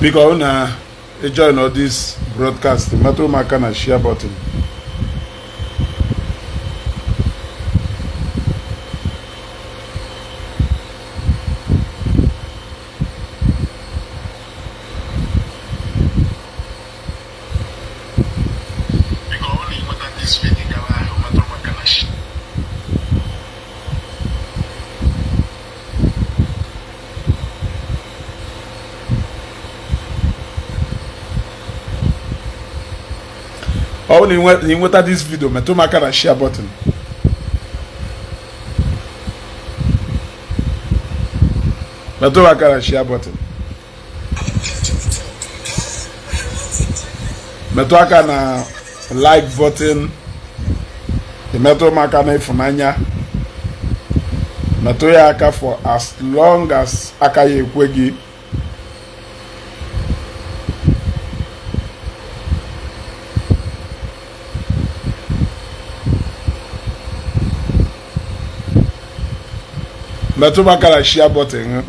Biko, ọ na join all this broadcast, metụ m aka na share button. Ọ bụrụ na ị nweta this video, metụ m aka na share button. Metụ m aka na share button, metụ aka na like button, metụ m aka na ịfụnanya, metụ ya aka for as long as aka ya ekwe gị. Metụ m aka na share button.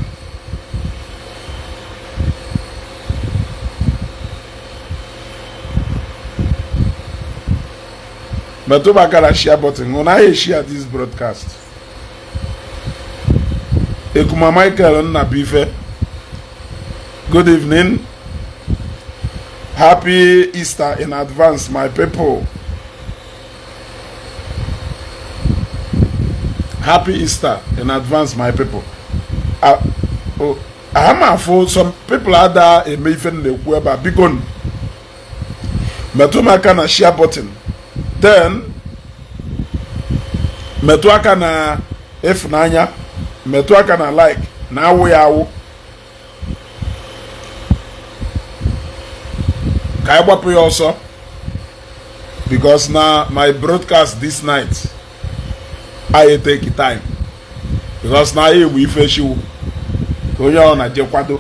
Metụ m aka na share button. Hụ na anyị share this broadcast. Ekuma Michael Nnabuife, good evening. Happy Easter in advance, my people. Happy Easter in advance, my people. Ama afụ some people ada eme ife m na-ekwu ebe a. Biko, metụ m aka na share button, then metụ aka na ịfụnanya, metụ aka na like na awụ ya awụ, ka anyị gbapụ ya ọsọ, because na my broadcast this night I take time, because na anyị egbu ife chiwu ka onye ọ na-je kwado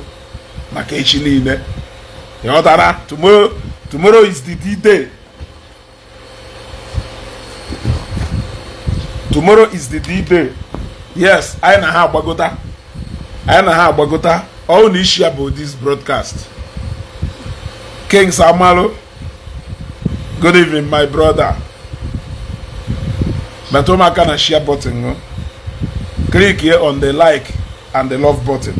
maka echi niile. Ịghọtara? Tomorrow, tomorrow is the D-Day. Tomorrow is the D-Day. Yes, anyị na ha agbagota, anyị na ha agbagota. All na isi ya bụ this broadcast. Kings Amalu, good evening, my brother. Metụ m aka na share button ṅụ. Click here on the like and the love button.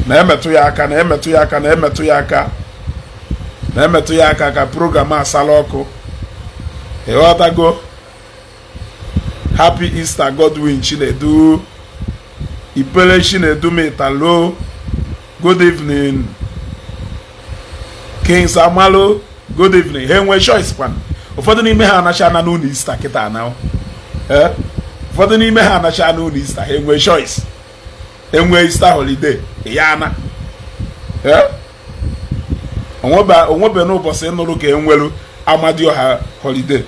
Na-emetụ ya aka, na-emetụ ya aka, na-emetụ ya aka, na-emetụ ya aka ka program asala ọkụ. Ịghọtago? Happy Easter, Godwin Chinedu Ipele Chinedu Mitalo, good evening. Kings Amalu, good evening. Ha enwe choice kwan? Ụfọdụ n'ime ha anacha na n'ụlọ Easter kịta na. Ee, ụfọdụ n'ime ha anacha n'ụlọ Easter. Ha enwe choice? Enwe Easter holiday ya ana? Ee, onwebe n'ụbọchị nụrụ ka enwelu Amadioha holiday.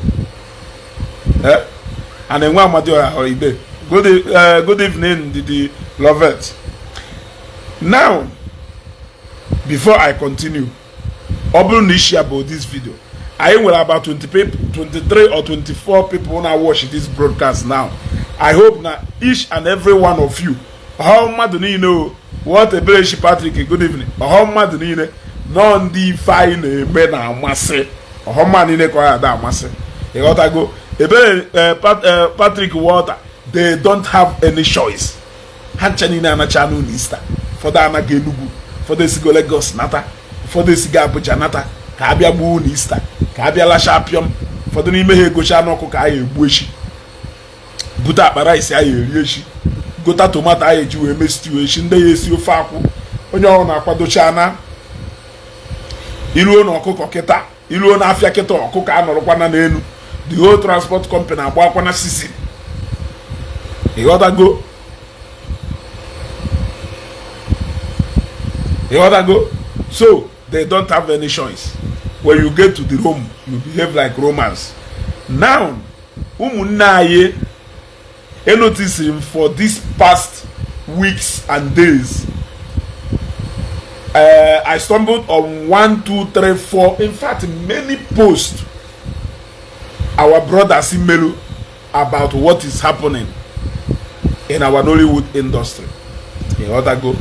Ee, a na-enwe Amadioha holiday. Good evening, Ndidi Lovet. Now, before I continue, ọ bụrụ na isi about this video, anyị nwere about 20 people, 23 or 24 people na watch this broadcast now. I hope na each and every one of you, ọha mmadụ niile o. What Eberechi Patrick, good evening. Ọha mmadụ niile nọ, ndị ife anyị na-eme na-amasị, ọha mmadụ niile ka ọ ya ada amasị. Ịghọtago? Ebere Patrick Walter, they don't have any choice. Ha ncha niile anacha n'ụlọ Easter. Ụfọdụ anaghị Enugu, ụfọdụ esigo Lagos nata, ụfọdụ esigo Abuja nata ka abịa gbuo ụlọ Easter, ka abịa lacha apịọm. Ụfọdụ n'ime ha egocha n'ọkụ ka a ya egbu echi, bute akpa rice a ya eri echi, gota tomato a ya eji wee mee stew echi, ndị ya esi ofe akwụ. Onye ọrụ na-akwadocha na iruo na ọkụkọ kịta, iruo n'afịa kịta, ọkụkọ anọrọkwana n'elu. The whole transport company agbakwana sisi. Ịghọtago? Ịghọtago? So they don't have any choice. When you get to the Rome, you behave like Romans. Now, ụmụnne anyị, noticing for this past weeks and days, I stumbled on one, two, three, four, in fact, many posts our brothers Imelu about what is happening in our Nollywood industry. Ịghọtago?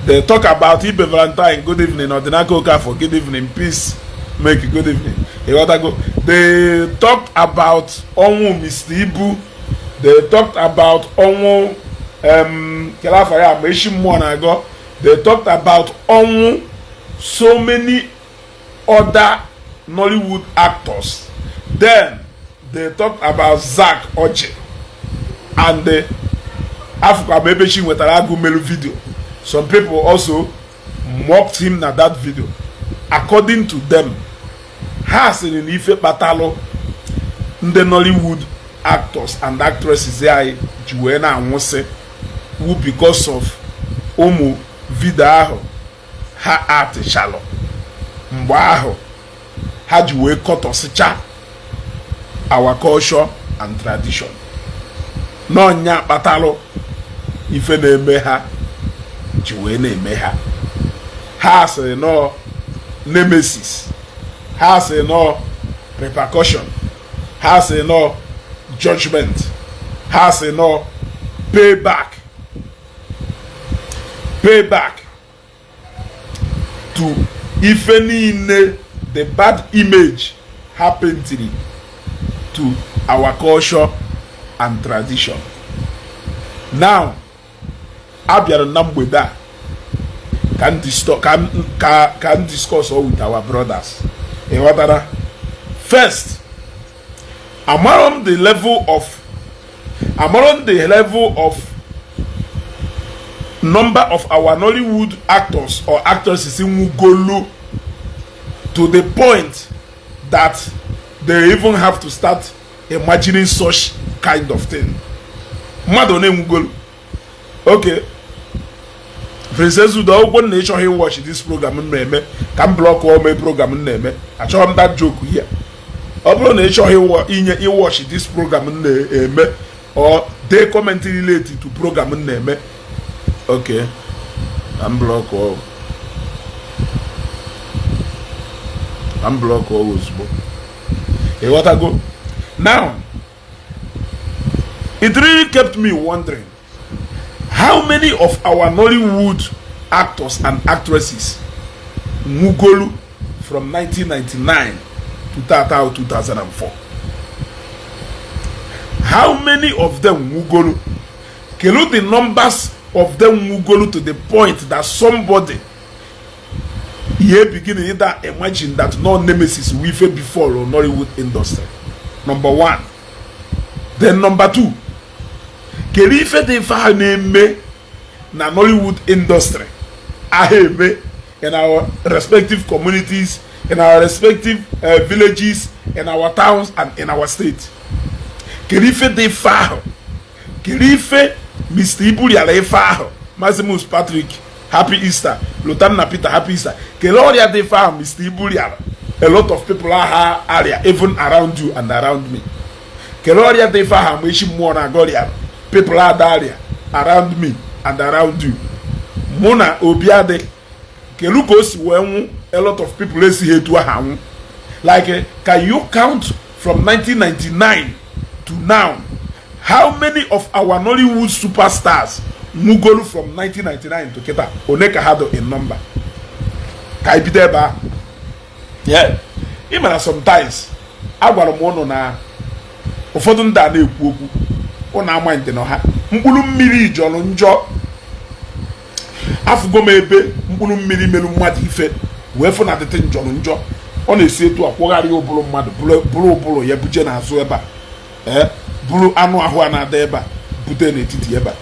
They talk about Ibe Valentine, good evening. Odinaka Okafor, good evening. Peace make, good evening. Ịghọtago? They talked about ọnwụ Mr. Ibu. They talked about ọnwụ kele afọ ya ma echi mmụọ na-agọ. They talked about ọnwụ so many other Nollywood actors. Then they talked about Zack Orji and the afụkwa m ebe chi nwetara agụ melu video. Some people also mocked him na that video. According to them, ha sịrị na ife kpatalụ ndị Nollywood actors and actresses anyị ji wee na-anwụsị wu because of ụmụ video ahụ ha atịchalụ mgbe ahụ ha ji wee kọtọsịcha our culture and tradition, n'ọnya kpatalụ ife na-eme ha ji wee na-eme ha. Ha sịrị nọọ nemesis, ha sị nọọ repercussion, ha sị nọọ judgment, ha sị nọọ payback, payback to ife niile, the bad image ha paintiri to our culture and tradition. Now, a bịara na mgbede a ka m discuss all with our brothers. Ị ghọtara? First, amarọ m the level of number of our Nollywood actors or actresses nwugolu to the point that they even have to start imagining such kind of thing. Mmadụ na-enwugolu. Okay, Princess Udo, ụgwọ na ịchọghị watch this program m na-eme, ka m block ome program m na-eme. Achọghị m that joke here. Ọ bụrụ na ị chọghị inye iwatch this program m na-eme or dee comment related to program m na-eme, okay, ka m block ọ, ka m block ọ ozugbo. Ịghọtago? Now, it really kept me wondering how many of our Nollywood actors and actresses nwugolu from 1999 to tata 2004. How many of them nwugolu? Kelu the numbers of them nwugolu to the point that somebody here begin either imagine that no nemesis we before or Nollywood industry. Number one. Then number two, kedu ife dị ife ha na-eme na Nollywood industry aha eme in our respective communities, in our respective villages, in our towns and in our state? Kedu ife dị ife ahụ? Kedu ife Mr. Ibu rịara ife ahụ? Maximus Patrick, happy Easter. Lotanna Peter, happy Easter. Kedu ọrịa dị ife ahụ Mr. Ibu rịara? A lot of people aha arịa even around you and around me. Kedu ọrịa dị ife ahụ ama echi mmụọ na-aga ọrịa people ada arịa around me and around you? Mụ na obi adị kelu ka o si wee nwụ. A lot of people esighị etu ahụ anwụ. Like, can you count from 1999 to now, how many of our Nollywood superstars nwugolu from 1999 to kịta? One ka ha do in number? Ka anyị bido ebe ahụ. Yeah, ị mara, sometimes agwara m ụnụ na ụfọdụ ndị a na-ekwu okwu, ụnụ ama ntị nọ ha. Mkpụrụ mmiri jọrọ njọ. Afụgo m ebe mkpụrụ mmiri merụ mmadụ ife wee fụ na dịtị njọrọ njọ. Ọ na-esi etu a kwụgharị ụbụrụ mmadụ, bụrụ ụbụrụ ya buje n'azụ ebe a, ee, bụrụ anụ ahụ a na-ada ebe a bute n'etiti ebe a.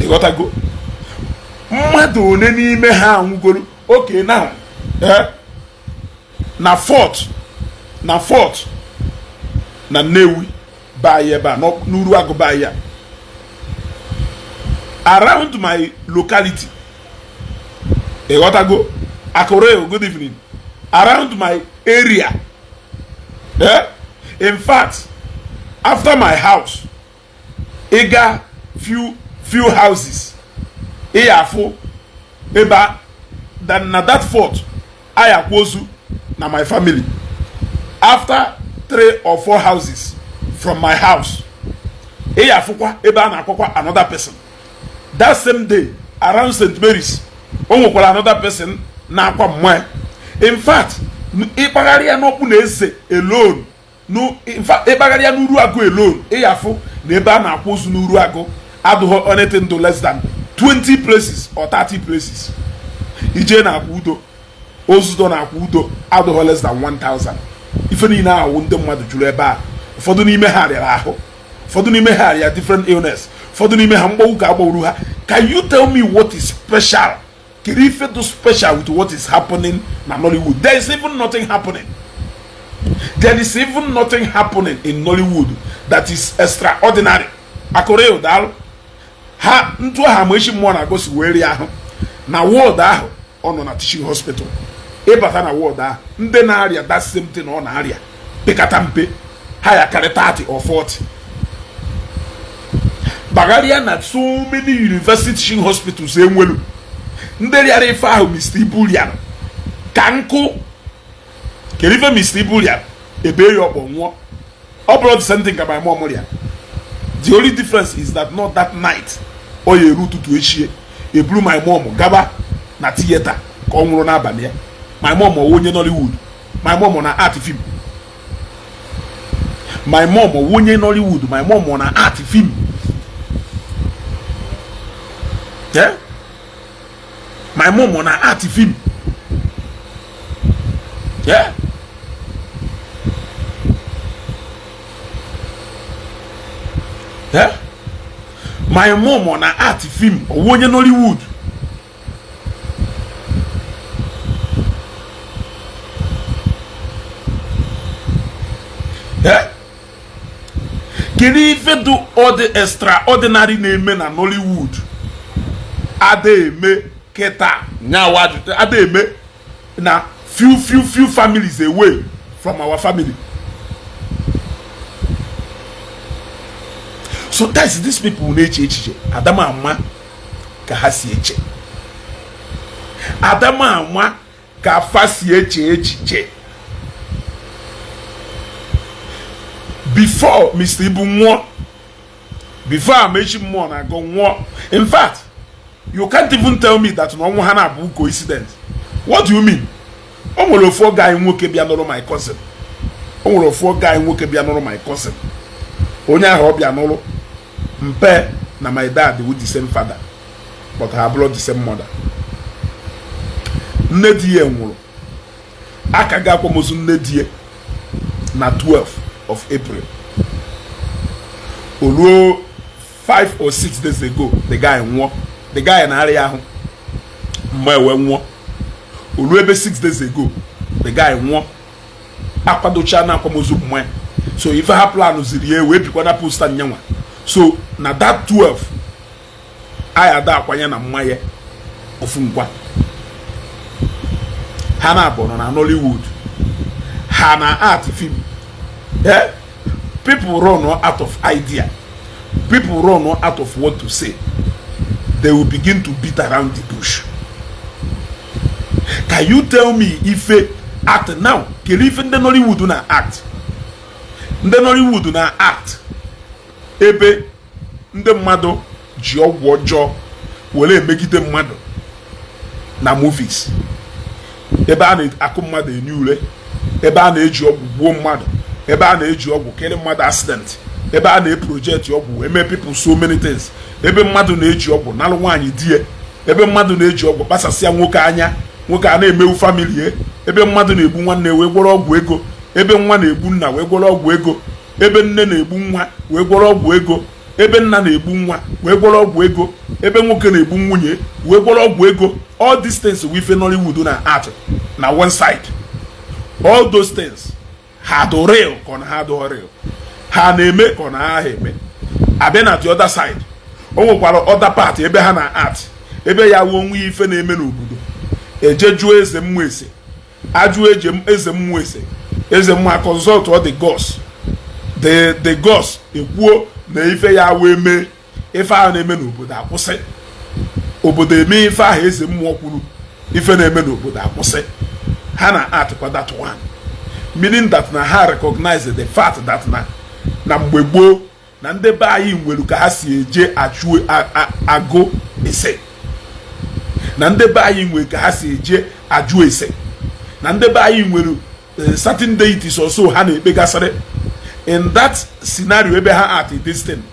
Ịghọtago? Mmadụ one n'ime ha anwụgoro? Oke now, ee, na fort, na fort na Nnewi be anyị ebe a, n'uru agụ be anyị a, around my locality. Ịghọtago? Akure, good evening. Around my area, eh? In fact, after my house, ịga few houses, ị afụ ebe na that fort ayakwa ozu na my family. After three or four houses from my house, ị afụkwa ebe a na-akwakwa another person. That same day Around St. Mary's, o nwekwara another person na-akwa mmanya. In fact, ịkpagharị ya n'okpu na eze alone, no, in fact, ịkpagharị ya n'uru agụ alone, ịyafụ na ebe a na-akwa ozu n'uru agụ adụghọ anything to less than 20 places or 30 places. Ije na-akwa udo, ozudo na-akwa udo adụghọ less than 1000. Ife niile ahụ, ndị mmadụ juru ebe a. Ụfọdụ n'ime ha rịara ahụ, ụfọdụ n'ime ha rịa different illness, ụfọdụ n'ime ha mgbanwu ka agbawuru ha. Can you tell me what is special? Kedu ife do special with what is happening na Nollywood? There is even nothing happening. There is even nothing happening in Nollywood that is extraordinary. Akụrụ daalụ ha ntụ aha ma echi mmụọ na-agosi wee rie ahụ na ward ahụ ọ nọ na teaching hospital. Ịbata na ward ahụ, ndị na-arịa that same thing ọ na-arịa pekata mpe ha ya karị 30 or 40. Gbagharịa na so many university teaching hospitals enwelu, ndị rịara ife ahụ Mr. Ibu rịara ka nkụ. Kedu ife Mr. Ibu rịara? Ebe ya ọkpọ nwụọ. Ọ bụrụ the same thing ka my mom rịara. The only difference is that not that night, ọ ya eru ụtụtụ echie eburu my mom gaba na theater ka ọ nwụrụ n'abalị ya. My mom ọwụ onye Nollywood? My mom na art film. My mom ọwụ onye Nollywood? My mom na art film. Yeah? My mom na art film. Yeah? Yeah? My mom na art film. Ọwụ onye Nollywood? Yeah? Kedu ife dị ọdị extraordinary na-eme na Nollywood ada eme kịta nyawa ada eme na few few few families away from our family? So that's these people na-eche echiche adama ama ka ha si eche, adama ama ka fa si eche echiche. Before Mr. Ibu nwụọ, before Amechi mmụọ na-agụ nwụọ, in fact, you can't even tell me that na ọnwụ ha na-abụ coincidence. What do you mean? O nwere ofu oge anyị nwoke bịa nụrụ my cousin. O nwere ofu oge anyị nwoke bịa nụrụ my cousin. Onye ahụ ọ bịa nụrụ mpe na my dad with the same father, but ha abụrụ the same mother. Nne di ya nwụrụ, aka ga akwamozu nne di ya na 12 of April. O ruo 5 or 6 days ago, the guy nwụọ. The guy na-arịa ahụ mgbe wee nwụọ. O ruo ebe 6 days ago, the guy nwụọ. Akwadocha na akwamozu mmanya, so ife ha plan ziri ya wee bikwa na poster nyanwa. So na that 12 anyị ada akwanye na mmanya ofu ngwa ha na-abụ nọ na Nollywood, ha na art film. Eh? People run out of idea, people run out of what to say, they will begin to beat around the bush. Can you tell me ife act now? Kedu ife ndị Nollywood na act? Ndị Nollywood na act ebe ndị mmadụ ji ọgwụ ọjọọ were emegide mmadụ na movies, ebe a na-akụ mmadụ enye ure, ebe a na-eji ọgwụ gbuo mmadụ, ebe a na-eji ọgwụ kere mmadụ accident, ebe a na-eproject ọgwụ eme people so many things, ebe mmadụ na-eji ọgwụ nalụ nwaanyị die, ebe mmadụ na-eji ọgwụ kpasasịa nwoke anya, nwoke a na-emewu family, ebe mmadụ na-egbu nwanne wee gwọrọ ọgwụ ego, ebe nwa na-egbu nna wee gwọrọ ọgwụ ego, ebe nne na-egbu nwa wee gwọrọ ọgwụ ego, ebe nna na-egbu nwa wee gwọrọ ọgwụ ego, ebe nwoke na-egbu nwunye wee gwọrọ ọgwụ ego. All these things we ife Nollywood na art na one side. All those things ha do real ka ọ na ha do real, ha na-eme ka ọ na ha eme. Abịa na the other side, o nwekwara other part ebe ha na art ebe ya wuo onwe ife na-eme n'obodo. Eje jụọ eze mmụọ ese, ajụọ eze mmụọ ese, eze mmụọ consult all the gods, the gods ekwuo na ife ya wee mee ife ahụ na-eme n'obodo akwụsị. Obodo eme ife ahụ eze mmụọ kwuru, ife na-eme n'obodo akwụsị. Ha na art kwa that one, meaning that na ha recognize the fact that na mgbe gboo na ndị be anyị nwere ka ha si eje achụ agụ ese. Na ndị be anyị nwere ka ha si eje ajụ ese, na ndị be anyị nwere certain deities or so ha na-ekpegasịrị. In that scenario ebe ha at this thing,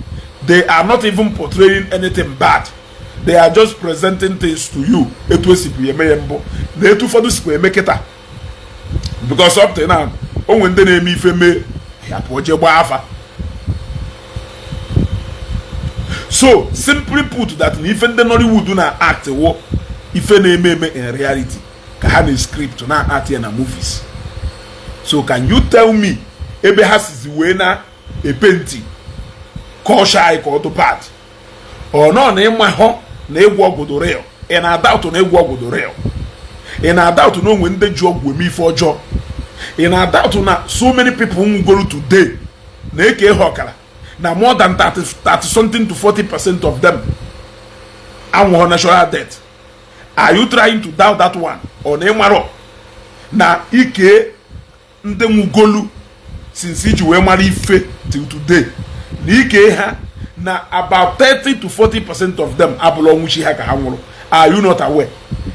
they are not even portraying anything bad. They are just presenting things to you etu esi bụ eme ya mbụ na etu ụfọdụ sikwa eme kịta, because up to now, o nwere ndị na-eme ife mee ya pụọ jee gbaa afa. So simply put, that na ife ndị Nollywood na act wụ ife na-eme eme in reality ka ha na script na act ya na movies. So can you tell me ebe ha sizi wee na epaint culture anyị ka ọ dụ bad? Ọ nọ na ịma hụ na ịgwọ ọgwụ dị real? Ị na-adoubt na ịgwọ ọgwụ dị real? Ị na-adoubt na onwe ndị ji ọgwụ eme ife ọjọọ? Ị na-adoubt na so many people nwugoro today na-eke ha ọkara na more than 30, 30 something to 40% of them anwụghọ natural death? Are you trying to doubt that one? Ọ na ịmarọ na ike ndị nwugolu since iji wee mara ife till today, na ike ha na about 30 to 40% of them abụrụ ọnwụchi ha ka ha nwụrụ? Are you not aware?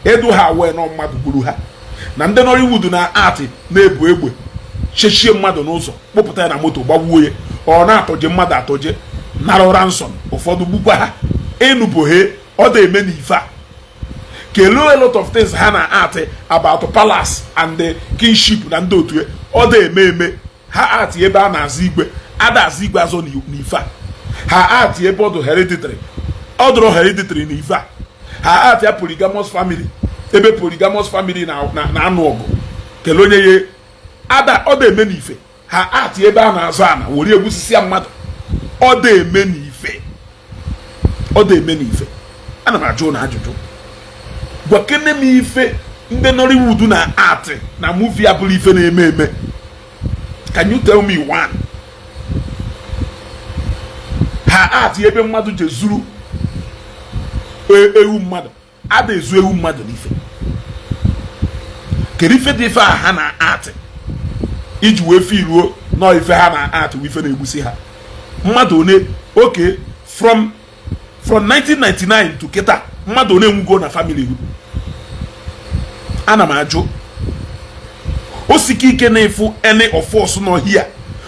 Edu ha aware na mmadụ gburu ha, na ndị Nollywood na art na-ebu egbe chechie mmadụ n'ụzọ, kpụpụta ya na moto, gbagbuo ya, ọ na-atọje mmadụ atọje, nara ransom, ụfọdụ gbukwa ha? Enuboghe ọ da-eme n'ife a. Kelee a lot of things ha na art about palace and the kingship na ndị otu ọ da-eme eme. Ha art ebe a na-azụ igwe, ada azụ igwe azọ n'ife a. Ha art ebe ọ dụ hereditary, ọ dụrụ hereditary n'ife a. Ha art ya polygamous family, ebe polygamous family na-anụ ọgụ. Kelee onye ya ada ọ da-eme n'ife. Ha art ebe a na-azụ ana were egbusisi ya mmadụ, ọ da-eme n'ife, ọ da-eme n'ife. Ana m ajụ na ajụjụ, gwakene m ife ndị Nollywood na art na movie abụrụ ife na-eme eme. Can you tell me one? Ha art ebe mmadụ je zuru ewu mmadụ, ada ezu ewu mmadụ n'ife. Kedu ife dị ife a ha na art iji wee firuo nọọ ife ha na art wụ ife na-egbusi ha mmadụ one? Okay, from 1999 to kịta, mmadụ one nwugo na family? Ana m ajụ. O sike ike na-efu any of us nọ here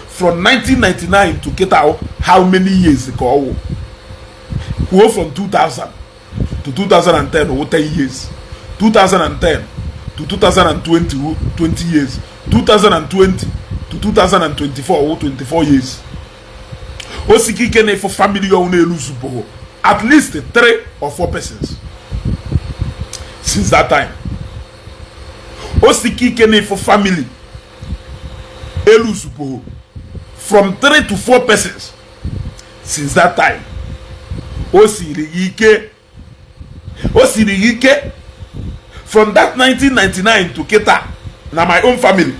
from 1999 to kịta, how many years ka ọ wụ? Kwuo, from 2000 to 2010 wụ 10 years, 2010 to 2020 wụ 20 years, 2020 to 2024 wụ 24 years. O sike ike na-efu family ọnwụ na-elu zubụrụ at least three or four persons since that time. O sike ike na-efu family elu zubụrụ from three to four persons since that time. O siri ike, o siri ike. From that 1999 to kịta, na my own family,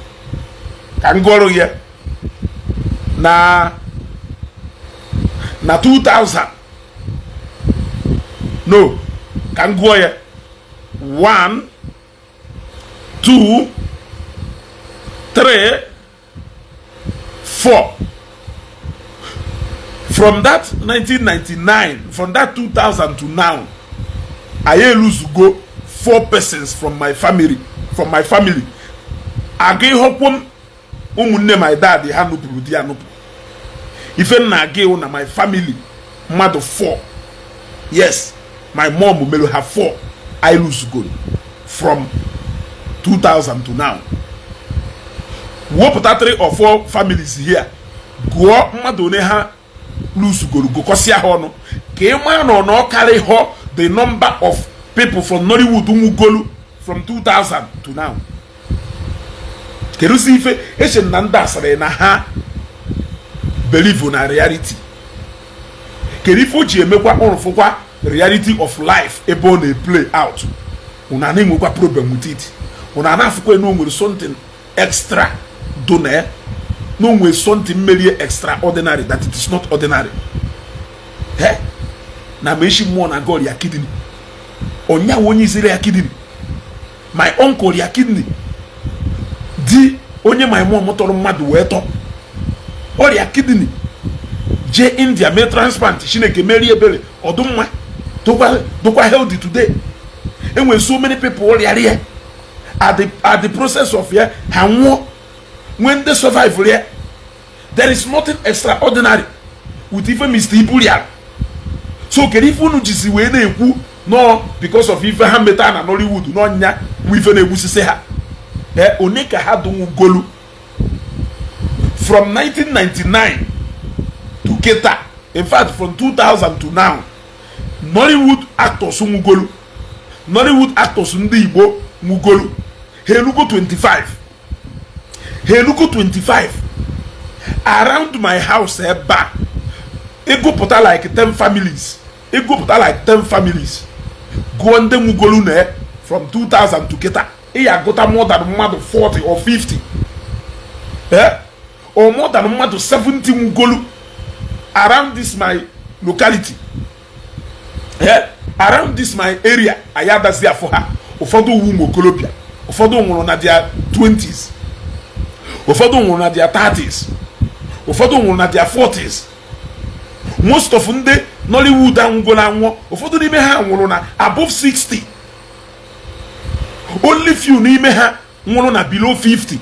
ka m gụọrọ ya, na 2000, no, ka m gụọ ya, 1, 2, 3, 4. From that 1999, from that 2000 to now, I eluzugo four persons from my family. From my family, aga ịhọkwo m ụmụnne my dad ha nupụrụ di ya nupụ. Ife m na-aga ịhụ na my family, mmadụ four, yes, my mom mere ha four I luzugoro from 2000 to now. Wepụta three or four families here, gụọ mmadụ one ha luzugoro, gụkọsịa ha ọnụ ka ị maa na ọ na ọ karịghọ the number of people from Nollywood nwugolu from 2000 to now. Kedusi ife eche na ndị asịrị na ha believe na reality? Kedu ife o ji emekwa ụrụfụkwa reality of life ebe ọ na-play out? Unu na-enwekwa problem with it. Unu na-afụkwa na o nwere something extra do na ya, na o nwere something merie extraordinary, that it is not ordinary. He na ma echi mmụọ na god ya kidney onyawo onye izere ya kidney, my uncle ya kidney di onye my mom tọrọ mmadụ wee tọ ọrịa kidney, jee India mee transplant, Chineke merie ebere, ọdụmma dụkwa healthy today. Enwere so many people rịara ya at the process of ya, ha nwụọ, nwee ndị survive ya. There is nothing extraordinary with ife Mr. Ibu rịara. So kedu ife unu jizi wee na-ekwu nọ because of ife ha meta na Nollywood n'ọnya bụ ife na-egbusisi ha? Ee, one ka ha dunwugolu from 1999 to keta? In fact, from 2000 to now, Nollywood actors nwugolu, Nollywood actors ndị Igbo nwugolu, ha elugo 25, ha elugo 25. Around my house ebe a, ịgụpụta like 10 families, ịgụpụta like 10 families, gụọ ndị nwugolu na from 2000 to kịta, ị ya agụta more than mmadụ 40 or 50, eh, or more than mmadụ 70 nwugolu around this my locality, eh, around this my area. Anyị adazi afọ ha. Ụfọdụ uwu ụmụ okorobịa, ụfọdụ nwụrụ na their 20s, ụfọdụ nwụrụ na their 30s, ụfọdụ nwụrụ na their 40s. Most of ndị Nollywood anwụgolo anwụọ, ụfọdụ n'ime ha nwụrụ na above 60. Only few n'ime ha nwụrụ na below 50.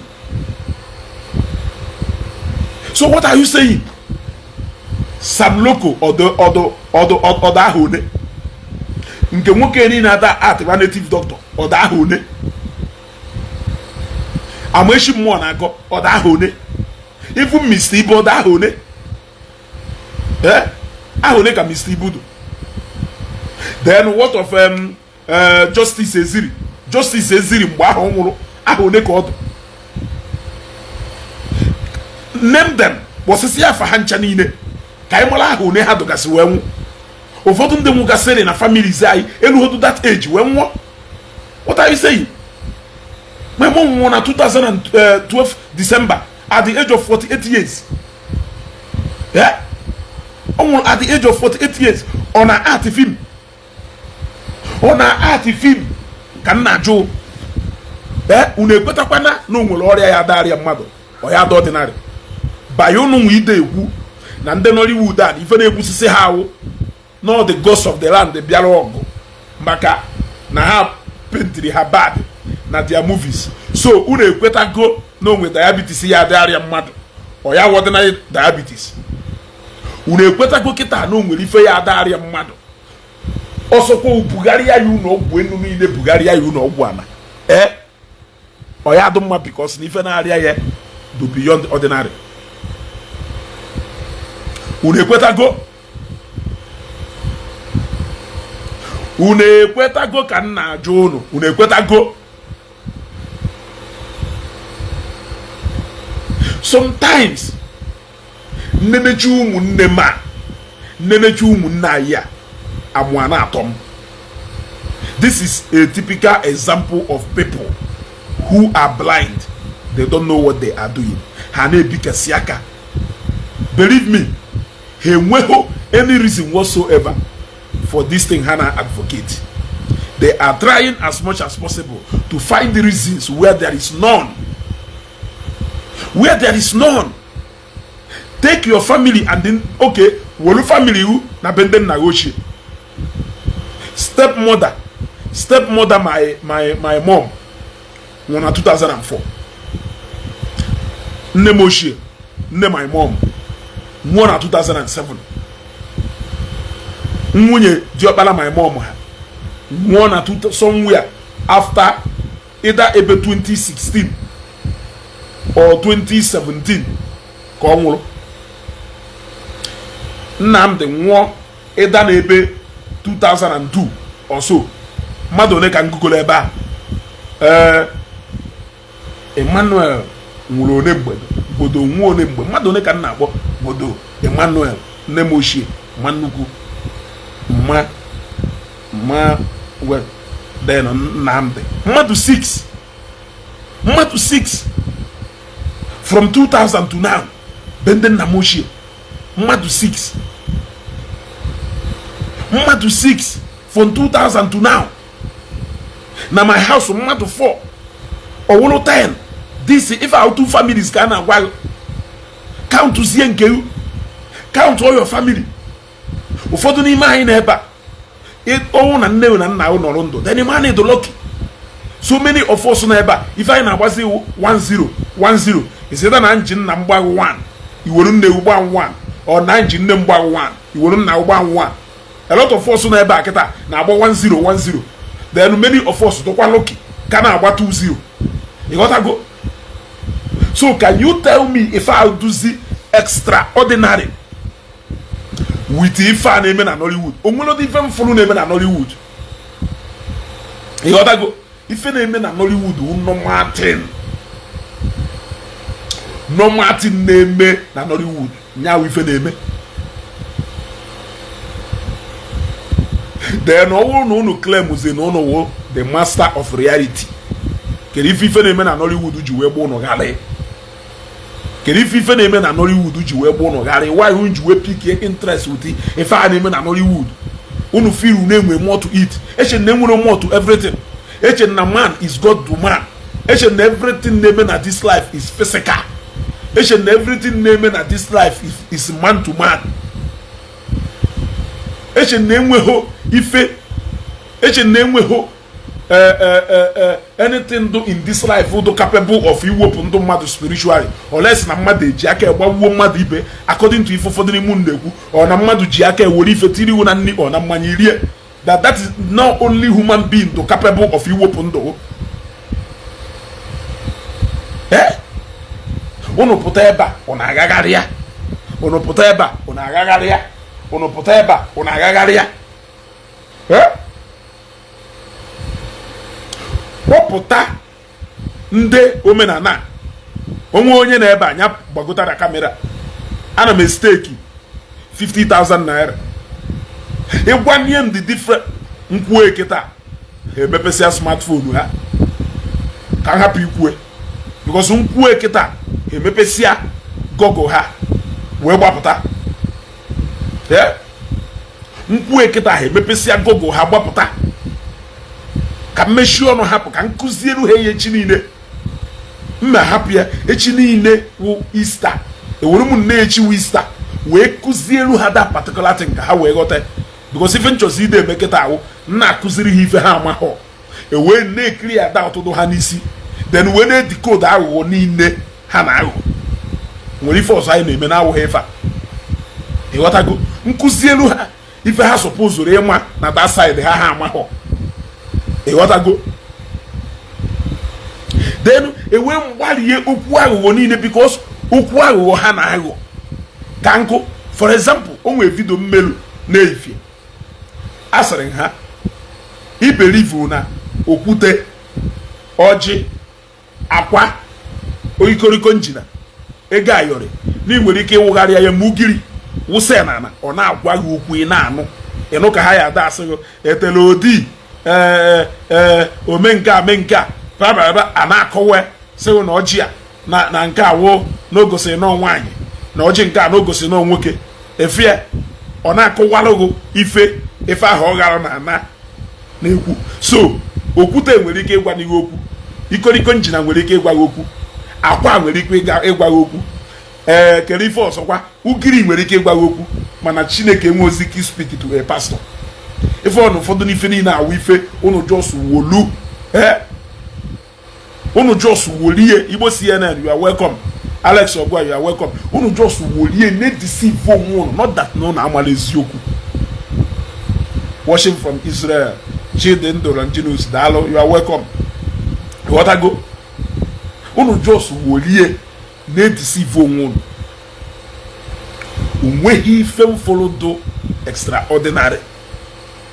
So what are you saying? Sam Loco, ọdụ ọdụ ọdụ ọdụ ahụ one nke nwoke niile ada atịba native doctor, ọdụ ahụ one Amaechi mmụọ na-agọ, ọdụ ahụ one even Mr. Ibu, ọdụ ahụ one, eh, ahụ one ka Mr. Ibu do. Then what of Justice Eziri? Justice Eziri, mgbe ahụ ọ nwụrụ, ahụ one ka ọ dụ? Name them, kpọsịsị afa ha ncha niile ka anyị mara ahụ one ha dụgasị wee nwụ. Ụfọdụ ndị nwụgasịrị na families anyị elughọdụ that age wee nwụọ. What are you saying? My mom nwụrụ na 2012 December at the age of 48 years. Yeah? Ọ nwụrụ at the age of 48 years. Ọ na art film, ọ na art film ka m na-ajụ. Ee, unu ekwetakwana na o nwere ọrịa ya darịa mmadụ, ọ ya dị ordinary banye unu nwe ide ekwu na ndị Nollywood a na ife na-egbusisi ha awụ no the ghost of the land bịara ọgụ maka na ha pentiri ha bad na their movies. So unu ekwetago na onwe diabetes ya adịarịa mmadụ, ọ ya ordinary diabetes. Unu ekwetago kịta na o nwere ife ya adarịa mmadụ, ọsọkwa bugharịa ya ụlọ ọgwụ enu niile, bugharịa ya ụlọ ọgwụ ana, ee, ọ ya adụ mma because na ife na-arịa ya do beyond ordinary. Unu ekwetago? Unu ekwetago ka m na-ajụ unu? Unu ekwetago? Sometimes nnenechi ụmụnne m a, nnenechi ụmụnne anyị a, amụa na-atọ m. This is a typical example of people who are blind. They don't know what they are doing. Ha na-ebikasị aka. Believe me, ha enweghị any reason whatsoever for this thing ha na advocate. They are trying as much as possible to find the reasons where there is none. Where there is none. Take your family and then, okay, wolu family wu na be ndị nna gị ochie. Stepmother, stepmother my mom nwụrụ na 2004. Nne m ochie, nne my mom, nwụọ na 2007. Nwunye diọkpara my mom ha nwụọ na somewhere after either ebe 2016 or 2017 ka ọ nwụrụ. Nnamdi nwụọ ịda na ebe 2002 or so. Mmadụ one ka ngụgolo ebe a? Ee, Emmanuel nwụrụ one mgbe, Gbodo nwụọ one mgbe. Mmadụ one ka m na-akpọ? Gbodo, Emmanuel, nne m ochie, mma nnukwu, mma mma, then Nnamdi. Mmadụ 6, mmadụ 6 from 2000 to now, be ndị nna m ochie. Mmadụ 6, mmadụ 6 from 2000 to now. Na my house, mmadụ 4, ọwụrụ 10. This if our two families ka a na-agwa gị, count zie nke you, count all your family. Ụfọdụ n'ime anyị na ebe a, Ọnwụ na nne na nna nọrọ ndụ, then man is lucky. So many of us nọ ebe a, ife anyị na-agbazi iwu 10 10 isita na nji nna m gbaghị 1, iwere nne gba 1, ọ na nji nne m gbaghị 1, iwere nna gba 1. A lot of us nọ ebe a kịta na-agba 10 10. Then many of us dụkwa lucky ka na-agba 20. Ịghọtago? So can you tell me if I duzi extraordinary with ife a na-eme na Nollywood? Onwere ife mfụrụ na-eme na Nollywood. Ịghọtago? Ife na-eme na Nollywood wụ normal thing. Normal thing na-eme na Nollywood nyawu ife na-eme. Then ọ bụrụ na unu claim zi na unu wụ the master of reality, kedu ife ife na-eme na Nollywood ji wee gba unu gharị? Kedu ife ife na-eme na Nollywood ji wee gba unu gharị? Why unu ji wee pick interest with ife a na-eme na Nollywood? Unu feel na-enwe more to it. Eche na enwere more to everything. Eche na man is God to man. Eche na everything na-eme na this life is physical. Eche na everything na-eme na this life is man to man. Eche na enweghị ife, eche na enweghị anything do in this life do capable of iwepụ ndụ mmadụ spiritually, unless na mmadụ eji aka egbagbuo mmadụ ibe, according to ife ụfọdụ n'ime unu na-ekwu, ọ na mmadụ ji aka ewere ife tiri iwu na nri ọ na mmanya rie. That is not only human being do capable of iwepụ ndụ. Unu pụta ebe a, unu agagharị ya. Unu pụta ebe a, unu agagharị ya. Unu pụta ebe a, unu agagharị ya. Kpọpụta ndị omenala onwe onye na ebe anya gbagotara camera. Ana m esteki 50,000 naira ịgwanye m the different nkwue kịta ha emepesịa smartphone ha ka m hapụ ikwue, because nkwue kịta ha emepesịa Google ha wee gbapụta. Nkwue kịta ha emepesịa Google ha gbapụta ka mmechi ọnụ hapụ ka nkụzielu ha ihe echi niile. Mma hapụ ya echi niile wụ Easter, ewere m nne echi wụ Easter wee kụzielu ha that particular thing ka ha wee ghọta, because ife nchọzi ide eme kịta awụ nna akụziri ha ife ha amaghọ, ewee na-ekiri ya da ọtụtụ ha n'isi, then wee na-edikodu aghụghọ niile ha na-aghọ. Nwere ife ọzọ anyị na-eme na-awụghị ife a. Ịghọtago? Nkụzielu ha ife ha sọpụzụrụ ịma na that side ha ha amaghọ. Ịghọtago? Then ewee mgbalie okwu aghụghọ niile, because okwu aghụghọ ha na-aghọ ka nkụ. For example, o nwere video mmelu na-efie asịrị ha ibelivu na okwute ọjị akwa oikoriko njina ego ayọrị na ị nwere ike ịwụgharị ya ma ugiri wụsa na ana ọ na-agwa gị okwu ị na-anụ ịnụ ka ha ya ada asị gị etele odi ee ome nke a mee nke a bababa a na-akọwa sịghị na ọjị a na nke a wụ n'ogosi nọ nwaanyị na ọjị nke a n'ogosi nọ nwoke efie ọ na-akọwalụ gị ife ife ahụ ọ ghara na ana na-ekwu. So okwute nwere ike ịgwa gị okwu, ikoriko njina nwere ike ịgwa gị okwu, akwa nwere ike ịgwa gị okwu, ee kere ife ọzọkwa ugiri nwere ike ịgwa gị okwu, mana Chineke enwe ozi ike speak to a pastor. Ife ọ na ụfọdụ n'ife niile awụ ife unu just wolu, unu just wolie. Igbo CNN, you are welcome. Alex Ogwa, you are welcome. Unu just wolie na-edeceive onwe unu, not that na unu amala eziokwu. Watching from Israel, Chidi Ndụ Longinus, daalụ, you are welcome. Ghọtago? Unu just wolie na-edeceive onwe unu. Onweghị ife mfụrụ do extraordinary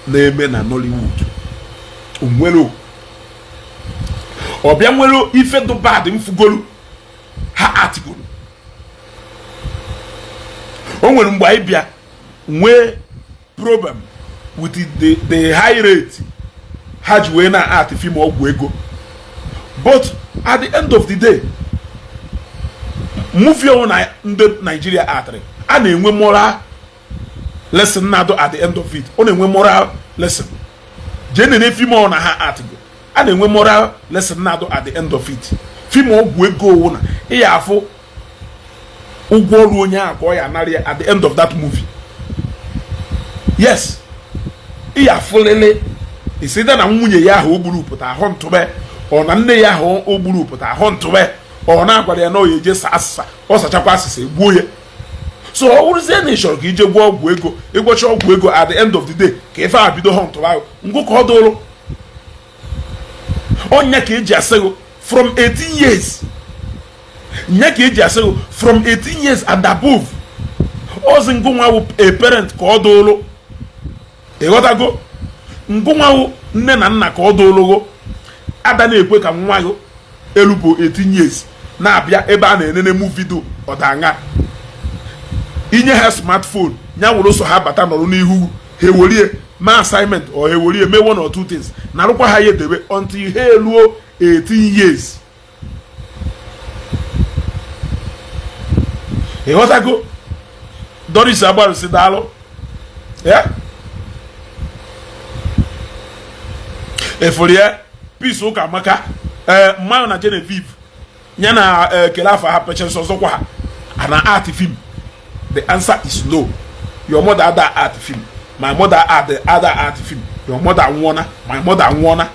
na-eme na Nollywood. Onwere ọbịa nwere ife dị bad mfugolu ha atigolu. O nwere mgbe anyị bịa nwee problem with the high rate ha ji wee na art film ọgwụ ego, but at the end of the day, movie ọhụụ na ndị Nigeria atịrị a na-enwe moral lesson na-adụ at the end of it. Ọ na-enwe moral lesson. Jee nene film ọhụụ na ha atịgo a na-enwe moral lesson na-adụ at the end of it. Film ọgwụ ego owu na ị ya afụ ụgwọ ọrụ onye ahụ ka ọ ya anara ya at the end of that movie. Yes, Ịya afụlele isida na nwunye ya ahụ o gburu pụta ahụ ntụbe, ọ na nne ya ahụ o gburu pụta ahụ ntụbe, ọ na-agwara ya na ọ ya eje saa asịsa, ọ sachakwa asịsa, egbuo ya. So ọ bụrụzie na ị chọrọ ka ije gwọọ ọgwụ ego, ịgwọcha ọgwụ ego, at the end of the day ka ife a bido ha ntụba ahụ ngụ ka ọ dụrụ ọnya ka eji asị gị from 18 years, nya ka eji asị gị from 18 years and above. Ozi ngụnwa wụ a parent ka ọ dụrụ, ịghọtago? Ngụnwa wụ nne na nna ka ọ dụrụgo, ada na-ekwe ka nwa gị elubo 18 years na-abịa ebe a na-enene movie video ọdaṅa. Inye ha smartphone, ya wụrụ so ha bata nọrọ n'ihu, ha ewerie mee assignment or ha ewerie mee one or two things, narụkwa ha ya edebe until ha eluo 18 years. Ịghọtago? Doris Agbarụsị, daalụ. Ya efurie peace ụka maka ee mmanụ na Genevieve ya na ekele afọ ha pechensị ọzọkwa ha a na art film. The answer is no. Your mother ada art film, my mother ada art film. Your mother nwụọna, my mother nwụọna.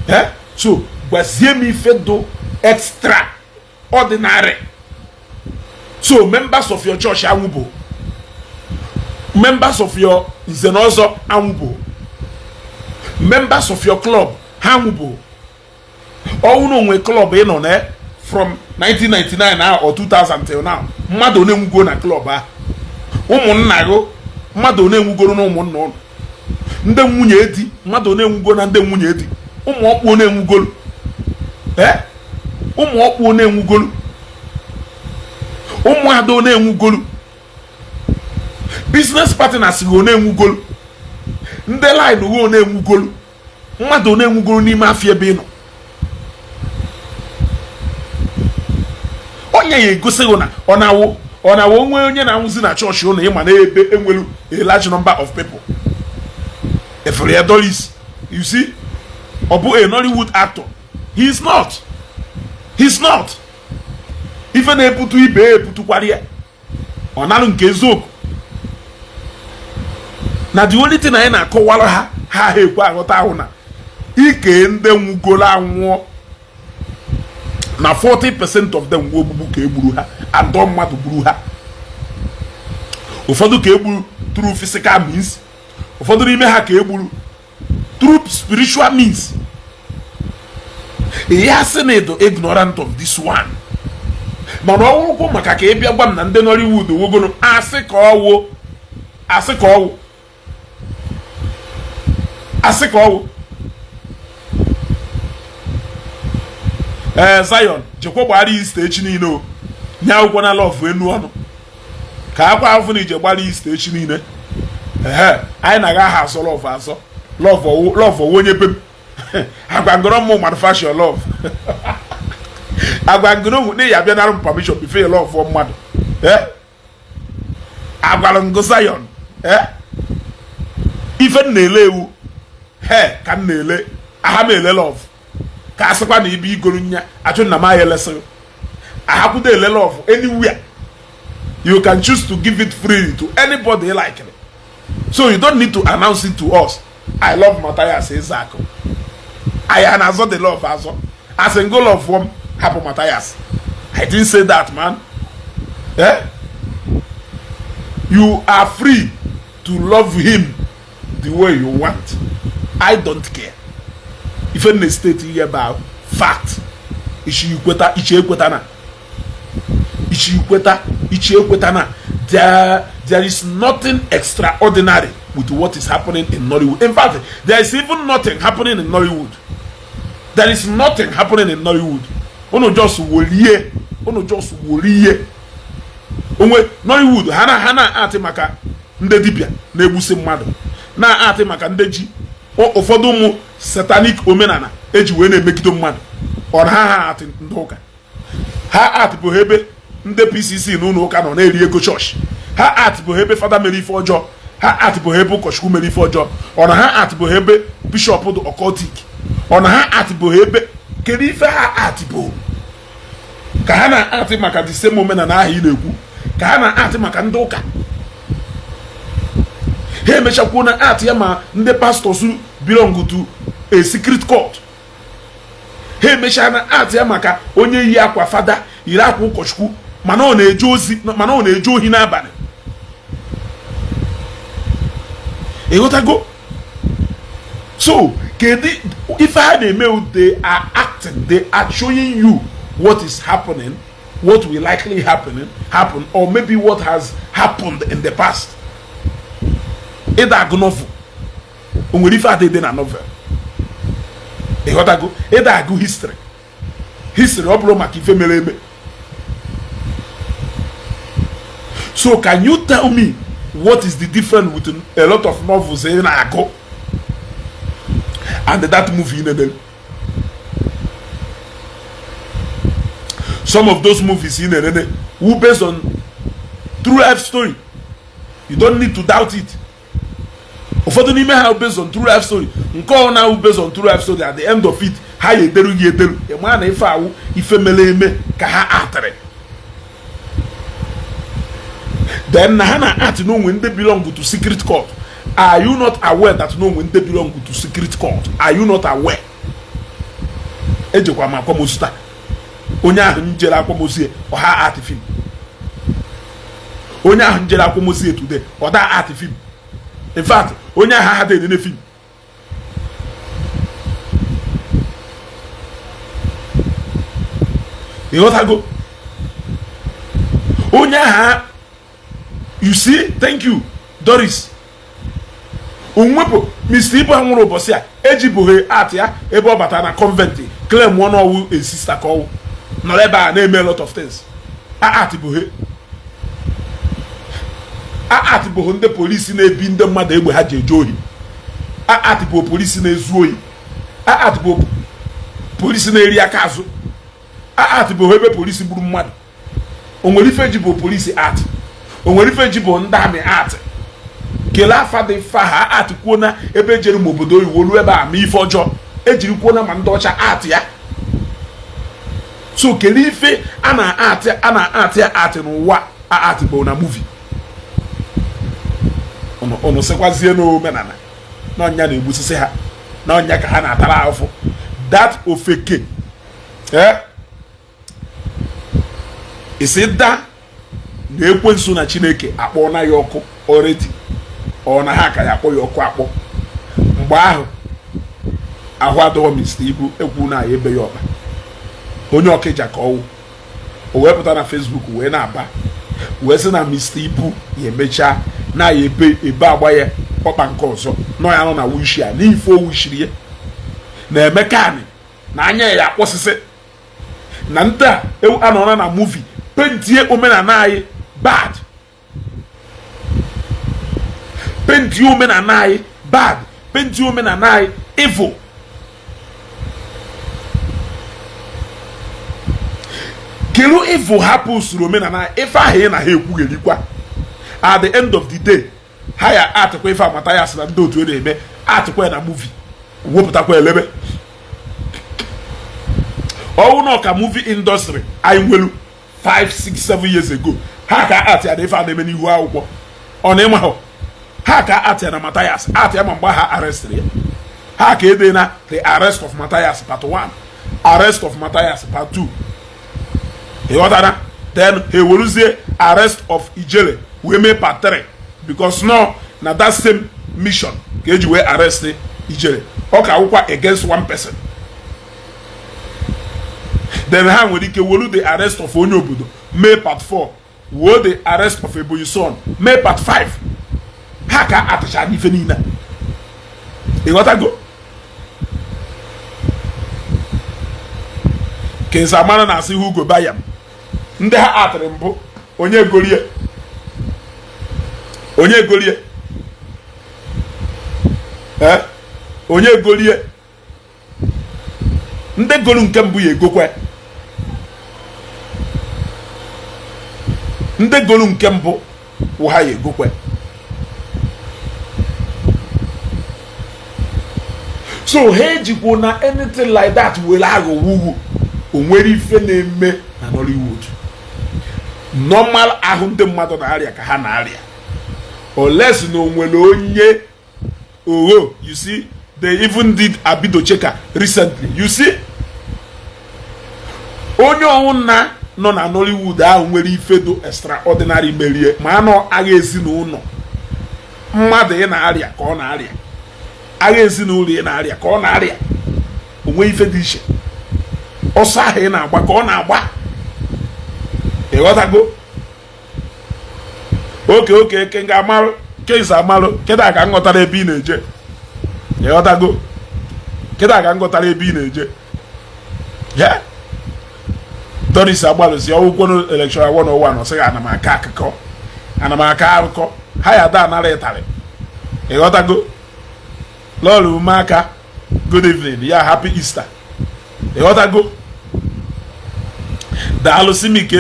Eh, so gwazie m ife do extra ordinary. So members of your church anwụbo, members of your nze na ọzọ anwụbo, members of your club ha anwụbo. Ọnwụ na onwe club ị nọ na from 1999 now or 2000 till now, mmadụ one nwugo na club ahụ? Ụmụnna gị, mmadụ one nwugoro na ụmụnna ụnụ? Ndị nwunye di, mmadụ one nwugo na ndị nwunye di? Ụmụ ọkpụ one nwugoro? Ee, ụmụ ọkpụ one nwugoro? Ụmụada one nwugoro? Business partners gị one nwugoro? Ndị line gị one nwugoro? Mmadụ one nwugoro n'ime afịa ebe ị nọ? Onye ya egosi gị na ọ na-awụ ọ na-awụ onwe onye na-anwụzi na chọọchị ụnụ, ịma na ebe enwelu a large number of people efere ya. Doris, you see, ọ bụ a Nollywood actor. He is not, he is not. Ife na-ebutu ibe ebutukwara ya, ọ narụ nke eziokwu na the only thing anyị na-akọwara ha, ha ha ekwe aghọta ahụ na ike ndị nwugoro anwụọ na 40% of them nwe ogbugbu ka egburu ha, adọ mmadụ gburu ha. Ụfọdụ ka egburu through physical means, ụfọdụ n'ime ha ka egburu through spiritual means. Ya sị na ịdụ ignorant of this one, mana ọ wụrụkwa maka ka ị bịa gwa m na ndị Nollywood wogoro asị ka ọwụ, asị ka ọwụ, asị ka ọwụ. Ee, Zion jekwa gbara Easter echi niile o nye akwụkwọ na love enu ọnụ ka akwa afọ na ije gbara Easter echi niile. Ehe, anyị na-aga aha azọ love, azọ love, love owu onye be m. Agwa ngọrọ mmụ manufacture love, agwa ngọrọ mụ n'ihi abịa nara m permission before love mmadụ. Ee, agwara ngo Zion, ee, ife m na-ele ewu he ka m na-ele aha m ele love, ka a sịkwa na ibe igolu nya achụ na m ahịa elesịrị ahakwudo ele love. Anywhere you can choose to give it freely to anybody you like, so you don't need to announce it to us. I love Matthias Ezeaku. I na-azọ the love azọ as in go love m hapụ Matthias. I didn't say that, man. Eh? You are free to love him the way you want. I don't care. Ife na state ihe bụ fact, ichi ikweta ichi ekweta na ichi ikweta ichi ekweta na there is nothing extraordinary with what is happening in Nollywood. In fact, there is even nothing happening in Nollywood. There is nothing happening in Nollywood. Unu just wolie, unu just wolie onwe Nollywood. Ha na ha na-atị maka ndị dibịa na-egbusi mmadụ, na-atị maka ndị ji ụfọdụ ụmụ satanic omenala eji wee na-emegide mmadụ. Ọ na ha ha atị ndị ụka, ha atịbụ ebe ndị PCC na ụlọ ụka nọ na-eri ego chọọchị, ha atịbụ ebe fada mere ife ọjọọ, ha atịbụ ebe ụkọchukwu mere ife ọjọọ, ọ na ha atịbụ ebe bishọp dị occultic, ọ na ha atịbụ ebe kedu ife ha atịbụ ka ha na-atị maka the same omenala ahụ ị na-ekwu, ka ha na-atị maka ndị ụka. Ha emechakwuo na art ya ma ndị pastors belong to a secret cult. Ha emechaa na art ya maka onye yi akwa fada, yiri akwa ụkọchukwu, mana ọ na-eje ozi, mana ọ na-eje ohi n'abalị. Ịghọtago? So kedu ife ha na-eme? They are acting. They are showing you what is happening, what will likely happen, or maybe what has happened in the past. Ịda agụ novel, o nwere ife adịdị na novel. Ịghọtago? Ịda agụ history, history ọ bụrụ maka ife mere eme. So can you tell me what is the difference between a lot of novels ị na-agụ and that movie ị na-eme? Some of those movies ị na-enene who based on true life story. You don't need to doubt it. Ụfọdụ n'ime ha based on true life story. Nke ọ na based on true life story, at the end of it, ha ya ederu gị ederu, ị maa na ife awụ ife mere eme ka ha atịrị. Then na ha na art n'onwe ndị belong to secret cult. Are you not aware that n'onwe ndị belong to secret cult? Are you not aware? Ejekwa m akwamozu taa. Onye ahụ njere akwamozu ya, ọha art film. Onye ahụ njere akwamozu ya today, ọ da art film. In fact, onye ahụ aha dị enene film. Ịghọtago? Onye ahụ, you see, thank you, Doris. Onwepụ Mr. Ibu nwụrụ ụbọchị a, ejibụghị art ya ebe ọ batara na convent, claim one ọwụ a sister ka ọwụ nọrọ ebe a na-eme a lot of things. Art bụghị art bụghị ndị polisi na-ebi ndị mmadụ egbe ha ji eje ohi. Art bụ polisi na-ezu ohi. Art bụ polisi na-eri aka azụ. Art bụ ebe polisi gburu mmadụ. O nwere ife ji bụ polisi art. O nwere ife ji bụ ndị amị art. Kelee afa dị fa ha art kwuo na ebe ejere m obodo oyibo ruo ebe a ma ife ọjọọ ejiri kwuo na ma ndị ọcha art ya. So kelee ife a na art, a na art ya art n'ụwa a art bụ na movie. Ụnụ sịkwazie n'omenala na ọnya na-egbusisi ha, na ọnya ka ha na-atara afụ. That ofeke isi da na ekwensu na Chineke akpọ na ya ọkụ already, ọ na ha ka ya akpọ ya ọkụ akpọ. Mgbe ahụ ahụ adọghọ Mr. Ibu ekwu na ya ebe ya ọkpa onye ọkịja ka ọwụ. O wee pụta na Facebook wee na-aba wee sị na Mr. Ibu ya emechaa na ya ebe ebe agba ya ọkpa nke ọzọ nọ ya nọ na wishi ya n'ife o wishiri ya na Emeka anị na anya ya akpọsịsị na nta anọrọ na movie pentie omenala anyị bad, pentie omenala anyị bad, pentie omenala anyị evil. Kedu evil hapụ usoro omenala ife ahụ ị na ha ekwugherikwa? At the end of the day, ha ya atịkwa ife amata ya sị na ndị otu na-eme atịkwa ya na movie wepụtakwa elebe. Ọwụ na ọka movie industry anyị nwelu 5 6 7 years ago, ha ka art ya na ife a na-eme n'ihu akwụkwọ ọ na ịma ha ka art ya na Matthias art ya ma mgbe ha arrestịrị ya. Ha ka ede na the arrest of Matthias part 1, arrest of Matthias part 2. Ịghọtara? Then ha eweruzie arrest of Ijele wee mee part 3, because no na that same mission ka eji wee arrest Ijele. Ọ ka awụkwa against one person. Then ha nwere ike welu the arrest of onye obodo mee part 4, wuo the arrest of Ebonyi son mee part 5. Ha ka atụcha n'ife niile. Ịghọtago? Kensa mara na asị Hugo Bayam ndị ha atịrị mbụ onye gorie, onye gorie, onye gorie, ndị golu nke mbụ ya egokwe, ndị golu nke mbụ wụ ha ya egokwe. So ha ejikwo na anything like that were aghọwo ugwu. O nwere ife na-eme na Nollywood. Normal ahụ ndị mmadụ na-arịa ka ha na-arịa. Unless na o nwere onye oho. You see, they even did Abido Cheka recently. You see, onye ọwụna nọ na Nollywood ahụ nwere ife do extraordinary merie ma anọ agha ezinụlọ mmadụ ị na-arịa ka ọ na-arịa, agha ezinụlọ ị na-arịa ka ọ na-arịa, onwe ife dị iche, ọsọ ahụ ị na-agba ka ọ na-agba. Ịghọtago? Oke oke ke nga amalụ kesa amalụ kịta ka m ghọtara ebe ị na-eje. Ịghọtago? Kịta ka m ghọtara ebe ị na-eje. Ya Doris agbalụsi ọgwụkwọ election 101, ọ sịghị ana m aka akụkọ, ana m aka akụkọ ha ya da anara ịtarị. Ịghọtago? Lọlụ umeaka, good evening ya, happy Easter. Ịghọtago? Daalụ Simike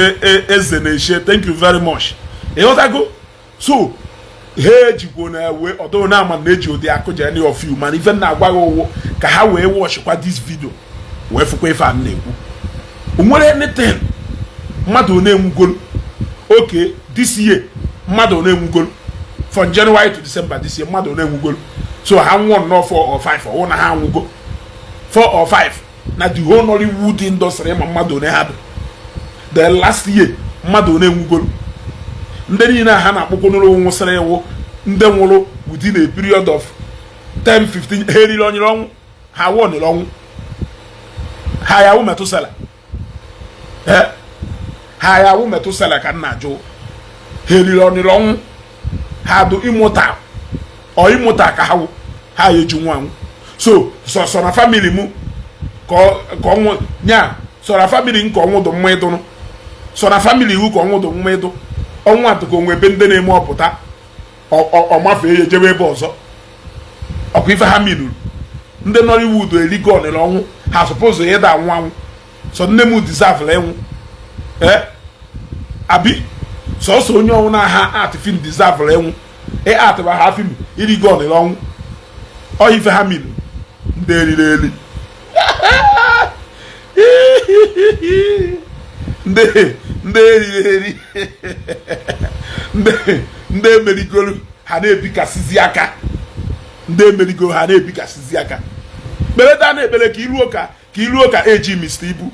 eze na-eche, thank you very much. Ịghọtago? So ha ejikwo na ewe ọdụ na ama na eji ụdị akụja any of you, mana ife na-agwa gị ụwụ ka ha wee watchkwa this video wee fụkwa ife a m na-ekwu. O nwere anything mmadụ na-enwugolu oke this year, mmadụ na-enwugolu from January to December this year, mmadụ na-enwugolu. So ha nwụọ nnọọ 4 or 5, ọwụ na ha anwụgo 4 or 5 na the whole Nollywood industry, ma mmadụ one ha dị the last year, mmadụ na-enwugolu. Ndị niile ha na-akpọkwa n'ụlọ nwụsịrị iwu ndị nwụrụ within a period of 10 15, ha eriri onyere ọnwụ, ha wụọnere ọnwụ, ha ya wụ Metusela, ha ya wụ Metusela ka m na-ajụ, ha eriri onyere ọnwụ, ha dụ immortal ọ immortal ka ha wụ, ha ya eji nwa anwụ. So sọsọ na family mụ ka ọnwụ nya, sọ na family nke ọnwụ dụ mma ịdụnụ, sọ na family iwu ka ọnwụ dụ mma ịdụ. Ọnwụ atụka onwe ebe ndị na-eme ọpụta ọmafee ya ejebe ebe ọzọ. Ọkwa ife ha minuru ndị Nollywood eligo ọnịrị ọnwụ, ha suppose ịda anwụ anwụ. So nne m deserve ịnwụ, ee abi sọsọ onye ọnwụ na ha art film deserve ịnwụ, ị atịba ha film irigo ọnịrị ọnwụ. Ọ ife ha minuru ndị eriri eri, ndị eriri eri, ndị emerigolu ha na-ebikasịzi aka, ndị emerigolu ha na-ebikasịzi aka. Kpere na ekpere ka iruo ka iruo ka eji Mr. Ibu.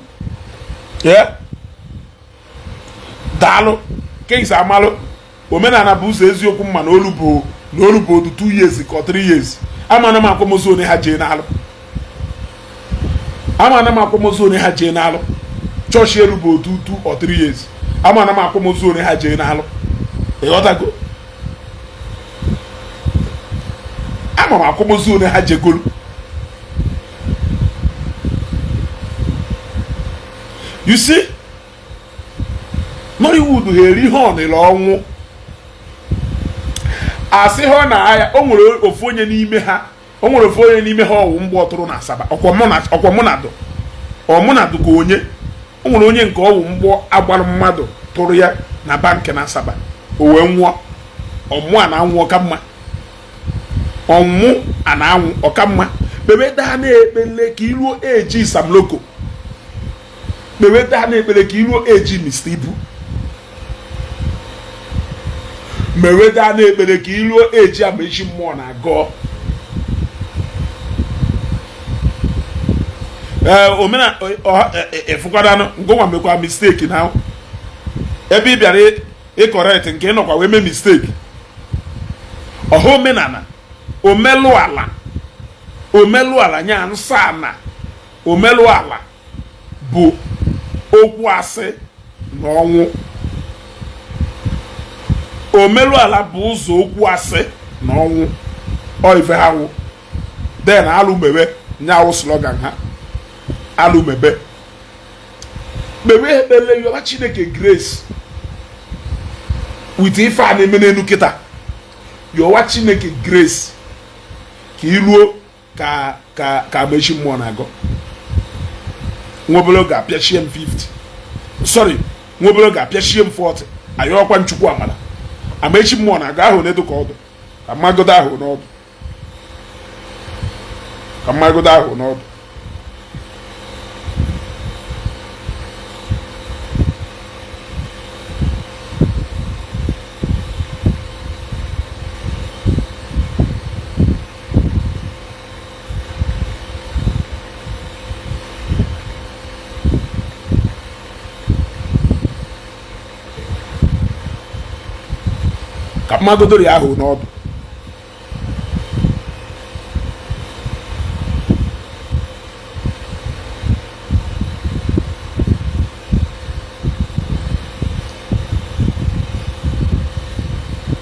Daalụ Kings amalụ omenala bụ ụzọ eziokwu mma na olu bụ na olu bụ odu 2 years ka 3 years. Amana m akwamozu one ha jee n'alụ, amana m akwamozu one ha jee n'alụ. Chọọchị elu bụ otu 2 or 3 years, amana m akwamozu one ha jee n'alụ. Ịghọtago? Ama m akwamozu one ha jegolu. You see, Nollywood ha eri ihe ọnịrị ọnwụ asị ha na agha. O nwere ofu onye n'ime ha, o nwere ofu onye n'ime ha ọwụ mgbe ọtụrụ na Asaba, ọkwa mụnadụ ọmụnadụ ka onye o nwere onye nke ọwụ mgbọ agbara mmadụ tụrụ ya na bankị na Asaba, o wee nwụọ. Ọmụ a na-anwụ ọka mma, ọmụ a na-anwụ ọka mma. Kpebe daa na-ekpele ka iruo eji Sam Loco, kpebe daa na-ekpele ka iruo eji Mr. Ibu, mewe daa na-ekpere ka iruo eji Amaechi mmụọ na-agọ. Ee omena efukwadanụ ngụnwa mekwa mistake na ebe ị bịara ịcorrect nke ịnọkwa wee mee mistake. Ọha omenala omelụala omelụala nya nsọ ana omelụala bụ okwu asị na ọnwụ. Omelụala bụ ụzọ okwu asị na ọnwụ. Ọ ife ha wụ den alụ mebe nyawụ slogan ha, alụ mebe. Kpewe ekpere yọba Chineke grace with ife a na-eme n'elu kịta. Yọwa Chineke grace ka iruo ka ka ka Amaechi mmụọ na-agọ. Nwa obere oge apịachie m 50, sorry, nwa obere oge apịachie m 40. Ayọkwa nchukwu amara. Amaechi mmụọ na-agọ ahụ na-edo ka ọdụ ka mmagodo ahụ n'ọdụ, ka mmagodo ahụ n'ọdụ. Ka mmagodoro ya ahụ n'ọdụ.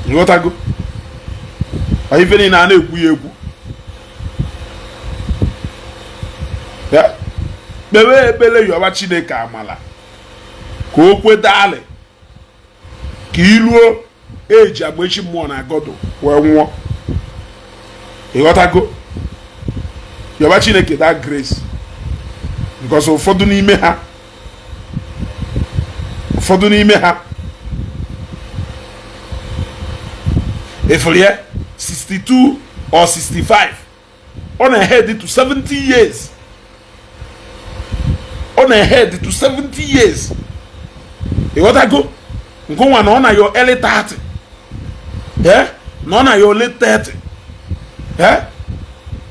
Nghọtago? Ife niile a na-ekwu ya ekwu ya, kpewe ekpele, yọba Chineke amala ka o kwedalị ka iluo eji agba echi mmụọ na agọdụ wee nwụọ. Ịghọtago? Yọba Chineke that grace, because ụfọdụ n'ime ha efulie 62 or 65, ọ na-head to 70 years, ọ na-head to 70 years. Ịghọtago? Nke nwa na ọ na your early 30, eh, na ọ na your late 30, eh,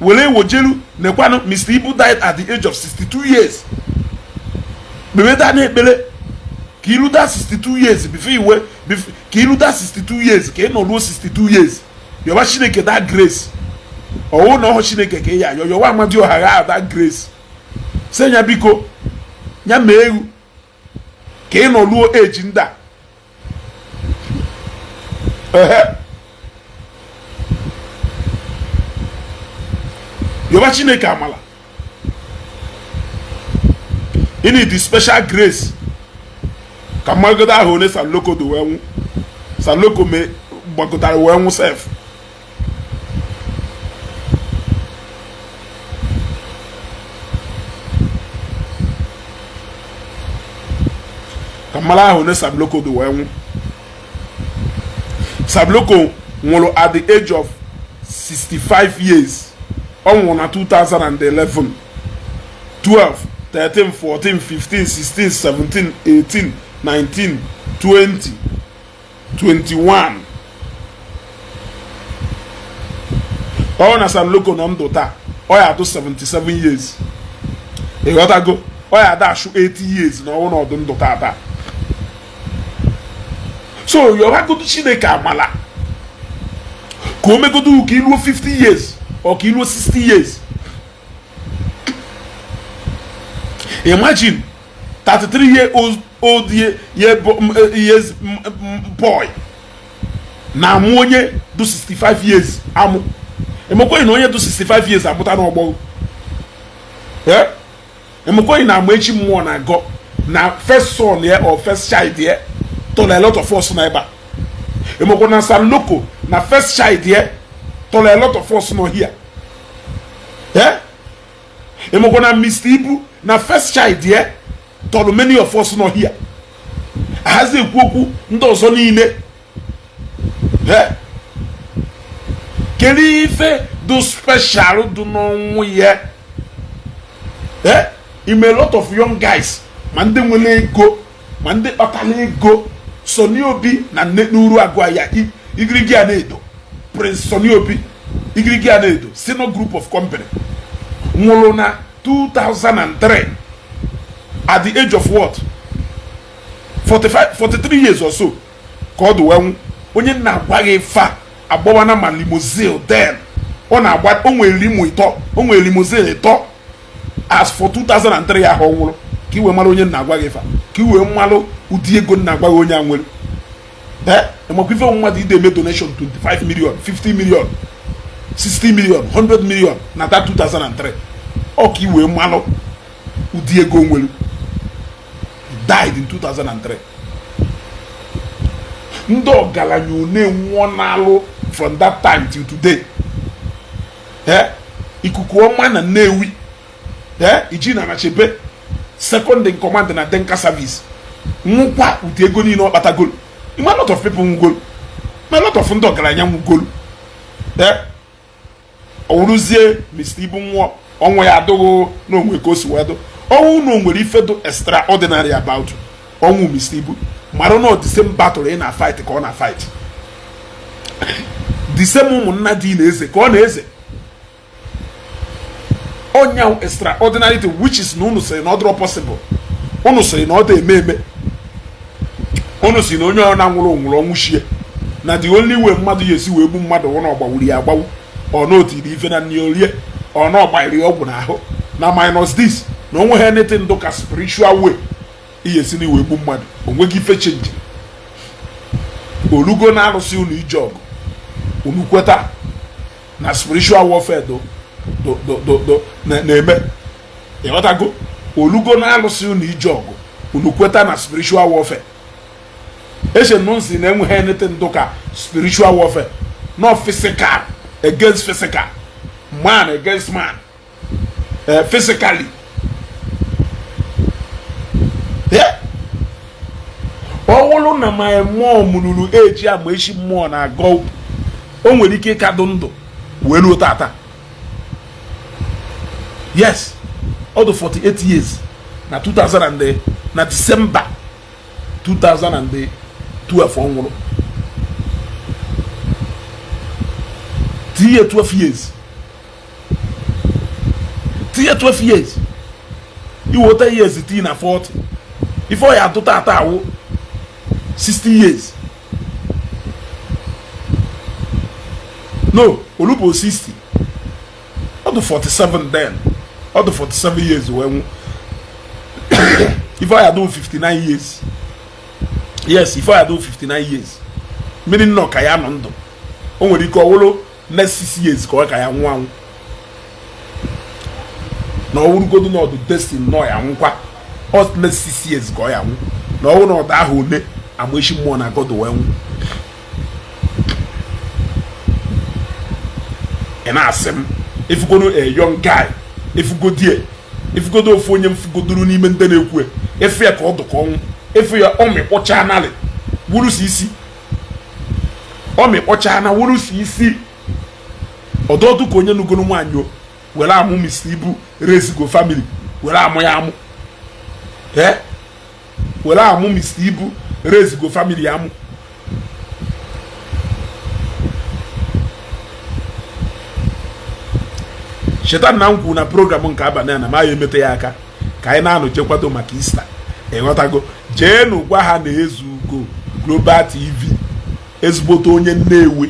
were wojelu nekwanụ. Mr. Ibu died at the age of 62 years. Kpeweta na ekpere ka ilu that 62 years before iwe, ka ilu that 62 years, ka ị nọ ruo 62 years. Yọba Chineke that grace. Ọwụ na ọhụ Chineke ka ị ya ayọ, yọwa Amadioha gha that grace, sị ya biko ya mee egwu ka ị nọ ruo eji ndị a. Ehe, yọba Chineke amala. You need the special grace. Ka mmagodo ahụ onye Saloko do wee nwụ, Saloko me gbagotara wee nwụ sef. Ka mmara ahụ onye Sam Loco do wee nwụ. Sam Loco nwụrụ at the age of 65 years. Ọ nwụrụ na 2011. 12, 13, 14, 15, 16, 17, 18, 19, 20, 21. Ọ na Sam Loco nọ ndụ taa, ọ ya adụ 77 years. Ịghọtago? Ọ ya ada ashụ 80 years na ọnwụ na ọdụ ndụ taa taa. So yọbagodu Chineke amala ka o megodu ka iluo 50 years or ka iluo 60 years. Imagine 33 year old year, years boy na-amụ onye dị 65 years amụ. Emekweghị na onye dị 65 years amụta n'ọgbọ. Emekweghị na ama echi mmụọ na-agọ na first son ya or first child ya tọrọ a lot of us na ebe a. Emekwa na San Loco na first child ya tọrọ a lot of us nọ here. Emekwa na Mr. Ibu na first child ya tọrọ many of us nọ here. Ahazi ekwu okwu ndị ọzọ niile. Kedu ife dị special dị n'ọnwụ ya? Ime a lot of young guys, ma ndị nwere ego, ma ndị kpatara ego. Sonny Obi na nne n'uru agụ ya igirigi a na-edo. Prince Sonny Obi, igirigi a na-edo, Sino Group of Company, nwụrụ na 2003 at the age of what, 45, 43 years or so ka ọ dị wee nwụ. Onye na-agwa gị fa agbawana ma limousine then ọ na-agba, o nwere limo ịtọ, o nwere limousine ịtọ as for 2003 ahụ ọ nwụrụ. Ka i wee mara onye na-agwa gị fa, ka i wee mmalụ ụdị ego na-agwa gị onye a nwere. Ee, makwa ife mmadụ ide eme donation 25 million, 50 million, 60 million, 100 million na that 2003. Ọ ka i wee mmalụ ụdị ego nwere. He died in 2003. Ndị ọgaranya one nwụọ n'alụ from that time till today. Ee, ikuku ọma na Nnewi, ee, iji na Anachebe, second in command na Denka Service, nwụkwa ụdị ego niile ọ kpatagolu. A lot of people nwugolu, ma a lot of ndị ọgaranya nwugolu. Ee, ọ wụrụzie Mr. Ibu nwụọ, ọnwụ ya adịghị n'onwe ka o si wee dụ. Ọnwụ na o nwere ife dị extraordinary about ọnwụ Mr. Ibu, mara na the same battle ị na fight ka ọ na fight, the same ụmụnna dị na-eze ka ọ na-eze ọnya extraordinary thing, which is na unu sịrị na ọ dịrọ possible, unu sịrị na ọ dị eme eme, unu sị na onye ọ na nwụrụ nwụrụ ọnwụ shie. Na the only way mmadụ ya esi wee gbu mmadụ wụ na ọgbawuru ya agbawu, ọ na otiri ife na nni orie, ọ na ọgbanyere ọgwụ n'ahụ, na minus this, na onweghị anything ndụ ka spiritual way ihe esi na iwee gbu mmadụ. Onweghị ife change. Olugo na arụsị unu ije ọgụ, unu kweta na spiritual warfare do do do do do na-eme. Ịghọtago? Olugo na alụsị unu ije ọgụ, unu kweta na spiritual warfare. Eche nụnsi na enweghị anything ndụ ka spiritual warfare, no physical against physical, man against man, physically. Yeah. Ọ wụrụ na my mom ruru eji ama echi mmụọ na-agọ, o nwere ike ịkadụ ndụ wee ruo tata. Yes, ọ dị 48 years na 2000 and na December 2012 ọ nwụrụ. Tinye 12 years, tinye 12 years, iweta years, tinye na 40, ife ọ ya atụta ata awụ 60 years. No, olubo 60, ọ dị 47 then, ọ dị 47 years wee nwụ. Ife ọ ya adụ 59 years. Yes, ife ọ ya adụ 59 years, mmiri nnọọ ka ya nọ ndụ. O nwere ike ọ wụrụ next 6 years ka ọ ka ya nwụ anwụ, na ọ wụrụgodu na ọdụ destin nọ ya nwụkwa, ọ next 6 years ka ọ ya nwụ, na ọ wụrụ na ọdụ ahụ one amaechi mmụọ na God wee nwụ. Ị na-asị m ifugodo a young guy, ifugodie, ifugodo ofu onye mfugodoro n'ime ndị na-ekwu efu ya ka ọ dụ ka ọnwụ efu ya, ọ mịkpọcha narị wurusi isi, ọ mịkpọcha na wurusi isi ọdọdụ ka onye nugoro nwaanyị o were amụ Mr. Ibu rezigo family, were amụ ya amụ, ee, were amụ Mr. Ibu rezigo family amụ. Cheta na m kwuru na program nke abalị a na ma ya emete ya aka ka anyị na-anọ chekwado maka Easter. Ịghọtago? Jeenu gwa ha na Ezugo Global TV, ezigbote onye Nnewi,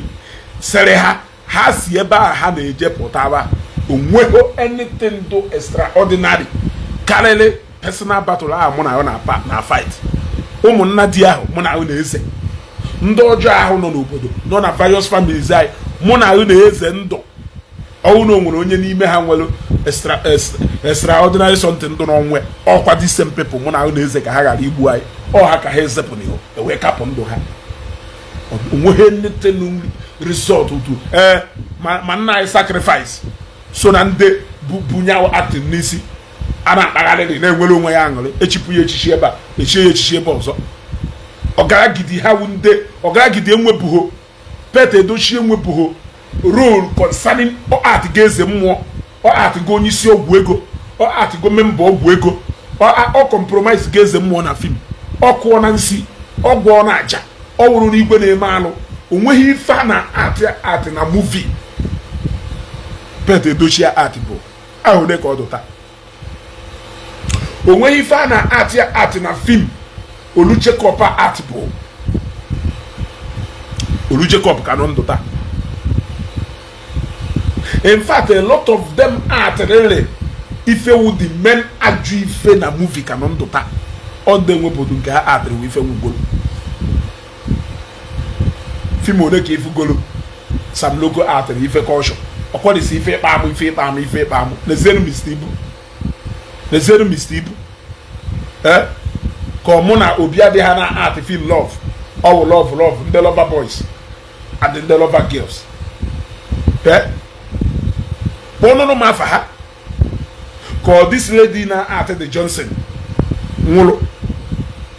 sịrị ha ha si ebe a ha na-eje pụtaba, onweghị anything do extraordinary karịrị personal battle ahụ mụ na ya na fight. Ụmụnna di ahụ mụ na ahụ na-eze ndị ọjọọ ahụ nọ n'obodo, nọ na various families anyị, mụ na ahụ na-eze ndụ. Ọnwụ na o nwere onye n'ime ha nwere extraordinary something ndụ n'ọnwe ọkwa the same people mụ na ahụ na-eze ka ha ghara igbu anyị. Ọ ha ka ha ezepụ n'ihu ewee kapụ ndụ ha. Onweghị anything result to ee ma nna anyị sacrifice so na ndị bunye acting n'isi a na-akpagharịrị na-enwere onwe ya aṅụrị, echipụ ya echichi ebe a, echie ya echichi ebe ọzọ. Ọgaragidi ha wu ndị ọgaragidi enwepụghị Pete Edochie enwepụghị role concerning art ga eze mmụọ, ọ art go onye isi ọgwụ ego, ọ art go memba ọgwụ ego, ọ compromise ga eze mmụọ na fim, ọ kụọ na nsi, ọ gwọọ na aja, ọ wụrụ n'igwe na-eme alụ. Onweghị ife a na art art na movie Pete Edochie art bụ ahụ ole ka ọ dụta. Onweghị ife a na art art na fim Olu Jacob art bụ Olu Jacob ka nọ ndụ taa. In fact, a lot of them art really ife wu the main ajụ ife na movie ka nọ ndụ taa. Ọ ndị enwebodo nke ha atịrị ife nwugolo fim ole ka ifugolo Sam Loco atịrị ife kọlshọ ọkwadisi ife ịkpa amụ, ife ịkpa amụ, ife ịkpa amụ. N'ezienu Mr. Ibu, n'ezienu Mr. Ibu, ee, ka ọ mụ na obi adịghị ha na art film love, ọwụ love love ndị lover boys and ndị lover girls, ee, kpọnụnụ m afa ha ka ọ this lady na art the Johnson nwụrụ,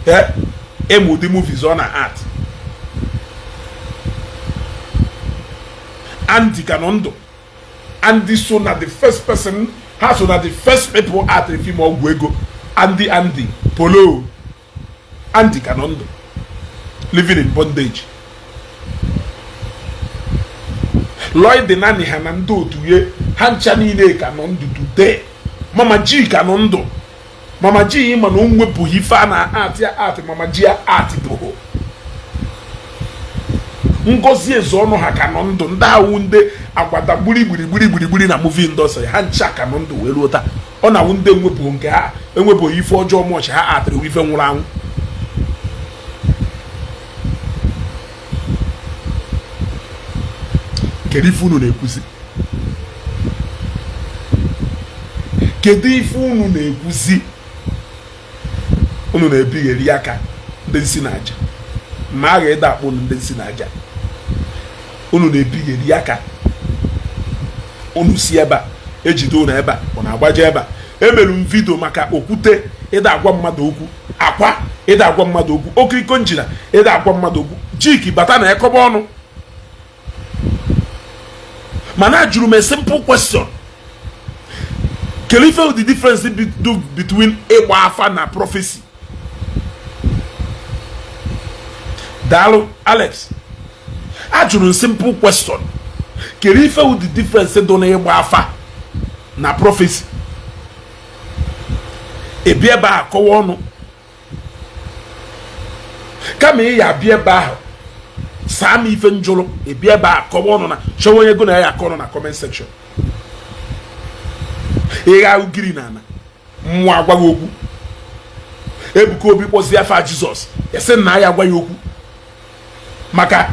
ee, emu ụdị movies ọ na art. Andy ka nọ ndụ. Andy so na the first person, ha so na the first people art film ọgwụ ego. Andy Andy Polo Andy ka nọ ndụ, living in bondage. Lloyd Nani ha na ndị otu ye ha ncha niile ka nọ ndụ today. Mama G ka nọ ndụ. Mama G ma na o nwepụghị ife a na art ya art. Mama G ya art bụ Ngozi Ezeọnụ ha ka nọ ndụ. Ndị awụ ndị agbada gburi gburi gburi gburi gburi na movie industry, ha ncha ka nọ ndụ wee ruo taa. Ọ na-awụ ndị enwepụghị nke ha, enwepụghị ife ọjọọ mọchị ha atịrị ife nwụrụ anwụ. Kedu ife unu na-ekwuzi? Kedu ife unu na-ekwuzi? Unu na-ebigheri aka ndị nsi na aja, ma a ga-ede akpụ unu ndị nsi na aja. Unu na-ebigheri aka, unu si ebe a ejide unu ebe a, ọ na-agbaje ebe a. Emere m video maka okwute ịda agwa mmadụ okwu, akwa ịda agwa mmadụ okwu, okiriko njina ịda agwa mmadụ okwu, jiki bata na ekọba ọnụ. Mana ajụrụ m a simple question: kedu ife the difference between ịgba afa na prophecy? Daalụ Alex. Ajụrụ m simple question: kedu ife the difference dị na ịgba afa na prophecy? Ebi ebe a kọwa ọnụ kama ị ya abịa ebe ahụ saa m ife njụrụ. Ebi ebe a kọwa ọnụ na chọwa onye go na ya akọ ọnụ na comment section. Ịgha ugiri na ana mmụọ agwaghị okwu. Ebuka Obi kpọzie afa Jizọs, esi na ya agwa ya okwu maka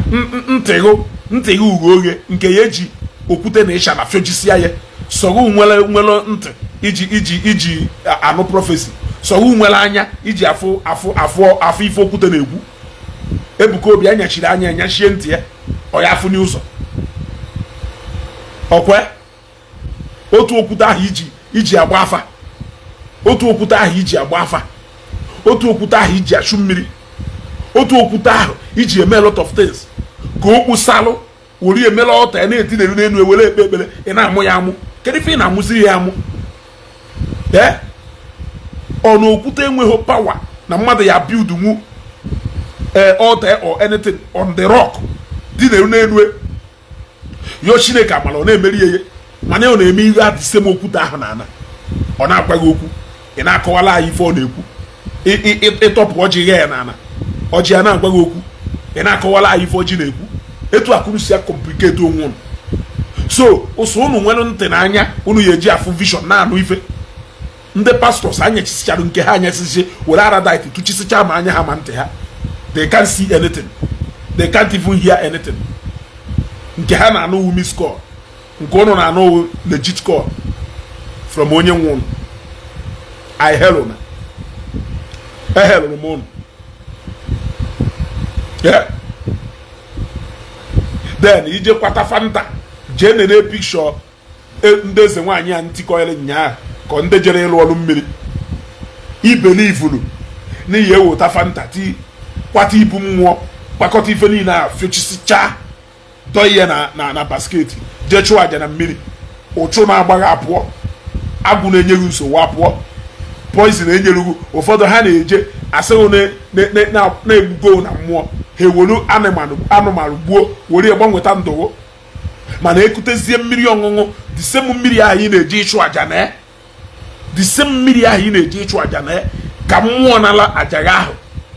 ntịghụ ntịghụ ughe oghe nke ya eji okwute na ịsha na fiojisia ya. Sọgụ nwere nwere ntị iji iji iji anụ prophecy, sọgụ nwere anya iji afụ afụ afụ afụ ife okwute na-ekwu. Ebuka Obi anyachiri anya, anyachie ntị ya, ọ ya afụ n'ụzọ. Ọkwe otu okwute ahụ iji iji agba afa, otu okwute ahụ iji agba afa, otu okwute ahụ iji achụ mmiri, otu okwute ahụ iji eme a lot of things ka o kpusalụ were emela ọta ya na-etinyere n'elu ewere ekpe ekpere. Ị na-amụ ya amụ, kedu ife ị na-amụzi ya amụ? Ee, ọ na okwute enweghị power na mmadụ ya build nwu altar or anything on the rock dị n'elu yo Chineke amara, ọ na-emeri ya, mana ọ na-eme ihe adịsem okwute ahụ na ana ọ na-agwa gị okwu, ị na-akọwala anyị ife ọ na-ekwu. Ịtọpụ ọjị ghe ya na ana, ọjị ya na-agwa gị okwu, ị na-akọwala anyị ife ọjị na-ekwu. Etu akụrụ si complicate onwe unu. So ụsọ unu nwere ntị n'anya unu ya eji afụ vision na-anụ ife. Ndị pastors anyachisichara nke ha anyasisi were aradite tụchisicha ma anya ha ma ntị ha. They can't see anything, they can't even hear anything. Nke ha na-anụ miss call, nke unu na-anụ legit call from onye nwe unu. I hello na ehelụrụ m unu. Yeah. Then ije kwata Fanta, jee nene picture ndị eze nwaanyị a ntikọnyere nyaa ka ndị jere ịlụ ọrụ mmiri ibelivulu n'ihi ewota Fanta ti kwata ibu mmụọ, kpakọta ife niile a fiochisicha dọ ihe na na basket, jee chụọ aja na mmiri. Ụchụ na-agbagha apụọ, agwụ na-enye gị nsogbu apụọ, poison enyerugu. Ụfọdụ ha na-eje asịghị na-egbugo na mmụọ, ha ewelu anụmanụ gbuo were gbanweta ndụgụ. Mana ekutezie mmiri ọṅụṅụ, the same mmiri ahụ ị na-eji ịchụ aja na the same mmiri ahụ ị na-eji ịchụ aja na ka mmụọ nala aja gị ahụ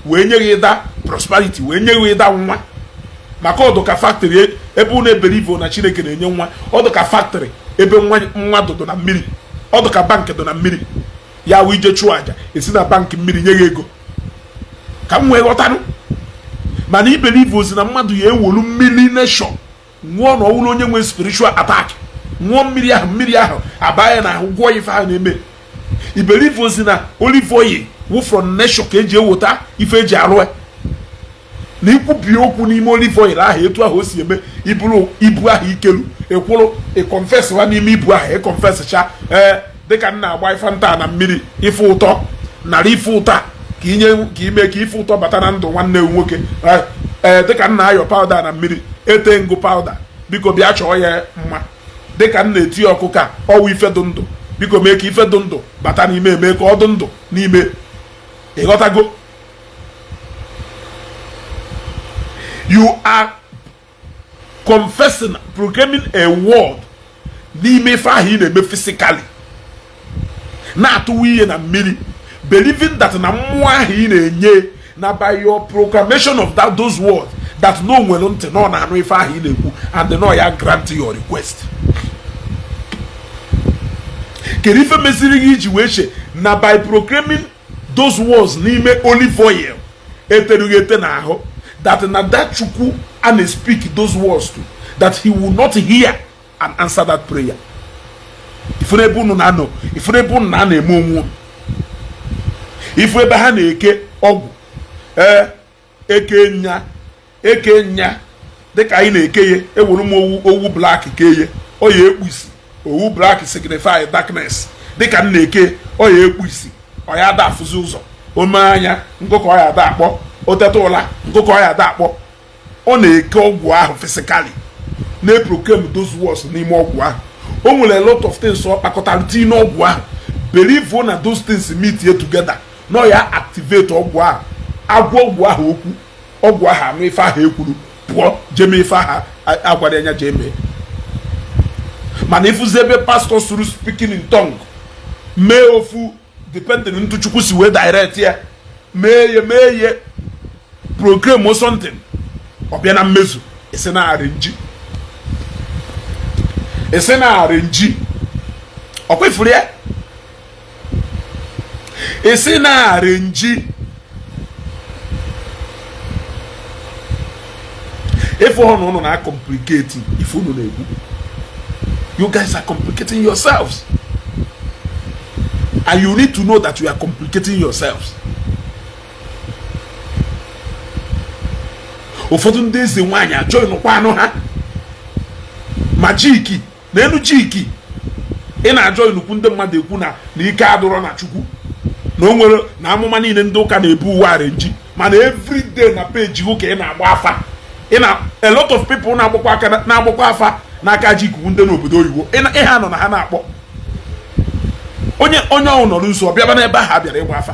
wee nye gị ịda prosperity, wee nye gị ịda nwa. Maka ọdụ ka factory ebe unu ebelieve na Chineke na-enye nwa, ọdụ ka factory ebe nwa dụdụ na mmiri, ọdụ ka bank dụ na mmiri ya wụ ije chụọ aja esi na bank mmiri nye gị ego ka m wee ghọtanụ. Mana ibelieve ozi na mmadụ ya ewolu mmiri neshọn nwụọ na ọwụrụ onye nwe spiritual attack, ṅụọ mmiri ahụ, mmiri ahụ abanye na ahụ gwọọ ife ahụ na-eme. Ibelieve ozi na olive oil wụ from nation ka eji ewota ife eji arụ na ikwubi okwu n'ime olive oil ahụ, etu ahụ o si eme iburu ibu ahụ ikelu ịkwụrụ ịconfess ha n'ime ibu ahụ ịconfesscha. Ee, dịka m na-agba ife nta na mmiri ife ụtọ nara ife ụtọ ka inye ka ime ka ife ụtọ bata na ndụ nwanne m nwoke. Ee, dịka m na-ayọ powder na mmiri ete ngụ powder, biko bịa chọọ ya mma. Dịka m na-eti ọkụkọ a ọwụ ife dụ ndụ, biko mee ka ife dụ ndụ bata n'ime, mee ka ọ dụ ndụ n'ime. Ịghọtago? You are confessing, proclaiming a word n'ime ife ahụ ị na-eme physically, na-atụwa ihe na mmiri, believing that na mmụọ ahụ ị na-enye na by your proclamation of that those words That na o nwere ntị, na ọ na-anụ ife ahụ ị na-ekwu, and na ọ ya grant your request. Kedu ife meziri gị iji wee che na by proclaiming those words n'ime olive oil eterughị ete n'ahụ, that na that Chukwu a na-speak those words to, that he will not hear and answer that prayer? Ifuru ebe unu na-anọ, ifuru ebe unu na-anọ eme onwe unu, ifu ebe ha na-eke ọgwụ. Ee, eke nya, eke nya, dịka anyị na-eke ya, ewere m owu, owu black kee ya, ọ ya ekpu isi. Owu black signify darkness. Dịka m na-eke, ọ ya ekpu isi, ọ ya ada afụzi ụzọ, ome anya nkụkọ, ọ ya ada akpọ, o teta ụla nkụkọ, ọ ya ada akpọ. Ọ na-eke ọgwụ ahụ physically, na-eproclaim those words n'ime ọgwụ ahụ. O nwere a lot of things ọ kpakọtara tinye n'ọgwụ ahụ, believe na those things meet here together, na ọ ya activate ọgwụ ahụ, agwọ ọgwụ ahụ okwu, ọgwụ ahụ anụ ife ahụ ekwuru, pụọ jeme ife ahụ agwara anya jee mee. Mana ịfụzi ebe pastọ suru speaking in tongue mee ofu, depending ntụ Chukwu si wee direct ya, mee ya, mee ya, proclaim something, ọ bịa na mmezu, esi na arrange, esi na arrange. Ọkwa ifuru ya, esi na arrange. Ife hụ na ụnụ na-complicate ife unu na-ekwu. You guys are complicating yourselves, and you need to know that you are complicating yourselves. Ụfọdụ ndị eze nwaanyị ajoinụkwa anụ ha ma jiki na elu jiki ị na-ajoinukwu ndị mmadụ ekwu na na ike adụrọ na Chukwu, na o nwere na amụma niile ndị ụka na-ebu uwe arrange, mana everyday na peji ụka ị na-agba afa. Ị na a lot of people na-agbakwa aka, na-agbakwa afa n'aka ji ikuku ndị n'obodo oyibo. Ihe anọ na ha na-akpọ onye onye ọhụụ nọrọ nso, ọ bịaba n'ebe ahụ a bịara ịgba afa.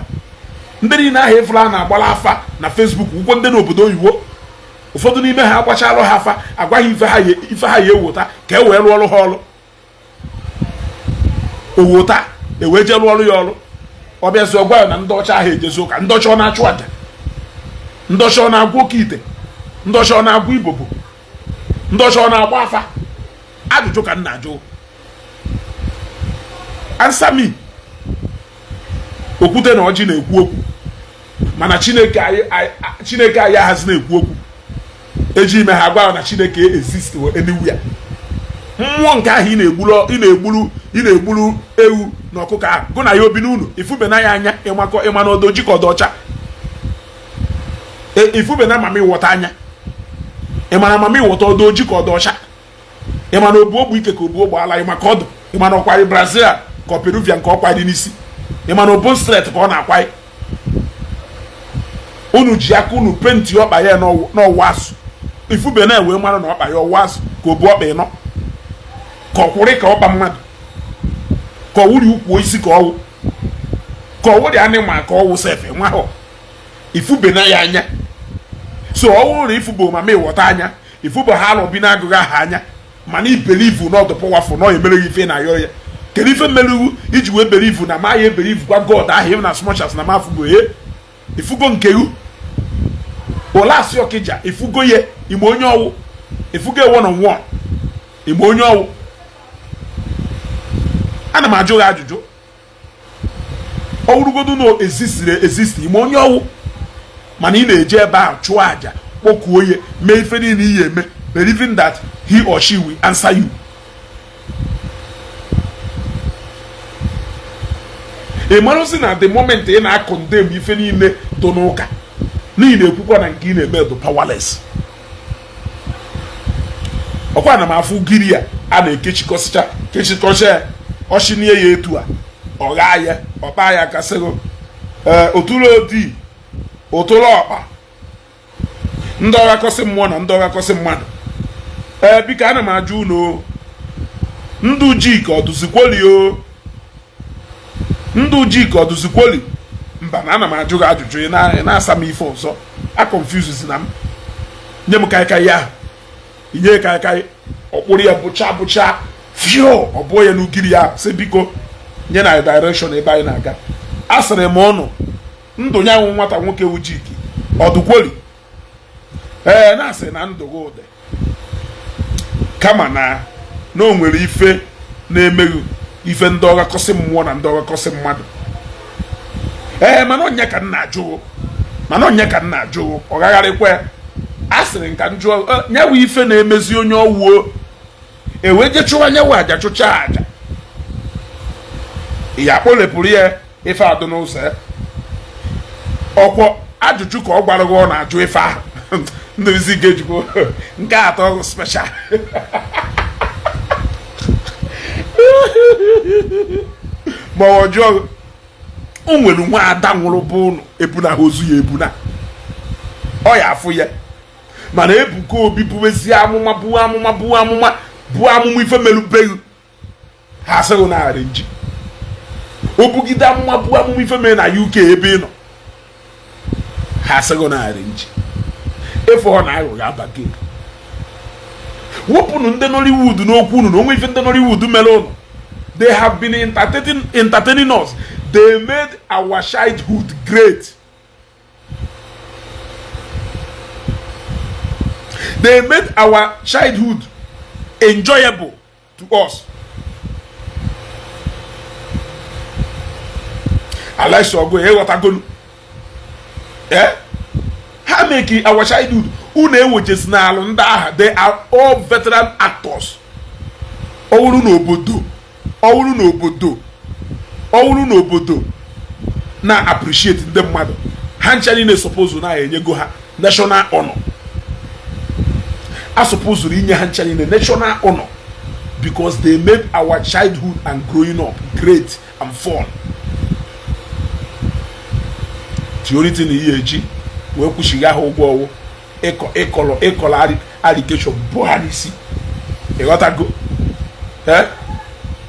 Ndị niile ahụ ịfụrụ a na-agbara afa na Facebook ụgwọ, ndị n'obodo oyibo, ụfọdụ n'ime ha agbachalụ ha afa, agwaghị ife ha ya ewota ka e wee rụọ ọrụ ha ọrụ owota, ewee jee rụọ ọrụ ya ọrụ. Ọ bịazi ọgwa ya na ndị ọcha ahụ ejezi ụka, ndị ọcha ọ na-achụ aja, ndị ọcha ọ na-agwọ oke ite, ndị ọcha ọ na-agwọ ibobo, ndị ọcha ọ na-agba afa. Ajụjụ ka m na-ajụ, answer me. Okwute na ọjị na-ekwu okwu, mana Chineke anyị ahazi na-ekwu okwu. Eji ime ha gwa na Chineke exist anywhere. Mmụọ nke ahụ ị na-egburu ị na-egburu ewu na ọkụkọ ahụ, gụ na ya obi n'ụlọ, ifube na ya anya, ịmakọ ịma na odo jikọ ọcha, ifube na mama ịwọta anya, ịmana mama ịwọta ọdọ oji ka ọdọ ọcha, ịmana obu ogbu ike ka obu ogbu ala, ịma ka ọdụ, ịmana ọkwari Brazil ka ọ Peruvian ka ọ kwari n'isi, ịmana obu stret ka ọ na-akwari. Unu ji aka unu penti ọkpa ya n'ọwa azụ, ifube na-ewe mara na ọkpa ya ọwa azụ ka obu ọkpa ịnọ, ka ọ kwụrị ka ọkpa mmadụ, ka ọ wuri ukwu isi ka ọwụ, ka ọ wuri anịma ka ọwụ sef nwa ahụ, ifube na ya anya. So ọ bụrụ na ifubo mama ịghọta anya, ifubo ha alụ bi na-agụghị aha anya, mana ibelivu na ọdụ powerful na ọ emere gị ife na ayọ ya. Kedu ife mmeriwu iji wee believe na ma ya ebelieve kwa God ahụ, even as much as na ma afụgo ye ifugo nke yu olasị ọkịja ifugo ye ime onye ọwụ ifugo one on one ime onye ọwụ. Ana m ajụ gị ajụjụ, ọ wụrụgodu na ezistiri ezisti ime onye ọwụ, mana ị na-eje ebe ahụ chụọ àjà, kpọkuo ye, mee ife niile iyi eme, believing that he or she will answer you. Ị marụzi na the moment ị na-akọndem ife niile dị n'ụka n'ihi na-ekwukwa na nke ị na-eme dị powerless. Ọkwa na m afụ ugiri a a na-ekechikọsịcha kechikọcha ya, ọchinie ya etu a, ọ ghaa ya, ọ kpaa ya kasịgo otụrụ odi ụtụrụ ọkpa ndị ọghakọsị mmụọ na ndị ọghakọsị mmadụ. Ee, biko ana m ajụ unu, ndụ ji ka ọdụzikwoli o, ndụ ji ka ọdụzikwoli? Mba, na ana m ajụ gị ajụjụ, ị na-asa m ife ọzọ, a confuse na m. Nye m kaikai ahụ, inye kaikai, ọkpụrụ ya bụcha bụcha fio, ọ bụọ ya n'ugiri ya, sị biko nye na direction ebe anyị na-aga. A sịrị m ụnụ, ndụ nyanwụ nwata nwoke wu Jiki ọdụkwoli. Ee, na-asị na ndụ gị ụdị kama na o nwere ife na-emeghị ife ndị ọghakọsị mmụọ na ndị ọghakọsị mmadụ. Ee, mana onye ka m na-ajụ, mana onye ka m na-ajụ, ọ gagharịkwa a sịrị nka njụọ nyewe ife na-emezi onye ọwuo ewee je chụwa nyewe aja, chụcha aja ya akpọlepụrụ ya ife adụ n'ụzọ. Ọkwọ ajụjụ ka ọ gwara gị, ọ na-ajụ ife ahụ. Ndị isi ga-ejikwa nke atọ special ma ọ jụọ o nwere nwa ada nwụrụ bụ ụnụ ebuna ha ozu ya ebuna ọ ya afụ ya. Mana Ebuka Obi buwezie amụma, buo amụma, buo amụma, buo amụma ife merubeghị, ha asịghị na arenji. O bugide amụma, buo amụma ife mere na UK ebe ị nọ, ha asịghị na arenji. Efe ọ na-aghụghọ abago. Wepụnụ ndị Nollywood n'okwu unu na onwe ife ndị Nollywood mere unu. They have been entertaining us. They made our childhood great. They made our childhood enjoyable to us. Alex Ogo ịghọtagolu ha make our childhood. Unu ewejesi n'alụ ndị agha. They are all veteran actors. Ọwụrụ n'obodo, ọwụrụ n'obodo, ọwụrụ n'obodo na appreciate ndị mmadụ ha ncha niile. Suppose na enyego ha national honor. A suppose inye ha ncha niile national honor because they made our childhood and growing up great and fun. The only thing ihe eji wee kwụchighị ha ụgwọ ọwụ ịkọlọ ịkọlọ allegation bụ ha n'isi. Ịghọtago?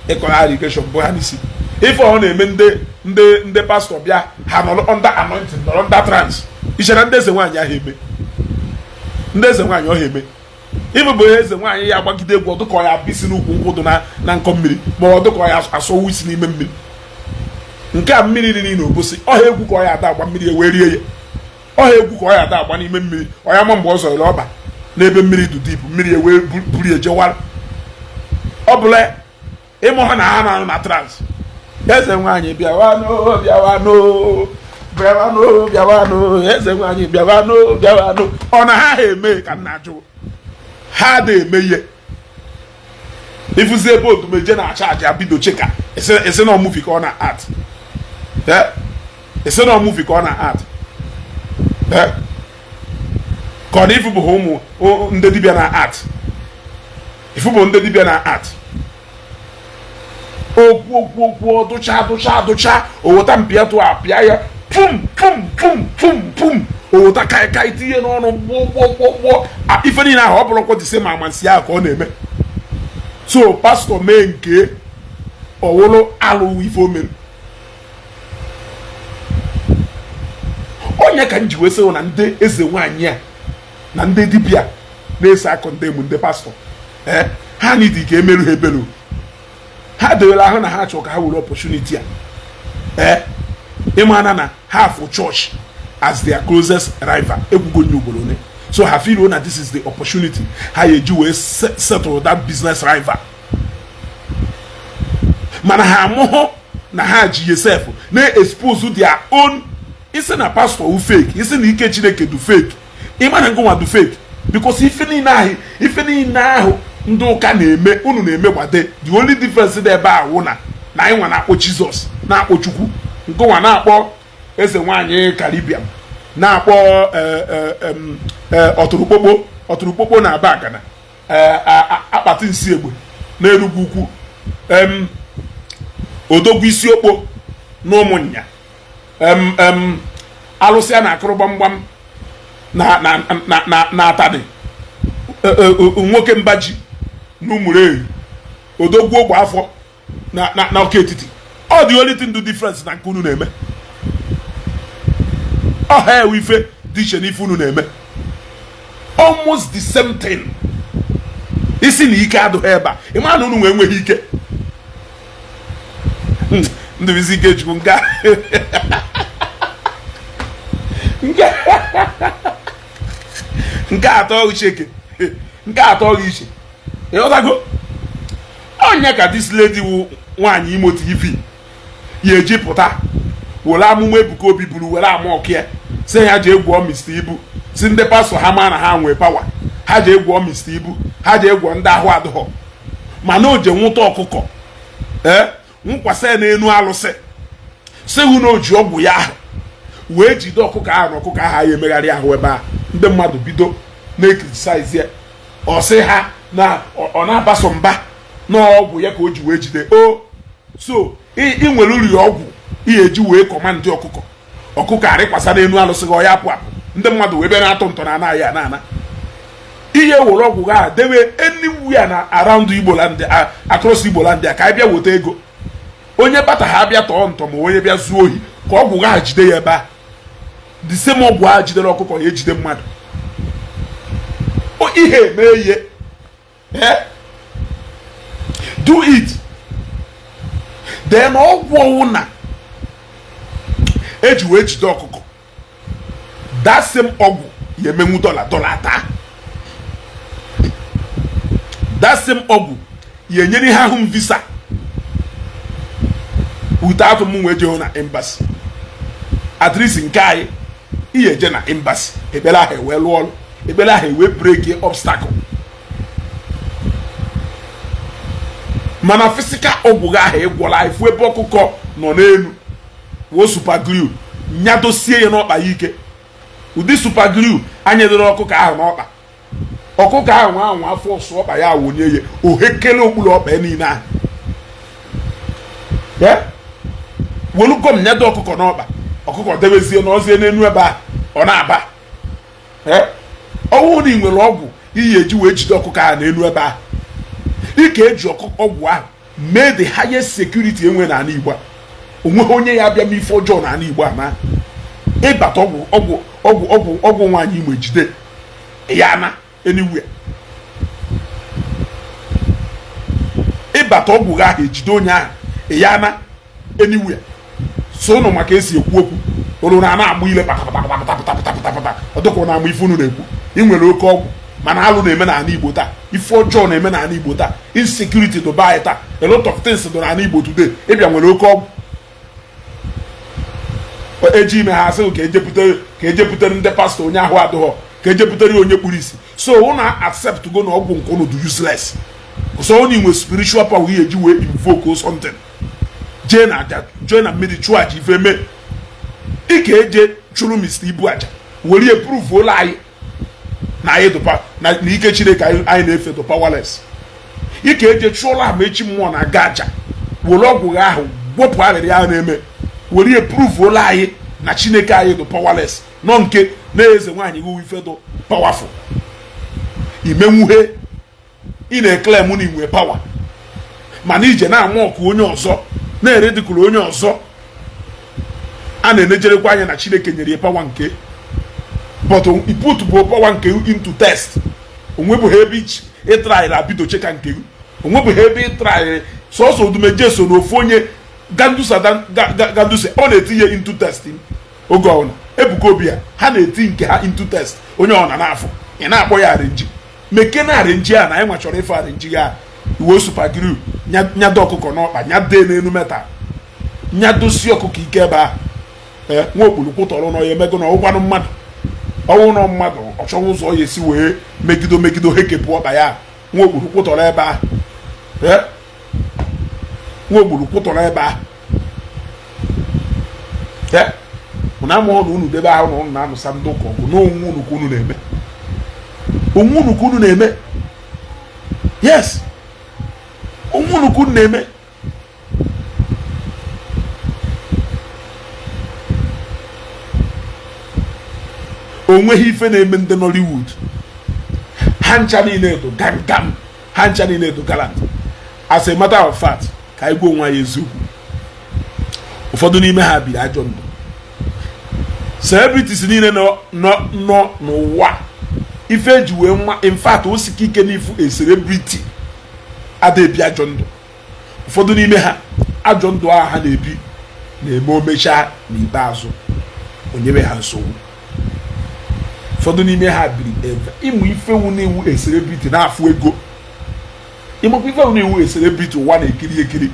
Ịkọlọ allegation bụ ha n'isi. Ife ọ na-eme ndị ndị ndị pastọ bịa ha nọrọ under anointing, nọrọ under trance. Ichere ndị eze nwaanyị ahụ eme, ndị eze nwaanyị ọha eme ife bụ eze nwaanyị ya agbagide egwu ọdụkọ ya bisi n'ukwu nkwụ dị na nkọ mmiri, ma ọ dụkọ ya asọwu isi n'ime mmiri nke a mmiri dị n'ile obosi. Ọha egwu ka ọ ya ada agba mmiri ewee rie ya. Ọha egwu ka ọ ya ada agba n'ime mmiri ọ ya ma mgbe ọ zọrọ ọba n'ebe mmiri dị deep, mmiri ewee buru ejewara. Ọ bụla ịmụ ha na ha na-anọ na trance. Eze nwaanyị bịawanụ, bịawanụ, bịawanụ, bịawanụ, eze nwaanyị bịawanụ, bịawanụ. Ọ na ha ha eme ka nna jụ ha da eme ihe. Ifuzi ebe Odumeje na-acha aja bido cheka ese na movie ka ọ na art, ese na movie ka ọ na art, ka ọ na ifu bụ ụmụ ndị dibịa na art, ifu bụ ndị dibịa na art. Okwu okwu okwu dụcha dụcha dụcha, owota mpịatụ apịa ya pum pum pum pum pum, owota kaikai tinye n'ọnụ gbụọ gbụọ gbụọ gbụọ. Ife niile ahụ ọ bụrụkwa dise ma amansi ahụ ka ọ na-eme. So pastọ mee nke ọwụlụ alụ ife o mere. Onye ka m ji wee sị na ndị eze nwaanyị a na ndị dibịa na-ese akụ ndị emu ndị pastọ ha nidi ka emerụ ha ebelu. Ha dewere ahụ na ha chọrọ ka ha were opportunity a ịmana na ha fụ church as their closest rival. Ekwugo nye ugboro one, so ha feel na this is the opportunity ha eji wee settle that business rival. Mana ha amụhụ na ha ji yesef na-expose their own. Isi na pastor wu fake, isi na ike Chineke du fake, ịmana ngụnwa du fake, because ife niile ahụ ndị ụka na-eme unu na-eme gbade. The only difference dị ebe a wụ na anyị nwa na-akpọ Jizọs, na-akpọ Chukwu, ngụnwa na-akpọ eze nwaanyị Caribbean, na-akpọ ọtụrụkpokpo ọtụrụkpokpo na aba agana, akpati nsi egbe n'Enugwu ukwu, odogwu isi okpo na ụmụnya, alụsịa na akụrụ gbamgbam na atani, nwoke mbaji na ụmụreyi, odogwu ogbe afọ na ọka etiti. Ọ dị only thing do difference na nke unu na-eme. Ọha ewe ife dị iche n'ife unu na-eme, almost the same thing. Isi na ike adụghị ebe a, ịma na unu nwee enweghị ike. Ndị isi ike chukwu nke nke Nke atọ uche, nke atọ gị iche. Ịghọtago? Onye ka this lady wụ nwaanyị Imo TV ya eji pụta were amụma Ebuka Obi buru were ama ọkụ ya, si ya jee gwọọ Mr. Ibu, si ndị pastọ ha maa na ha nwee power, ha jee gwọọ Mr. Ibu, ha jee gwọọ ndị ahụ adịghọ, mana o je nwụta ọkụkọ, ee, nwụkwasị ya n'enu alụsị, si hụ na o ji ọgwụ ya ahụ wee jide ọkụkọ ahụ, na ọkụkọ ahụ ya emegharị ahụ ebe a. Ndị mmadụ bido na-ecriticize ya. Ọ sị ha na ọ na-abaso mba n'ọgwụ ya ka o ji wee jide o. So ị nwere uri ọgwụ ihe eji wee command ọkụkọ, ọkụkọ arịkwasa n'elu alụsị gị, ọ ya apụ apụ. Ndị mmadụ wee bịa na-atụ ntọ na anaghị ana ana ihe were ọgwụ gị ahụ dewe anywhere na around Igbo land, across Igbo land, ka anyị bịa weta ego. Onye bata ha bịa tọọ ntọ, ma onye bịa zuo ohi, ka ọgwụ gị ahụ jide ya ebe a. The same ọgwụ ahụ jidere ọkụkọ ya ejide mmadụ. Ihe eme ihe, do it. Then ọgwụ ọwụ na eji wee jide ọkụkọ, that same ọgwụ ya emenwu dọla dọla taa. That same ọgwụ ya enyere ihe ahụ m visa without m wee jee na embassy. At least nke anyị, ihe eje na embassy, ekpere ahụ ewee lụọ ọrụ, ekpere ahụ ewee break obstacle. Mana physical ọgwụ gị ahụ ịgwọla ifu ebe ọkụkọ nọ n'elu, woo super glue nyadosie ya n'ọkpa ya ike. Ụdị super glue anyedoro ọkụkọ ahụ n'ọkpa, ọkụkọ ahụ nwa anwa afọ ọsụ ọkpa ya wụnye ya ohekele okpuru ọkpa ya niile ahụ. Welu gum nyado ọkụkọ n'ọkpa, ọkụkọ debezie n'ọzie n'enu ebe a ọ na-aba. Ọnwụ na ị nwere ọgwụ iyi eji wee jide ọkụkọ ahụ n'elu ebe ahụ, ị ka eji ọgwụ ahụ mee the highest security enwe n'ala Igbo a. Onweghị onye ya abịa m ife ọjọọ n'ala Igbo a na ịbata ọgwụ ọgwụ ọgwụ ọgwụ ọgwụ nwaanyị Imo ejide ya na anywhere. Ịbata ọgwụ gị ahụ ejide onye ahụ ya na anywhere. So ụnụ maka esi ekwu okwu ụrụ na na-agba ile patapatapatapatapatapata, ọ dịka na ama ife unu na-ekwu. Ị nwere oke ọgwụ, mana alụ na-eme n'ala Igbo taa, ife ọjọọ na-eme n'ala Igbo taa, insecurity dụba anyị taa, a lot of things dị n'ala Igbo today. Ịbịa nwere oke ọgwụ eji ime ha asị ka ejepụtere, ka ejepụtere ndị pastọ onye ahụ adịghọ, ka ejepụtere onye kpuru isi. So ụnụ accept go na ọgwụ nke ụnụ dị useless. So ụnụ nwe spiritual power ihe eji wee invoke something, jee na aja, jee na mmiri chụọ aja, ife mee. Ị ka eje chụrụ Mr. Ibu aja were ihe prove ụlọ anyị na anyị dụpa na ike Chineke anyị na-efe dụ powerless. Ị ka eje chụọla ama echi mmụọ na aga aja, were ọgwụ gị ahụ gwọpụ arịrị ahụ na-eme, were ihe prove ụlọ anyị na Chineke anyị dụ powerless, nọ nke na eze nwaanyị gị ife dụ powerful. Imenwuhe ị na-eclaim na inwe power, mana ije na-ama ọkụ onye ọzọ na-eredikụrụ onye ọzọ a na-enejerekwa anya na Chineke nyere ya power nke, but put bụ power nke into test. Onwebụghị ebe ịtrayịrị abido cheka nke gị, onwebụghị ebe ịtrayịrị sọsọ odumeje so na ofu onye gandusa gandusa ọ na-etinye into test oge ọbụla. Ebuka Obi a ha na-eti nke ha into test onye ọna n'afọ ị na-akpọ ya arrange meke na arrange a na anyị nwa chọrọ ịfụ arrange ya. Iwe super glue nyado ọkụkọ n'ọkpa, nyado n'elu metal, nyadosi ọkụkọ ike ebe ahụ. Ee, nwa okpuru kwụtọrọ nọ ya emego na ọgwanụ mmadụ ọnwụ nọ mmadụ ọ chọghị ụzọ ya esi wee megido megido hekepụ ọkpa ya. Nwa okpuru kwụtọrọ ebe ahụ. Ee, nwa okpuru kwụtọrọ ebe ahụ. Ee, mụ na amụọ na unu debe ahụ na unu na-anụsa ndị ụka ọgụ n'onwe unu ka unu na-eme onwe unu ka unu na-eme. Yes, onwe unu ka unu na-eme. Onweghị ife na-eme ndị Nollywood, ha ncha niile edo gangam, ha ncha niile edo gallant. As a matter of fact, ka anyị gwa onwe anyị eziokwu, ụfọdụ n'ime ha biri ajọ ndụ. Celebrities niile nọ n'ụwa ife eji wee nwa, in fact o sike ike n'ifu a celebrity ada ebi ajọ ndụ. Ụfọdụ n'ime ha ajọ ndụ ahụ ha na-ebi na-eme omechaa n'ikpeazụ onyebe ha nsogbu. Ụfọdụ n'ime ha biri ịmụ ifewu na-ewu a celebrity na-afụ ego. Ịmakwa ifewu na-ewu a celebrity ụwa na-ekiri ekiri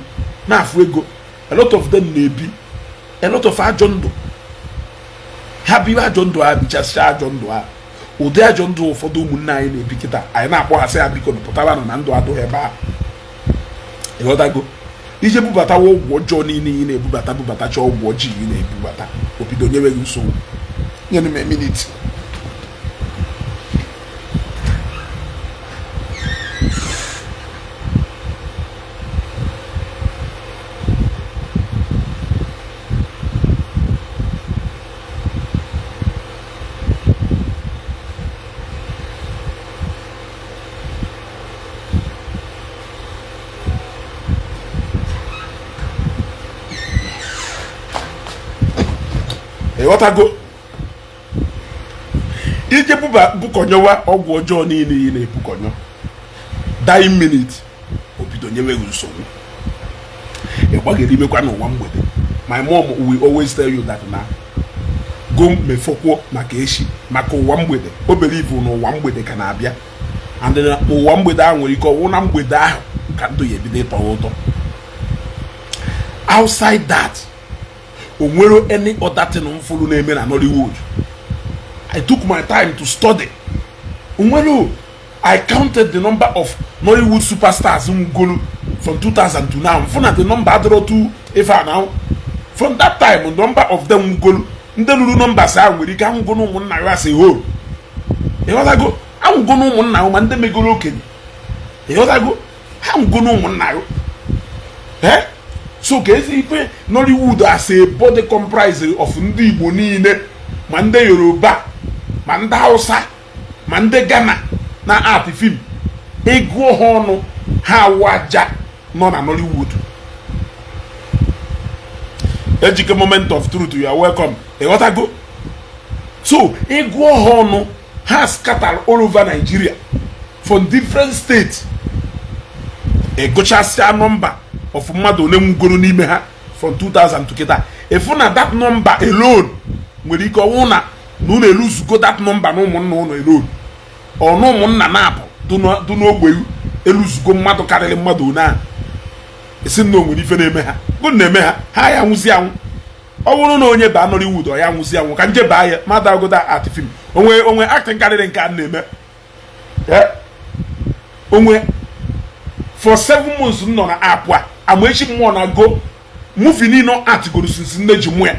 na-afụ ego. A lot of them na-ebi a lot of ajọ ndụ. Ha biwe ajọ ndụ, ha bichasịa ajọ ndụ ha, ụdị ajọ ndụ ụfọdụ ụmụnne anyị na-ebi kịta. Anyị na-akpọghasị ya, biko pụtara na ndụ adụghị ebe a. Ịghọtago? Ije bubatawa ọgwụ ọjọọ niile ị na-ebubata, bubatacha ọgwụ ọjọọ ị na-ebubata, obido nyewe gị nsogbu. Nyere m minute. Ịghọtago? Ije bukọnyewa ọgwụ ọjọọ niile ị na-ebukọnyọ, dying minute obido nyewe gị nsogbu. Ịgbaghere imekwa n'ụwa mgbede. My mom will always tell you that na go mefọkwuo maka echi, maka ụwa mgbede. O believe na ụwa mgbede ka na-abịa, and na ụwa mgbede ahụ nwere ike ọwụ na mgbede ahụ ka ndụ ya ebido ịtọ ụtọ. Outside that, o nwere any other thing mfụrụ na-eme na Nollywood? I took my time to study. Onwere. I counted the number of Nollywood superstars ngolu from 2000 to now. Mfụ na the number adịrọ too ife a now. From that time, the number of them ngolu, ndị lụrụ numbers ahụ nwere ike anwụgo na ụmụnna ya as a whole. Ịghọtago? Anwụgo na ụmụnna ya ma ndị megoro okenye. Ịghọtago? Ha nwụgo na ụmụnna ya. Eh? So ka ezi ife Nollywood as a body comprised of ndị Igbo niile, ma ndị Yoruba, ma ndị Hausa, ma ndị Ghana na art film, ịgụọ ha ọnụ, ha awụ aja nọ na Nollywood. Ejike, moment of truth, you are welcome. Ịghọtago? So ịgụọ ha ọnụ, ha scatter all over Nigeria from different states. Ịgụchasịa number of mmadụ ole nwugoro n'ime ha from 2000 to kịta, ịfụ na that number alone nwere ike ọnwụ na na unu eluzugo that number na ụmụnna ụnụ alone, ọnụ ụmụnna na-apụ dị n'ogbe eluzugo mmadụ karịrị mmadụ one ahụ. Esi na o nwere ife na-eme ha, gụ na-eme ha, ha ya nwụzi anwụ. Ọ bụrụ na onye baa Nollywood, ọ ya nwụzi anwụ ka nje baa ya mmadụ agodo art film. Onwe onwe acting karịrị nke a na-eme onwe. For 7 months m nọ na app a, Amaechi mmụọ na go movie niile atịgoro since nne ji mụ ya,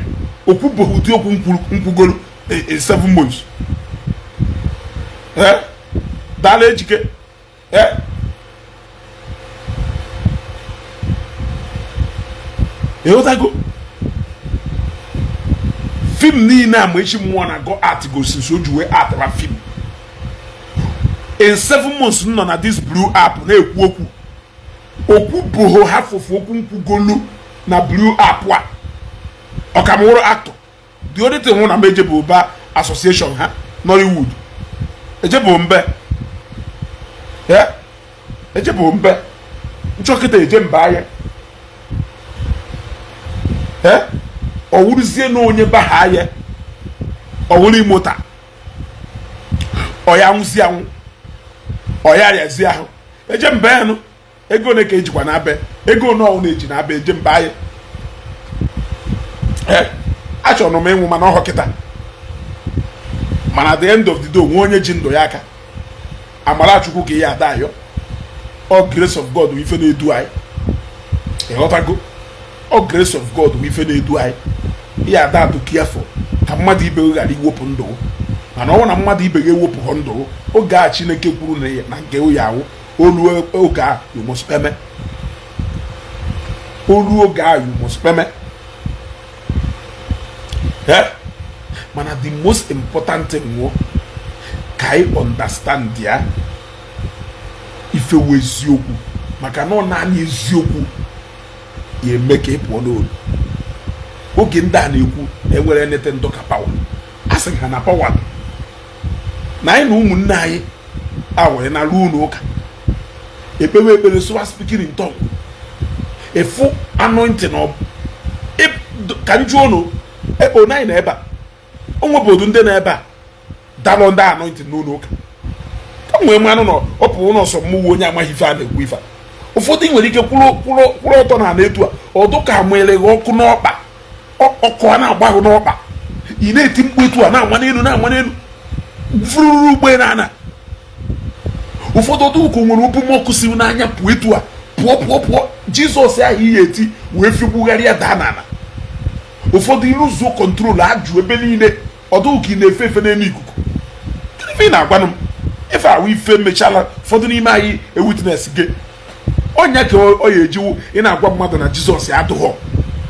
okwu bụ ụdị okwu nkwugoro in 7 months. Daalụ Ejike. Ịghọtago? Film niile Amaechi mmụọ na go art go since o ji wee atịra film in 7 months m nọ na this blue app na-ekwu okwu, okwu bụho ha fụfụ okwu nkwugolu na blue app a. Ọkamwụrụ actor, the only thing hụ na m ejebụ ba association ha Nollywood, ejebụ mbe, ejebụ mbe nchọkịta eje mba anya ọ wụrụzie na onye ba ha ya ọ wụrụ imota, ọ ya nwụzi anwụ, ọ ya rịazi ahụ eje mba ya nụ. Ego ole ka ejikwa na-abịa? Ego ole ọwụ na-eji na-abịa eje mba anyị? Ee, achọrọ m ịnwụ, mana ọhọ kịta. Mana at the end of the day, onwe onye ji ndụ ya aka. Amara Chukwu ka ihe ada ayọ. All grace of God bụ ife na-edu anyị. Ịghọtago? All grace of God bụ ife na-edu anyị. Ihe ada atụ careful ka mmadụ ibe gị ghara iwepụ ndụ. Mana ọ bụrụ na mmadụ ibe gị ewepụ ndụ, oge a Chineke kwuru na na nke ya awụ olu, oge a you must peme. Olu oge a you must peme. Mana the most important thing wụ ka anyị understand ya ifewu eziokwu, maka na ọ naanị eziokwu ya eme ka ị pụọ n'olu. Oge ndị a na-ekwu na enwere anything ndụ ka power, a sị ha na power dị na anyị na ụmụnne anyị a were na ruo ụlọ ụka ekpewe ekpere, sụwa speaking in tongue, efu anointing. Ọ ka m jụọ unu, one anyị na ebe a, o nwebodo ndị na ebe a Dalọ ndị anointing n'ụlọ ụka ka m wee manụ na ọ pụrụ n'ọsọ mmụọ onye amaghị ife a na-ekwu. Ife a ụfọdụ nwere ike kwụrụ kwụrụ kwụrụ ọtọ na ana etu a, ọdụ ka nwere gị ọkụ n'ọkpa, ọkụ a na-agba gị n'ọkpa, ị na-eti mkpu etu a, na-ama n'elu, na-ama n'elu, fururu ugbe na ana. Ụfọdụ ọdụ ụka nwere obumọkụ si n'anya pụọ etu a, pụọ pụọ pụọ, Jizọs ahụ ihe eti wee figbugharịa daa n'ala. Ụfọdụ iluzuo control, ajụ ebe niile, ọdụ ụka ị na-efe efe n'elu ikuku. Kedu ife ị na-agwanụ m? Ife ahụ ife mechala ụfọdụ n'ime anyị ewitness gị ọnya ka ọ ya ejiwu. Ị na-agwa mmadụ na Jizọs adụghọ,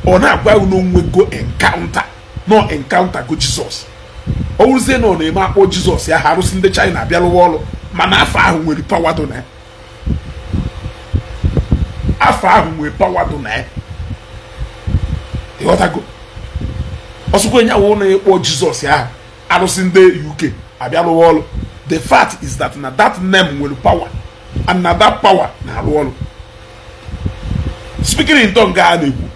ọ na-agwa ya n'onwe go encounter, no encounter go Jizọs. Ọ wụrụzie na ọ na-eme akpọ Jizọs ya ha, arụsị ndị China abịalụwa ọrụ. Mana afọ ahụ nwere power dị na ya, afọ ahụ nwere power dị na ya. Ịghọtago? Ọsụkwa nya wụ na ịkpọ Jizọs ahụ, arụsị ndị UK abịalụwa ọrụ. The fact is that na that name nwere power, and na that power na-arụ ọrụ. Speaking in tongue a na-ekwu,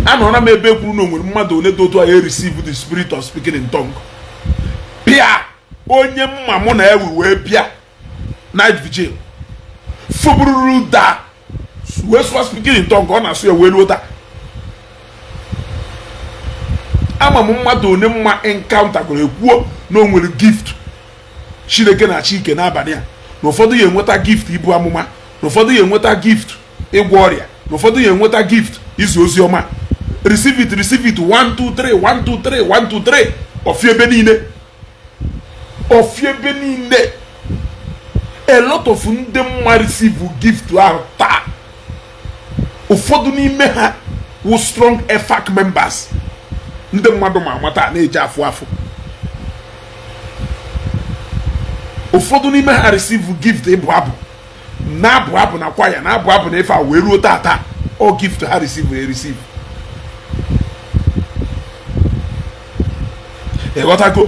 anọrọ m ebe kwuru na onwere mmadụ ole dị otu a receive the spirit of speaking in tongue. Bịa, onye mma mụ na ewe wee bịa night vigil, fụbụrụrụ da wee sụọ speaking in tongue, ọ na-asụ ya wee ruo taa. Ama m mmadụ one mma encounter gụrụ ekwuo na o nwere gift Chineke na-achị ike n'abalị a, na ụfọdụ ya enweta gift ibu amụma, na ụfọdụ ya enweta gift ịgwọ ọrịa, na ụfọdụ ya enweta gift izu ozi ọma. Receive it, receive it, 1 2 3 1 2 3 1 2 3, ọfịa ebe niile, ọfịa ebe niile. A lot of ndị mma receive gift ahụ taa, ụfọdụ n'ime ha wụ strong EFAC members ndị mmadụ ma amata na-eji afụ afụ. Ụfọdụ n'ime ha receive gift ịbụ abụ, na-abụ abụ na kwaya, na-abụ abụ na ife a wee ruo tata. Ọ gift ha receive receive. Ịghọtago?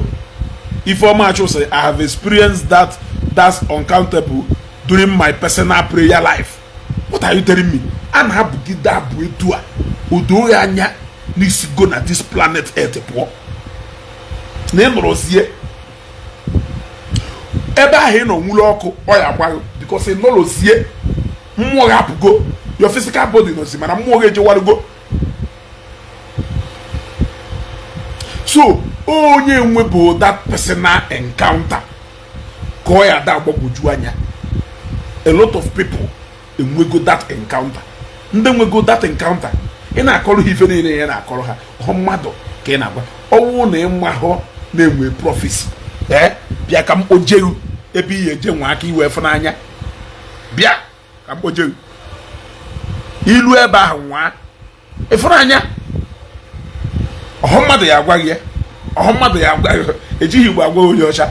Ifeọma Achụ sị, "I have experienced that, that's uncountable during my personal prayer life." What are you telling me? A na-abụgide abụ etu a, o doo ya anya n'isi go na this planet earth pụọ na ịnọrọzie ebe ahụ ị nọ nwụrụ ọkụ, ọ ya agbaghị because ị nọrọzie, mmụọ gị apụgo. Your physical body nọzi, mana mmụọ gị ejewarugo. So onye nwebụ that personal encounter ka ọ ya ada agbagwoju anya. A lot of people enwego that encounter. Ndị nwego that encounter, ị na-akọrọ ha ife niile ya na-akọrọ ha, ọ mmadụ ka ị na-agwa ọnwụ na ịmahụ na-enwe prophecy. Ee, bịa ka m kpojeru ebe ihe eje nwa aka iwe n'anya. Bịa ka m kpojeru ilu ebe ahụ nwa ịfụnanya. Ọhụ mmadụ ya agwaghị ya, ọhụ mmadụ ya agwaghị. Ejighị Igbo agwa onye ọcha.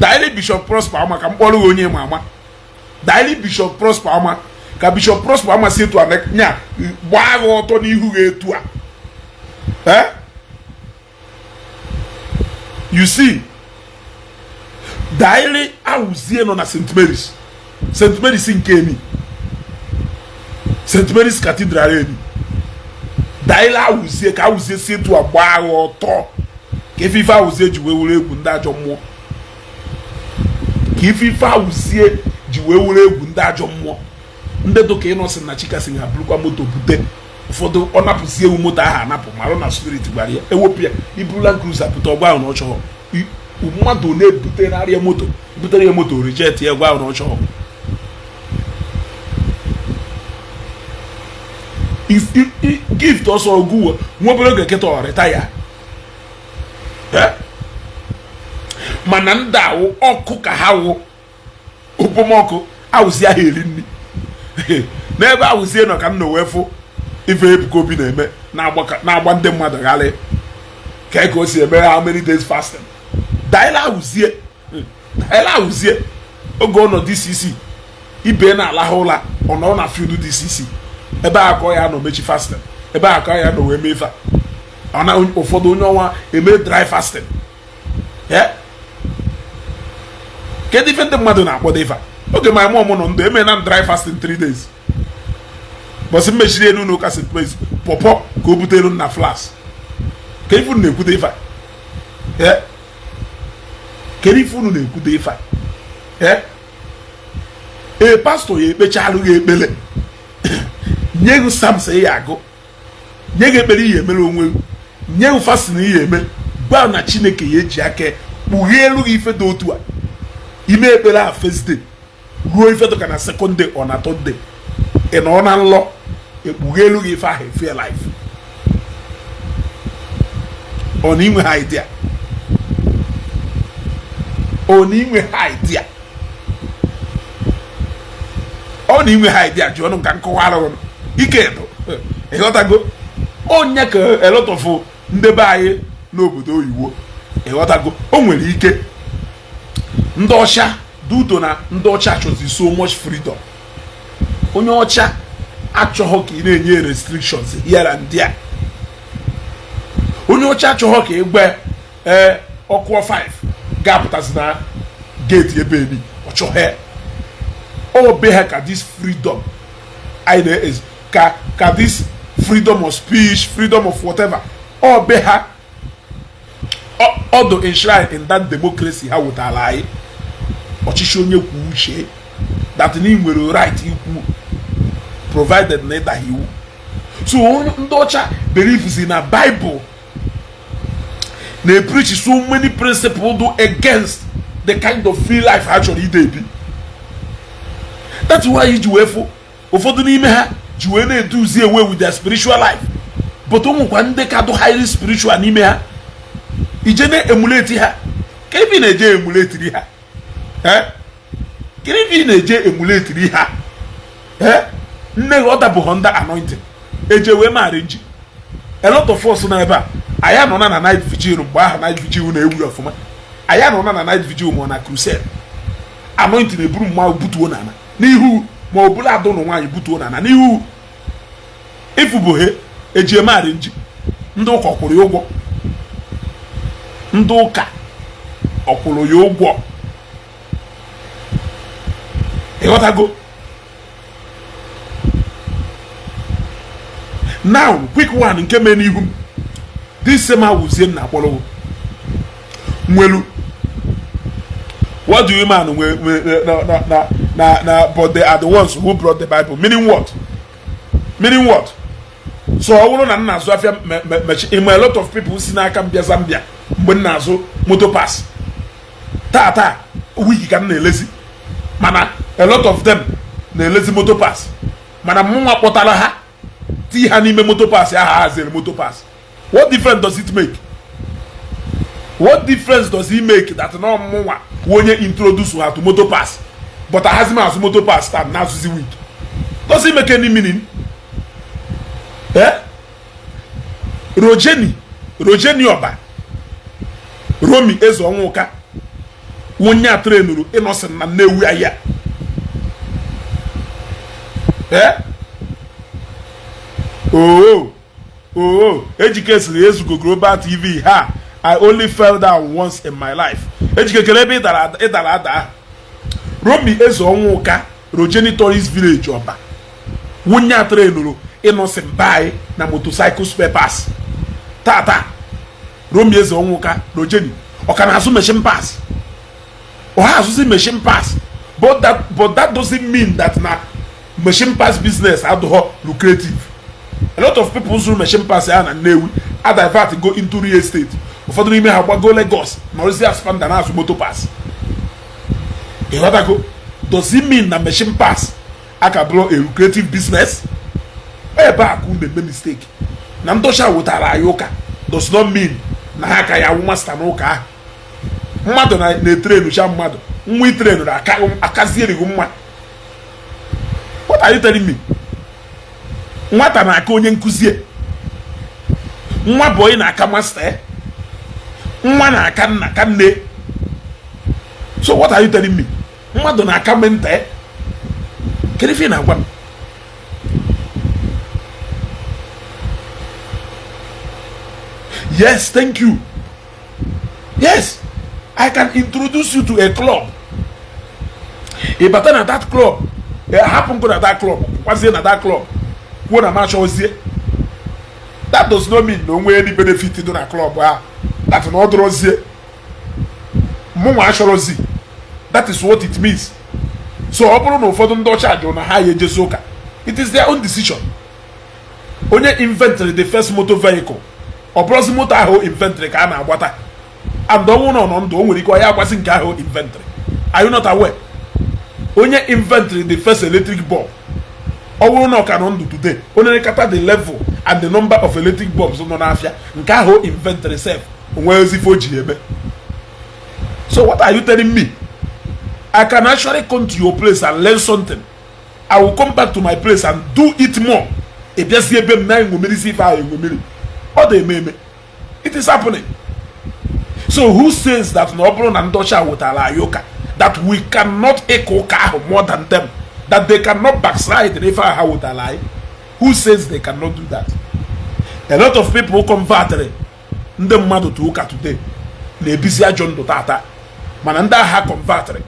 Daily Bishop Prosper ama ka m kpọrọ gị onye ma ama. Daily Bishop Prosper ama ka Bishop Prosper ama si etu a nya gbaa gị ọtọ n'ihu gị etu a. Eh, you see, daily awụzie nọ na St. Mary's, St. Mary's nke emi, St. Mary's Cathedral emi. Daily awụzie ka awụzie si etu a gbaa gị ọtọ, ka ife ife awụzie ji wee were egwu ndị ajọ mmụọ, ka ife ife awụzie ji wee were egwu ndị ajọ mmụọ. Ndị dụka ịnọsị na Chikasi ha burukwa moto bute ụfọdụ, ọ napụzi ewu moto ahụ anapụ, marụ na spirit gwara ya ewepụ ya. Iburu Land Cruiser pụta, ọgwa ahụ na ọ chọrọ. Mmadụ na-ebute narịa moto, butere ya moto, reject ya, gwa ahụ na ọ chọrọ. Gift ọsọ oguwe nwa obere oge kịta ọ retire. Mana ndị awụ ọkụ ka ha wụ okpomọkụ awụzi ahụ eri nri n'ebe awụzie nọ ka m na wee fụ ife Ebuka Obi na-eme na-agba ndị mmadụ gharị ka ka o si eme how many days fasting. Daịla awụzie, daịla awụzie oge ọ nọ DCC ibe na-alahụ ụla, ọ nọ na field DCC ebe a ka ọ ya nọ mechi fasting, ebe a ka ọ ya nọ wee mee ife a. Na ụfọdụ onye ọnwa eme dry fasting. Kedu ife ndị mmadụ na-akpọdo ife a? Oge ma mụ nọ ndụ eme na dry fasting 3 days, bọsị mmechiri elu n'ụka St. Mary's pọpọ ka o butere na flas ka ifu na-ekwute ife a. Kedu ife unu na-ekwudo ife a? Ee, pastor ya ekpechalụ gị ekpele, nye gị psalms ya agụ, nye gị ekpere ihe emere onwe gị, nye gị fasting ihe eme, gwa na Chineke ya eji aka kpugheelu gị ife dị otu a. Ime ekpere a first day ruo ife dịka na second day or na third day, ị nọ na nlọ, ekpugheelu gị ife ahụ, efe life ọ na inwe ha idea, ọ na inwe ha idea, ọ na inwe ha idea. Jụọ ọnụ ka nkọwara ụnụ ike bụ ịghọtago onye ka a lot of ndị be anyị n'obodo oyibo. Ịghọtago, o nwere ike ndị ọcha duto na ndị ọcha chọzi so much freedom. Onye ọcha achọghọ ka ị na-enye restrictions here and there. Onye ọcha achọghọ ka ị gbe ee ọkụ 5 ga-apụtazi na gate ebe emi. Ọ chọghị ọ be ha ka this freedom anyị na ka this freedom of speech, freedom of whatever, ọ be ha ọdụ enshrine in that democracy ha wetara anyị, ọchịchị onye kwuo uche, that na ị nwere right ikwu, provided na ịdaghị iwu. So ndị ọcha believes na Bible na-preach so many principles do against the kind of free life ha chọrọ ide ebi. That's why iji wee fụ ụfọdụ n'ime ha ji wee na-eduzi away with their spiritual life, but ụmụkwa ndị ka dụ highly spiritual n'ime ha ije na-emulate ha. Ka ebe ị na-eje emulateri ha, kedu ebe ị na-eje emulateri ha? Nne gị ọ dabụghọ ndị anointing eje wee maara nji. A lot of us na ebe a, anyị anọ na night vigil. Mgbe ahụ night vigil na-ewu ọfụma, anyị anọ na night vigil ma ọ na crusade, anointing eburu mmanwụ butuo n'ala n'ihu, ma ọ bụla ada ụlọ nwaanyị butuo n'ala n'ihu. Ịfụbụhe eji emegharị nji, ndị ụka ọkwụrụ ya ụgwọ? Ndị ụka ọkwụrụ ya ụgwọ? Ịghọtago? Now, quick one nke mee n'ihu m, this same awuzie m na-akpọrọ nwelu. What do you man na na na na but they are the ones who brought the Bible. Meaning what? Meaning what? So ọ bụrụ na m na-azụ afịa mechi ime, a lot of people si n'aka m bịa Zambia mgbe m na-azụ moto pass. Taa taa wiki ka m na-elezi, mana a lot of them na-elezi moto pass, mana mụnwa kpọtara ha tii ha n'ime moto pass aha haziri moto pass. What difference does it make? What difference does it make that na mụnwa onye introduce ha to moto pass, but ahazi m azụ moto pass taa na-azụzi week? Does it make any meaning? Eh, Rojeni, Rojeni Ọba Romi Eze Ọnwụka, onye a trainuru Innocent na Nnewi ahịa. Eh, oo oo, Ejike siri Ezugo Global TV ha, "I only fell down once in my life." Ejike kere ebe ịdara ịdara ada. Romi Eze Ọnwụka, Rojeni Tourist Village Ọba, nwunye a trainuru Innocent bai na motorcycle spare parts. Tata Romi Eze Ọnwụka, Rojeni, ọ ka na-azụ machine parts? Ọ ha azụzi machine parts, but that doesn't mean that na machine parts business adịghọ lucrative. A lot of people zụrụ machine parts ya na Nnewi a divert go into real estate. Ụfọdụ n'ime ha gbago Lagos nọrọzi aspanda na-azụ moto parts. Ịghọtago? Does it mean na machine parts aka bụrụ a lucrative business? Ebe a ka unu eme mistake. Na ndọcha wetara anyị ụka does not mean na ha ka ya awụ master n'ụka ahụ. Mmadụ na-etraincha mmadụ, nwa itrainuru akazierighị mma. What are you telling me? Nwata na-aka onye nkụzi, nwa boy na-aka master, nwa na-aka nna ka nne. So what are you telling me? Mmadụ na-aka mentor. Kedu ife ị na-agwa m? Yes, thank you. Yes, I can introduce you to a club. Ị bata na that club, hapụ nkụ na that club, kwazie na that club, kwuo na m achọzie. That does not mean na o nwee any benefit dị na club ahụ, that na ọ dụrọzie. Mụnwa achọrọzi. That is what it means. So ọ bụrụ na ụfọdụ ndị ọcha jụrụ na ha ya ejezi ụka, it is their own decision. Onye invented the first motor vehicle, ọ bụrụzi moto ahụ inventory ka a na-agbata, and ọ bụrụ na ọ nọ ndụ, o nwere ike ọ ya agbasi nke ahụ inventory. Are you not aware? Onye inventory the first electric bulb, ọ bụrụ na ọ ka nọ ndụ today, onye nekata the level and the number of electric bulbs nọ n'afịa, nke ahụ inventory sef onwe ezifo o ji eme. So what are you telling me? I can actually come to your place and learn something. I will come back to my place and do it more. Ị bịazi ebe m na enwomiri ife ahụ enwomiri ọ dị eme eme. It is happening. So who says that na ọ bụrụ na ndị ọcha wetara anyị ụka, that we cannot ịka ụka ahụ more than them, that they cannot backslide n'ife ahụ ha wetara anyị? Who says they cannot do that? A lot of people converted ndị mmadụ to ụka today na-ebizi ajọ ndụ tata, mana ndị agha converted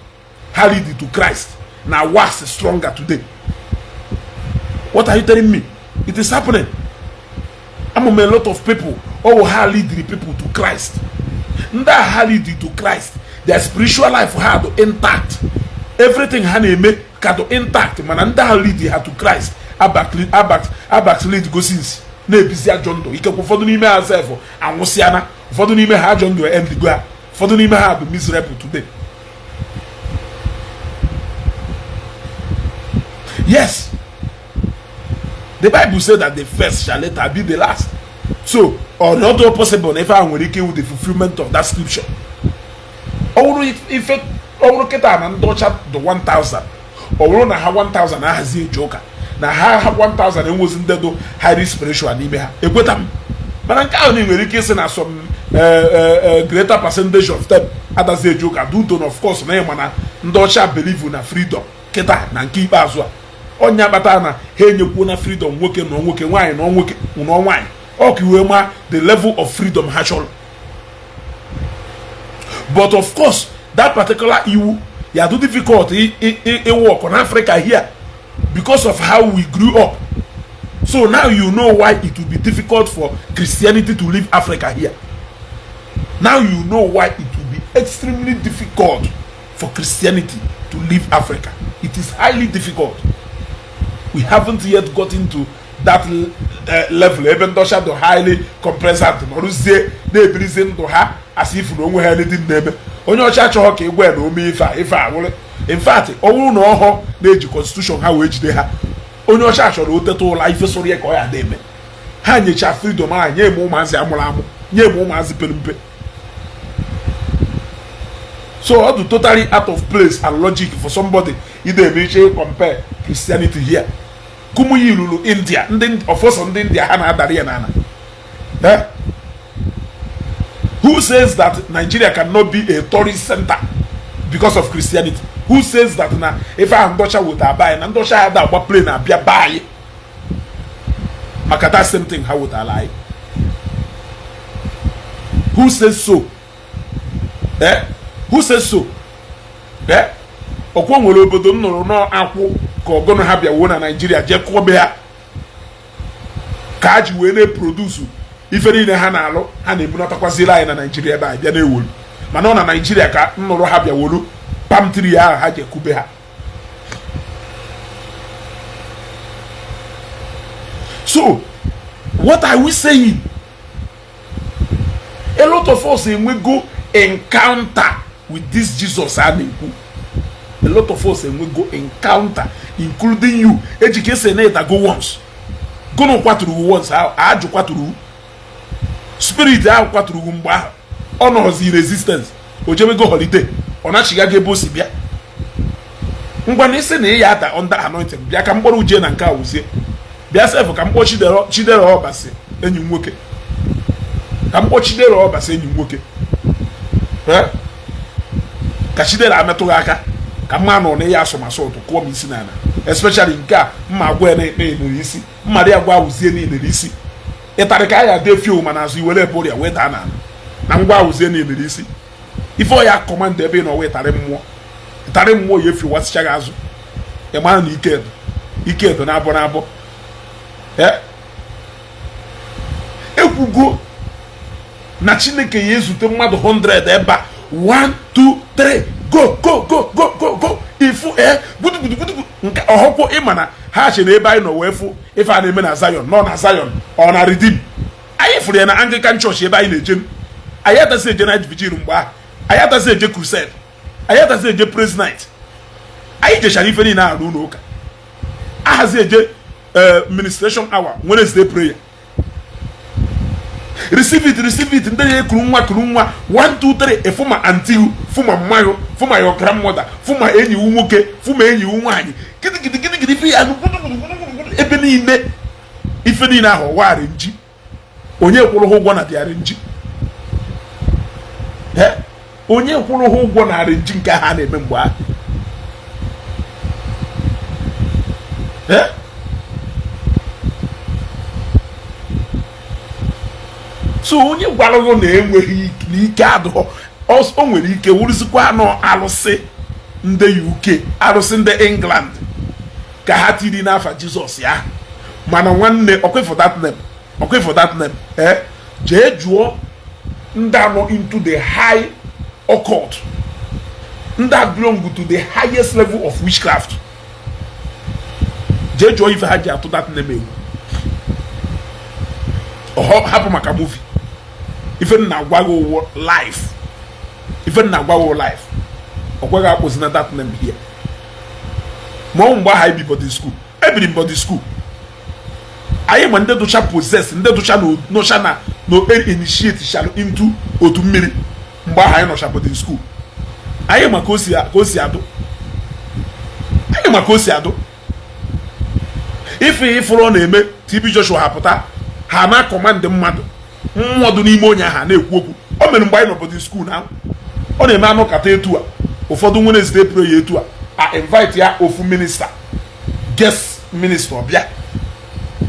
ha lead to Christ na wax stronger today. What are you telling me? It is happening. Among a lot of people, oh, ha lead the people to Christ, ndị agha lead to Christ, their spiritual life ha dị intact, everything ha na-eme ka dị intact, mana ndị agha lead ha to Christ abackslide gosi nsi na-ebizi ajọ ndụ. Ikekwe ụfọdụ n'ime ha sef anwụsịana, ụfọdụ n'ime ha ajọ ndụ endigo ha, ụfọdụ n'ime ha bụ miserable today. Yes, the Bible said that the first shall later be the last. So ọ not possible na ife ahụ nwere ike iwu the fulfillment of that scripture? Ọ bụrụ ife, ọ bụrụ kịta na ndị ọcha dị 1000, ọ bụrụ na ha 1000 ahazi eji ụka, na ha 1000 enwezi ndị dị highly spiritual n'ime ha, ekweta m. Mana nke ahụ na nwere ike ịsị na some greater percentage of them adazi eji ụka due to, of course, na ịma na ndị ọcha believe na freedom kịta na nke ikpeazụ a, onye akpata na ha enyekwuo na freedom, nwoke na nwoke, nwaanyị na nwoke na nwaanyị, ọ ka iwe ma the level of freedom ha chọrọ. But of course, that particular iwu ya do difficult work on Africa here because of how we grew up. So now you know why it will be difficult for Christianity to leave Africa here. Now you know why it will be extremely difficult for Christianity to leave Africa. It is highly difficult. We haven't yet gotten to that level ebe ndị ọcha dị highly complacent, nọrụzie na-ebirizi ndụ ha as if na onwe ha dị na-eme. Onye ọcha achọghọ ka ịgwa ya na ome ife a, ife a wụrụ. In fact, ọ bụrụ na ọhọ na-eji constitution ha wee jide ha, onye ọcha chọrọ oteta ụla ife sọrọ ya ka ọ ya dị eme. Ha nyecha freedom ahụ nye eme ụmụazị amụrụ amụ, nye eme ụmụazị pere mpe. So ọ dị totally out of place and logic for somebody ide eme iche compare Christianity here. Kumuyi lulu India, ndị ọfọsọ ndị India ha na-adara ya n'ala. Who says that Nigeria cannot be a tourist center because of Christianity? Who says that na ife ahụ ndọcha weta aba anyị na ndọcha ha da agba plane abịa be anyị maka that same thing ha wetara anyị? Who says so? Who says so? Ọkwọ nwere obodo m nụrụ n'akwụ ka ọgụnụ ha bịawuo na Naijiria jee kụọ be ha ka ha ji wee na-eproduce ife niile ha na-alụ, ha na-ebunatakwaziri anyị na Naijiria ebe a bịa na-ewolu. Mana ọ na Naijiria ka nnụrụ ha bịawolu palm tree ahụ ha ji ekube ha. So what are we saying? A lot of us enwego encounter with this Jesus a na-ekwu. A lot of us enwego encounter, including you. Ejike sị na ịdago once, gụnụ kwaturu once ahụ, ajụ kwaturu spirit ahụ kwaturu mgbe ahụ, ọ nọzi resistance, o jebego holiday, ọ nachigago ebe o si bịa. Ngwa na isi na ị ya ada under anointing, bịa ka mkpọrọ uje na nke a wuzie, bịa sef ka mkpọ Chidera Ọbasi enyi m nwoke, ka mkpọ Chidera Ọbasi enyi m nwoke, ka Chidera ametụghị aka ka mma nọ na ya asụmasụ ụtụ kụọ m isi n'ala, especially nke a mma agwa ya na-ekpe enere isi, mmadụ ya gwa awụzie na enere isi ịtarị ka a ya dee fio mana azụ iwere ebe ọrịa wee daa n'ala na ngwa awụzie na enere isi ife ọ ya command ebe ị nọ wee tarị mmụọ, ịtarị mmụọ ya efi wasịcha gị azụ, ị mara na ike edo, ike edo na-abọ na-abọ. Ekwugo na Chineke ya ezute mmadụ 100 ebe a, 1 2 3, go, go, go, go, go, go. Ifu ee gbudugbudugbudu nke ọhụkwụ. Ịma na ha che na ebe anyị nọ wee fụ ife a na-eme na Zion, nọ na Zion, ọ na Redeem. Anyị fụrụ ya na Anglican Church ebe anyị na-eje. Anyị atazi eje night vigil mgbe ahụ, anyị atazi eje crusade, anyị atazi eje praise night. Anyị jechara ife niile ahụ n'ụlọ ụka, ahazi eje ministration hour, Wednesday prayer, receive it, receive it. Ndị na-ekuru nwa kuru nwa, 1 2 3. Efuma aunty, fụma mmayụ, fụma your grandmother, fụma enyi wu nwoke, fụma enyi wu nwaanyị, gidigidi gidigidi, ife ya gbudugburu ebe niile. Ife niile ahụ ọwa nji, onye kwụrụ ha ụgwọ na dịarị nji? Onye kwụrụ ha ụgwọ na arị nji nke ha na-eme mgbe ahụ? So onye gwara gị na enweghị n'ike adụghọ, o nwere ike wuruzikwa anụ alụsị ndị UK, alụsị ndị England ka ha tiri n'afa Jizọs ya. Mana nwanne, ọkwa that name, ọkwa that name, jee jụọ ndị anọ into the high occult, ndị a belong to the highest level of witchcraft. Jee jụọ ife ha ji atụ that name egwu. Ọhọ hapụ maka movie. Ife nna agwa gị ụwọ life, ife nna agwa gị life, ọ gwaghị akpụzi na that name here. Ma ọ mgbe ahụ anyị bi boarding school, ebiri m boarding school, anyị ma ndị dụcha possess, ndị dụcha nọcha na no initiate shalụ into otu mmiri. Mgbe ahụ anyị nọcha boarding school, anyị ma ka o si adụ, anyị ma ka o si adụ. Ife ifụrụ ọ na-eme TB Joshua, ha pụta, ha na command mmadụ, mmụọ dị n'ime onye ahụ na-ekwu okwu. O mere mgbe anyị nọ boarding school na ọ na-eme anụ kata etu a, ụfọdụ Wednesday prayer etu a, a invite ya ofu minister, guest minister, ọbịa,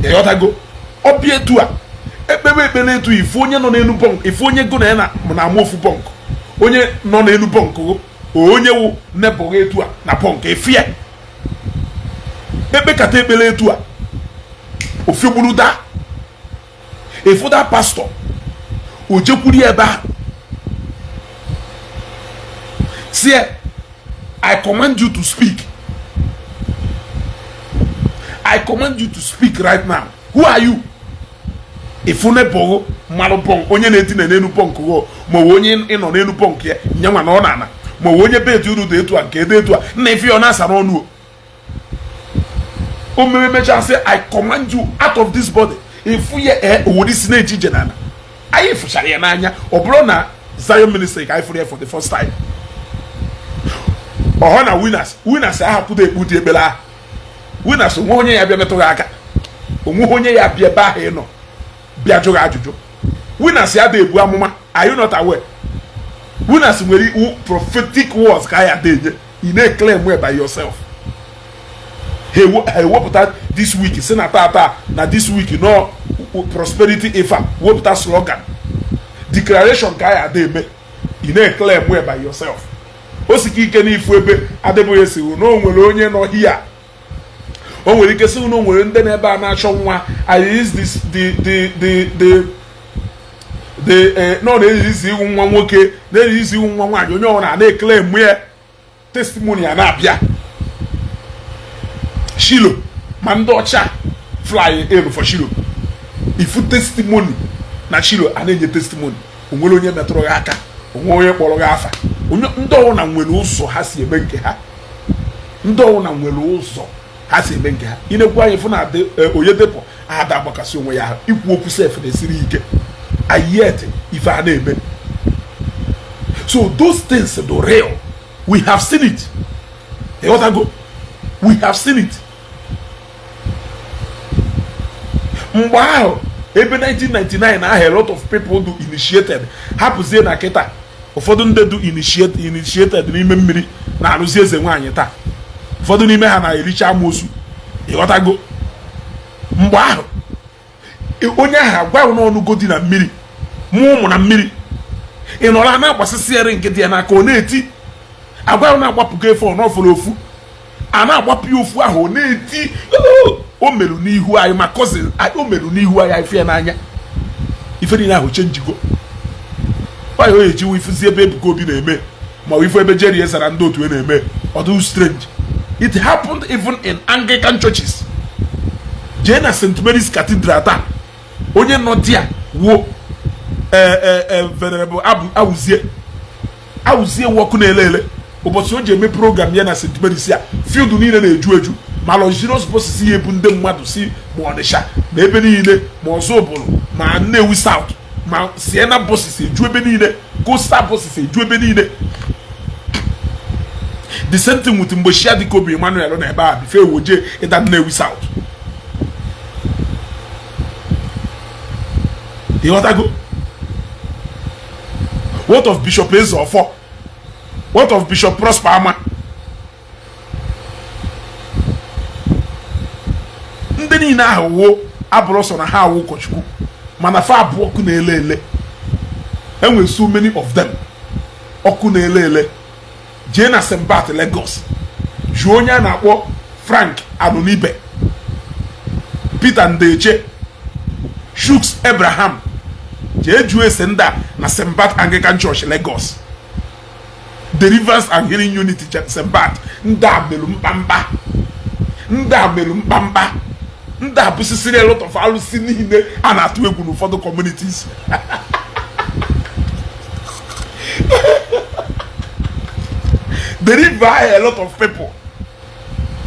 ịghọtago? Ọbịa etu a, ekpebe ekpere etu, ifu onye nọ n'elu bunk, ifu onye go na ya na-ama ofu bunk, onye nọ n'elu bunk, onye wụ nebụghị etu a na bunk, efu ya ekpekata ekpere etu a, ofiegburu daa. Efuda pastor o jekwuru ebe ahụ si, "I command you to speak. I command you to speak right now. Who are you?" Ifu nebụghị mmalụ bunk, onye na-edina n'elu bunk gho, ma ọ onye ịnọ n'elu bunk ya nyenwa na ọ na-ana, ma ọ onye bed uru dị etu a, nke dị etu a, nna, ife ya ọ na-asa n'ọnụ. O mere mechaa sị, "I command you out of this body." Ifu ya ee, owere isi na-eji ije n'ala. Anyị fụchara ya n'anya. Ọ bụrụ na Zion Ministry ka anyị fụrụ ya for the first time, ọhọ na Winners. Winners ahapụdo ekpu dị ekpere ahụ. Winners, onwe onye ya bịa metụ gị aka, onwe onye ya bịa ebe ahụ ị nọ bịa jụ gị ajụjụ. Winners ya da ebu amụma. Are you not aware Winners nwere iwu prophetic words ka ya da enye? Ị na-eclaim by yourself. Ha ewepụta this week si na tata na this week no prosperity, ifa wepụta slogan, declaration ka ya ada eme. Ị na-eclaim by yourself. O sika ike n'ifu ebe Adébóyè si na o nwere onye nọ hia, o nwere ike sị na o nwere ndị n'ebe a na-achọ nwa. I use this the nọ na-eyizi iwu nwa nwoke, na-eyizi iwu nwa nwaanyị, onye ọbụla na-eclaim ya, testimony a na-abịa. Shilo, ma ndị ọcha fly elu for Shilo, ifu testimony na Shilo a na-enye testimony. Onwere onye metụrụ gị aka? Onwe onye kpọrọ gị afa? Ndị ọwụna nwere ụzọ ha si eme nke ha. Ndị ọwụna nwere ụzọ ha si eme nke ha. Inekwu anyị fụ na Oyedepo ada agbakasị onwe ya ahụ ikwu okwu sef na-esiri ike, yet ife a na-eme. So those things do real, we have seen it. Ịghọtago? We have seen it. Mgbe ahụ ebe 1999 ahụ, a lot of people do initiated, hapụzie na kịta ụfọdụ ndị do initiated n'ime mmiri na-arụzi eze nwaanyị taa. Ụfọdụ n'ime ha na-ericha amoosu. Ịghọtago? Mgbe ahụ onye ahụ agwa n'ọnụgo dị na mmiri mụọ ụmụ na mmiri, ị nọrọ a na-agbasịsị nke dị ya n'aka, ọ na-eti agwa na-agbapụgo efe ọ n'ọfọrọ ofu a na-agbapụ ya ofu ahụ, ọ na-eti. O merụ n'ihu anyị, ma cousin, o merụ n'ihu anyị, ife ya n'anya. Ife niile ahụ chenjigo nwanyị o ejiwu ifuzi ebe Ebuka Obi na-eme. Ma ife ebe Jerry Ezara ndị otu na-eme, ọ dị strange. It happened even in Anglican churches. Jee na St. Mary's Cathedral taa, onye nọ dia wuo Venerable Awuzie. Awuzie wụ ọkụ na-ele ele. Ụbọchị o ji eme program ya na St. Mary's ya, field niile na-eju eju, ma luxurious buses ya ebu ndị mmadụ si ma Ọnịsha ma ebe niile, ma Ọzụbụlụ ma Nnewi South, ma Sienna buses eju ebe niile, coastal buses eju ebe niile. The same thing with mgbe Chiadikobi Emmanuel na ebe a bife ewoje ịda Nnewi South. Ịghọtago? What of Bishop Ezeofor? What of Bishop Prosper Ama? Ndị niile ahụ wo abụrụ sọ na ha awụ ụkọchukwu, mana fa abụọ ọkụ na-ele ele. Enwere so many of them ọkụ na-ele ele. Jee na St. Bat Lagos, jụọ onye a na-akpọ Frank Anunibe, Peter Ndeche, Chuks Abraham. Jee jụọ ese ndị a na St. Bat Anglican Church Lagos, Deliverance and Healing Unity St. Bat. Ndị a melu mkpamkpa, ndị a melu mkpamkpa, ndị a bụsisiri a lot of alụsị niile a na-atụ egwu n'ụfọdụ communities. Deliver a lot of people.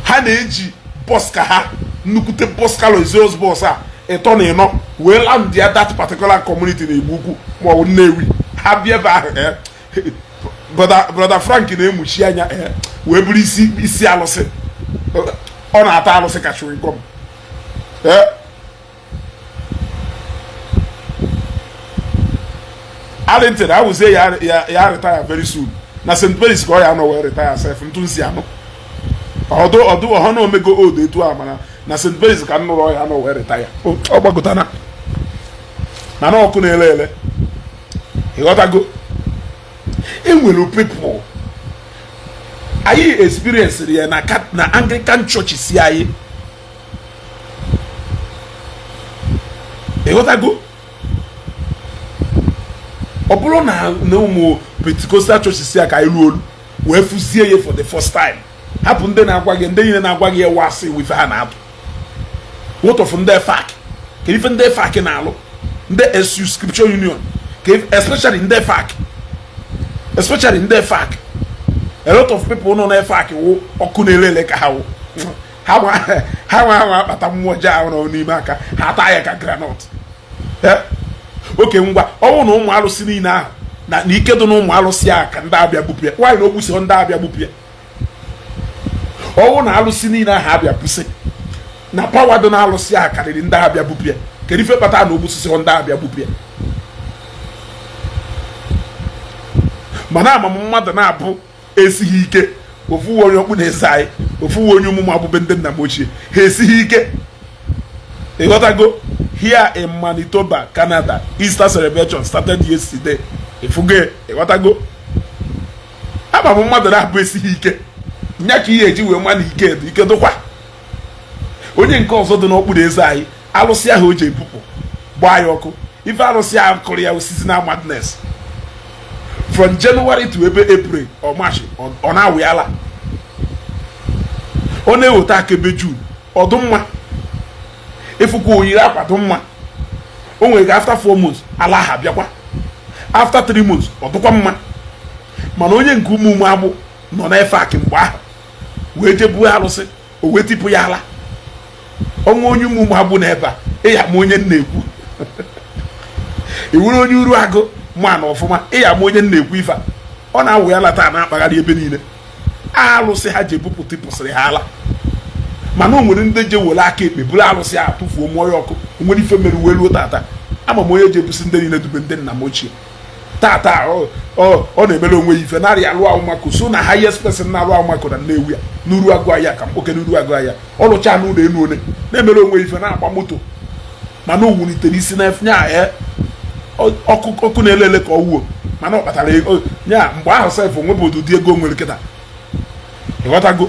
Ha na-eji bọs ka ha nnukwute bọs luxurious bọs a ịtọ na ịnọ wee land ya that particular community na Igbo Ukwu ma ọ bụ Nnewi. Ha bịa ebe ahụ, brother Frank na-emuchi anya wee bụrụ isi isi alụsị. Ọ na-ata alụsị ka chewing gum. Arlington awụzie ya retire very soon na St. Mary's ka ọ ya anọ wee retire sef. Ntụ nsi anọ ọdụ ọdụ ọhọ na omego old etu a, mana na St. Mary's ka nnụrụ ọ ya anọ wee retire. Ọ gbagotana mana ọkụ na-ele ele. Ịghọtago? Enwere people anyị experience ya na Anglican Church si anyị. Ịghọtago? Ọ bụrụ na ụmụ Pentecostal church si ka anyị ruo olu wee fụzie ya for the first time. Hapụ ndị na-agwa gị, ndị niile na-agwa gị ewe asị wife ha na-atụ. What of ndị FAC? Kedu ife ndị FAC na-alụ? Ndị SU, Scripture Union, especially ndị FAC, especially ndị FAC. A lot of people nọ na FAC wụ ọkụ na-elele ka ha wụ. Ha nwa ha akpata mmụọ ọjọọ ahụ nọ n'ime aka ha taa ya ka groundnut. Oke ngwa ọnwụ na ụmụ alụsị niile ahụ na ike dị na ụmụ alụsị ahụ ka ndị abịa gbupụ ya. Nwaanyị na ogbusi ndị abịa gbupụ ya. Ọnwụ na alụsị niile ahụ abịa busị na power dị na alụsị ahụ karịrị ndị abịa gbupụ ya. Kedu ife kpatara na ogbusisi ndị abịa gbupụ ya? Mana amam mmadụ na-abụ esighị ike. Ofu onye ọkpụ na-eze anyị, ofu onye ụmụ abụbe ndị nna m ochie ha esighị ike. Ịghọtago? Here in Manitoba, Canada, Easter celebration started yesterday. Ifuge? Ịghọtago? Amam mmadụ na-abụ esighị ike nya ka ihe eji wee ma na ike dị ike dụkwa. Onye nke ọzọ dị n'okpuru eze anyị, alụsị ahụ o ji ebupụ gbaa ya ọkụ. Ife alụsị ahụ kụrụ ya seasonal madness from January to ebe April or March. Ọ na-awụ ala, ọ na-eweta aka ebe June ọdụ mma ịfụkwa oyiri akwa dị mma. O nwere ka after 4 months ala ha bịakwa, after 3 months ọ dụkwa mma. Mana onye nke ụmụ ụmụ agbụ nọ na-efe akị mgbe ahụ wee jebuo alụsị, o wee tipụ ya ala ọnwa. Onye ụmụ ụmụ agbụ na ebe a ịya ma onye na-ekwu iwuru onye uru agụ ma na ọfụma ịya ma onye na-ekwu ife a ọ na-awụ ya lata na-akpagharị ebe niile. Alụsị ha ji ebupụ tipụsịrị ha ala. Mana o nwere ndị je were aka ekpe bụrụ alụsị a tụfuo mụọ ya ọkụ. Nwere ife mere wee ruo tata. Ama m onye ji ebusi ndị niile dube ndị nna m ochie. Tata ọ na-emere onwe ya ife narị alụ ahụmako so na highest person na-alụ ahụmako na Nnewi ya n'uru agụ ahịa ka mkpoke n'uru agụ ahịa. Ọ lụcha n'ụlọ elu ole na-emere onwe ya ife na-agba moto, mana o wulitere isi na nya ọkụ ọkụ na-ele ele ka ọ wuo. Mana ọ kpatara ego nya mgbe ahụ sef onwebe ụdị ego nwere kịta. Ịghọtago?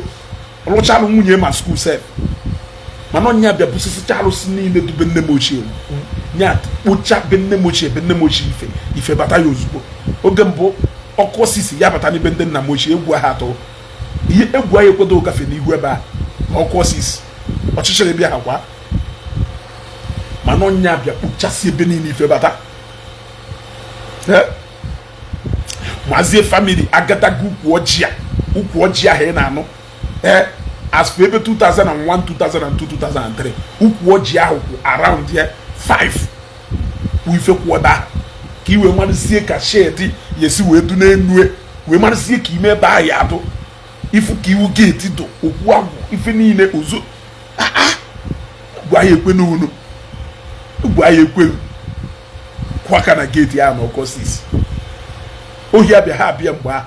Lụchalụ nwunye ma school sef. Mana ọnya bịa busisicha alụsị niile dube nne m ochie, nya kpocha be nne m ochie, be nne m ochie ife ife bata ya ozugbo. Oge mbụ Ọkụ osisi ya bata n'ebe ndị nna m ochie, egwu ahụ atụ ihe egwu ahụ ekwedo gafe n'ihu ebe a na ọkụ osisi ọchịchịrị bịa ha kwa. Mana ọnya bịa kpuchasị ebe niile, ife bata. Mazie family agadaga ukwu ọjị a, ukwu ọjị ahụ ị na-anụ, ee, as for ebe 2001, 2002, 2003, ukwu ọjị ahụ kwụ around ya 5 kwụ ife kwụ ebe ahụ, ka i wee marụzie ka shed ya esi wee du n'enu, wee marụzie ka ime ebe ahụ ya adụ ifu, ka iwu gate dụ okwu agwụ ife niile ozo. Gwa ya ekwe n'unu, gwa ya ekwe kwụ aka na gate ahụ na ọkọ 6 ohi abịa ha abịa. Mgbe ahụ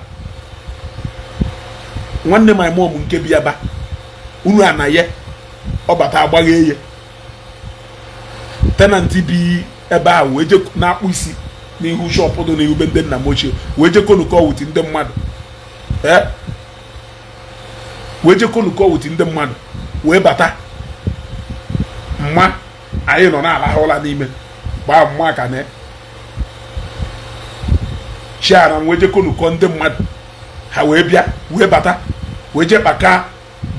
nwanne my mom nke bịa ba unu anaye ọbata agbaghe ya, tenant bi ebe ahụ wee je na-akpụ isi n'ihu shop dị n'ihu be ndị nna m ochie, wee je konukọ with ndị mmadụ, ee, wee je konukọ with ndị mmadụ, wee bata. Mma anyị nọ na-alahụ ụla n'ime gbaa mma ka na chiara, wee je konukọ ndị mmadụ, ha wee bịa wee bata, wee je kpaka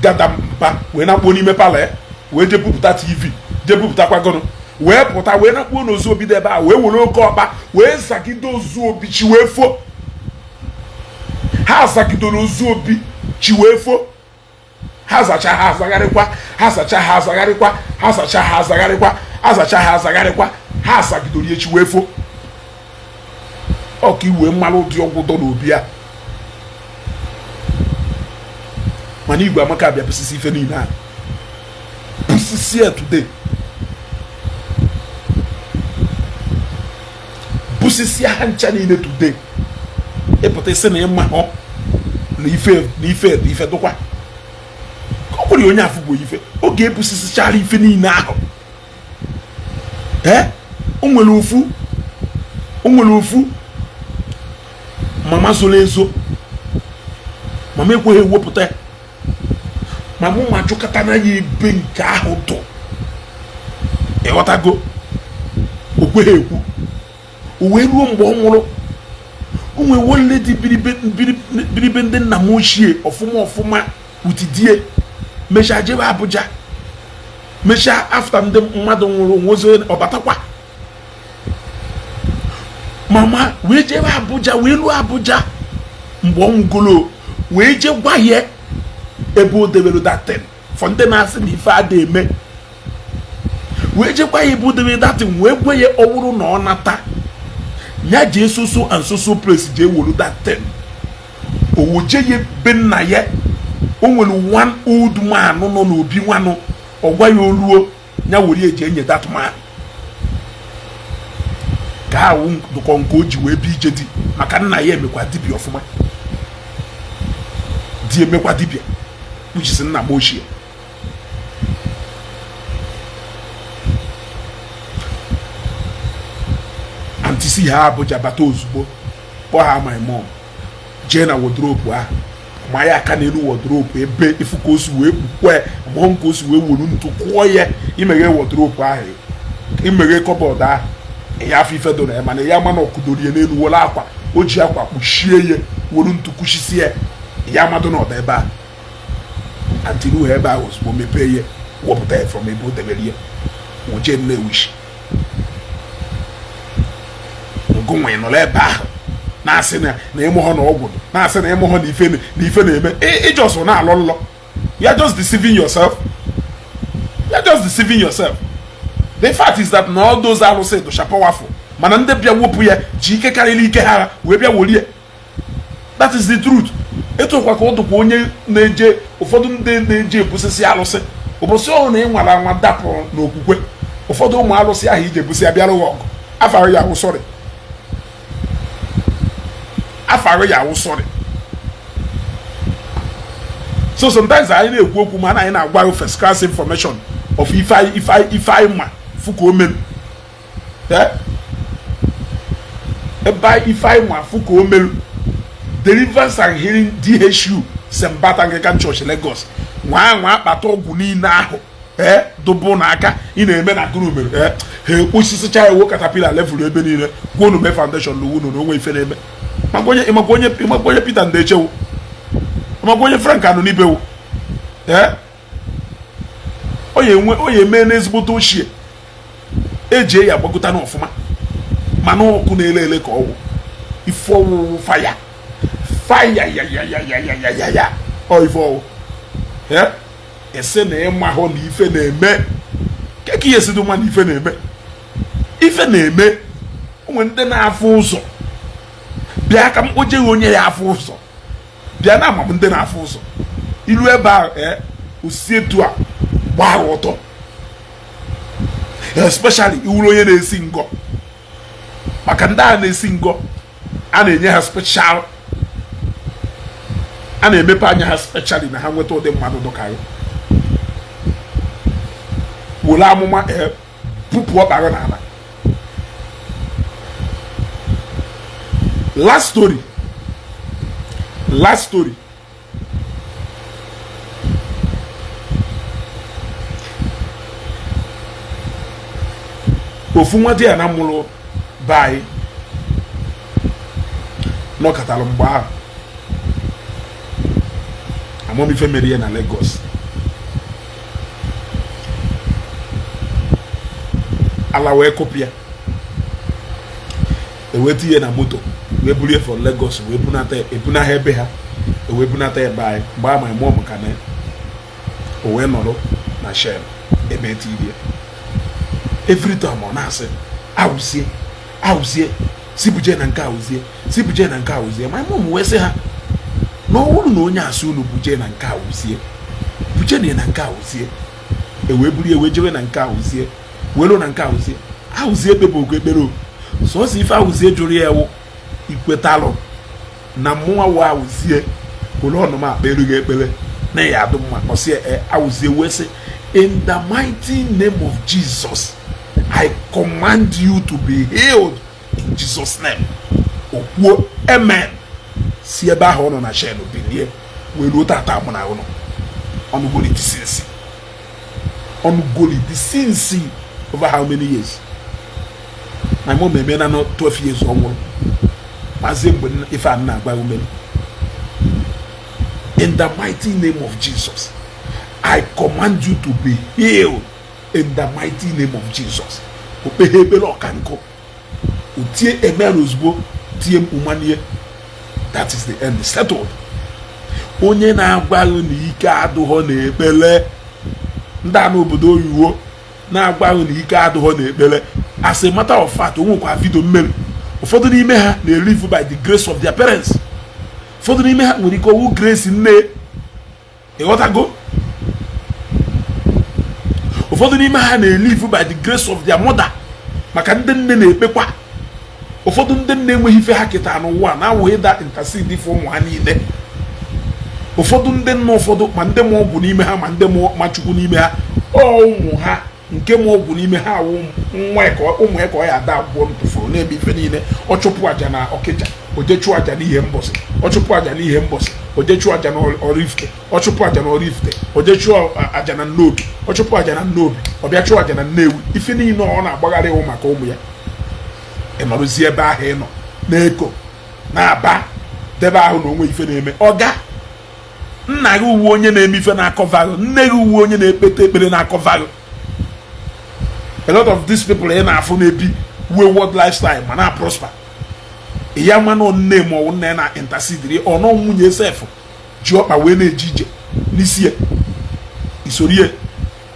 gada mpa, wee na-akpuo n'ime parlour ya, wee je bupụta TV, je bupụtakwa gụnụ, wee pụta, wee nakpuo n'ozu obi dị ebe a, wee were oke ọkpa wee zagide ozu obi chi wee fo. Ha zagidoro ozu obi chi wee fo. Ha zacha, ha azagharịkwa, ha zacha, ha azagharịkwa, ha zacha, ha azagharịkwa, ha zacha, ha azagharịkwa, ha zagidoro ya chi wee fo. Ọ ka iwee mmalụ ụdị ọgwụ dọ n'obi a. Mana igwe amaka bịa busisi ife niile a, busisi ya today, busisi ha ncha niile today. Ịpụta isi na ịma hụ na ife na ife na ife dụkwa ka ọ kwere onye afụ bụ ife oge ebusisichara ife niile ahụ. Ee, o nwere ofu, o nwere ofu mama zoro ezo, mama ekweghị ewepụta ya, mama ụmụ achụkọta na ya ebe nke ahụ dụ, ịghọtago, o kweghị ekwu. O wee ruo mgbe ọ nwụrụ, o nwee one lady biribe ndị nna m ochie ọfụma ọfụma utidie, mechaa jebe Abuja, mechaa after ndị mmadụ nwụrụ nwozi ọbatakwa, mama wee jebe Abuja, wee luo Abuja mgbe ọ nwụgolo, wee je gwa ya ebe o debere that thing for ndị na-asị na ife ada eme, wee jekwa ya ebe o debere that thing, wee gwa ya ọ bụrụ na ọ nata ya jee soso and soso place jee wolu that thing. O je ya be nna ya, o nwere one old man nọ n'obi nwanụ, ọ gwa ya oluo ya were eji enye that man ka awụ dụkọ nke o ji wee bi ije di, maka nna ya emekwa dibịa ọfụma, di emekwa dibịa kpuchisi nna m ochie. Aunty si ha Abuja bata ozugbo, kpọọ ha my mom, jee na wardrobe ahụ, ma ya aka n'elu wardrobe ebe ifu ka o si wee kpukwe mụọ, ka o si wee wuru ntụ kụọ ya. Imeghe wardrobe ahụ, imeghe cupboard ahụ, ya afọ ife doro ya, mana ya ma na ọkụdoro ya n'elu, were akwa o ji akwa kpuchie ya, were ntụ kụchisie ya, ya amadụ na ọdụ ebe a. Aunty ruo ebe ahụ ozugbo, mepee ya, wepụta ya from ebe o debere ya, wụje Nnewichi. Ngụnwe nọrọ ebe ahụ na-asị na ịmụhọ na ọgwụ, na-asị na ịmụhọ na ife na ife na-eme, ị just na-alọ nlọ. You are just deceiving yourself, you are just deceiving yourself. The fact is that na all those arụsị dụcha powerful, mana ndị bịa wepụ ya ji ike karịrị ike ha wee bịa welie. That is the truth. Etụkwa ka ọ dụkwa onye na-eje, ụfọdụ ndị na-eje ebusisi arụsị, ụbọchị ọhụrụ na ị nwara anwa dapụ n'okwukwe, ụfọdụ ụmụ arụsị ahụ iji ebusi abịara ọgụ afarụ ya awụ sọrị, afarụ ya awụ sọrị. So sometimes anyị na-ekwu okwu, mana anyị na-agwa first class information of ife ife anyị ma fụ ka o meru ebe ife anyị ma fụ ka o meru. Deliverance and Healing DHU St. Bat Anglican Church Lagos, nwa nwa akpata ọgwụ niile ahụ ee dụbụ n'aka ị na-eme na gụrụ mere ee ha ekposisicha ewo caterpillar level ebe niile, gwuo unu mee foundation na unu na onwe ife na-eme. Ịmakwa onye Peter Ndeche wụ? Ịmakwa onye Frank Anunibe wụ? Ee, onye eme n'ezigbote ochie eji ya agbagota n'ọfụma, mana ọkụ na-ele ele ka ọwụ ife ọwụwụ fire fire ya ya ya ya ya ya ya ya ọ ife ọwụ. Ee, ese na ịmahụ na ife na-eme keke ihe esido mma na ife na-eme, ife na-eme. Onwe ndị na-afụ ụzọ bịa ka m kpojeghị onye ya afụ ụzọ bịa na amam ndị na-afụ ụzọ ilu ebe ahụ. Ee, osi etu a gbaa ọtọ, especially iwuru onye na-esi ngọ, maka ndị a na-esi ngọ a na-enye ha special, a na-emepe anya ha specially na ha nweta ụdị mmadụ dụka ya were amụma bupụ ọkpara n'ala. Last story, last story. Ofu nwa di ya na mụrụ be anyị nọkọtara mgbe ahụ amamife mere ya na Lagos. Ala wee kụpụ ya, eweta ihe na moto wee bulie from Lagos wee bunata, ebunaha ebe ha, ewee bunata ebe anyị. Mgbe ama mụọ m ka na o wee nọrọ na shell ebe etiri ya. Every time ọ na-asị awụzie awụzie, sibuje na nke awụzie, sibuje na nke awụzie. Ma mụ wee sị ha na ọ bụrụ na onye asị unu buje na nke awụzie, buje na nke awụzie, ewee buru ya wee jewe na nke awụzie, welu na nke awụzie. Awụzie ekpebe oku ekpere o sọsọ ife awụzie jụrụ ya ewu ikwetalụ na mmụọ wụ awụzie were ọnụ m akpa erughị ekpere na ya adụ mma. Ọsị awụzie wee sị, "In the mighty name of Jesus, I command you to be healed in Jesus' name." O kwuo amen, si ebe ahụ ọ nọ na shell bilie wee ruo tata mụ na ụnụ ọnụgoli disinsi, ọnụgoli disinsi over how many years? My mom emena no 12 years ọ nwụrụ. Mazie mgbe ife a na-agba ume, "In the mighty name of Jesus, I command you to be healed in the mighty name of Jesus." O kpeghe ekpere ọka nkụ, o tie amen ozugbo, tie mkpu manie. That is the end, settled. Onye na-agwaghị na ike adụghọ na ekpere, ndị a n'obodo oyiwo na-agwaghị na ike adụghọ na ekpere, as a matter of fact, o nwekwa video mmeri. Ụfọdụ n'ime ha na-elive by the grace of their parents. Ụfọdụ n'ime ha nwere ike ọwụ grace nne, ịghọtago? Ụfọdụ n'ime ha na-elive by the grace of their mother, maka ndị nne na-ekpekwa. Ụfọdụ ndị nne enweghị ife ha kịta n'ụwa na-awụghị ịda intercede for ụmụ ha niile. Ụfọdụ ndị nna, ụfọdụ ma ndị ma ọgwụ n'ime ha, ma ndị ma chukwu n'ime ha, ọ ụmụ ha nke ma ọgwụ n'ime ha awụ nwa ya ka ụmụ ya ka ọ ya ada agwọ ntụfụrụ na-eme ife niile. Ọ chụpụ aja na Ọkịja, o je chụọ aja n'ihe mbọsị. Ọ chụpụ aja n'ihe mbọsị, o je chụọ aja na Oraifite. Ọ chụpụ aja na Oraifite, o je chụọ aja na Nnobi. Ọ chụpụ aja na Nnobi, ọ bịa chụọ aja na Nnewi. Ife niile ọ na-agbagharị ịwụ maka ụmụ ya. Ị nọrụzie ebe ahụ ị nọ na-eko na-aba debe ahụ na onwe ife na-eme. Ọga nna gị uwe onye na-eme ife na-akọvarụ, nne gị uwe onye na-ekpete ekpere na-akọvarụ. A lot of these people ị na-afụ na-ebi wayward lifestyle ma na-prosper, ya ma nọ nne ma ọ nna ya na intercede, ọ nọ nwunye sef ji ọkpa wee na-eje ije n'isi ya isorie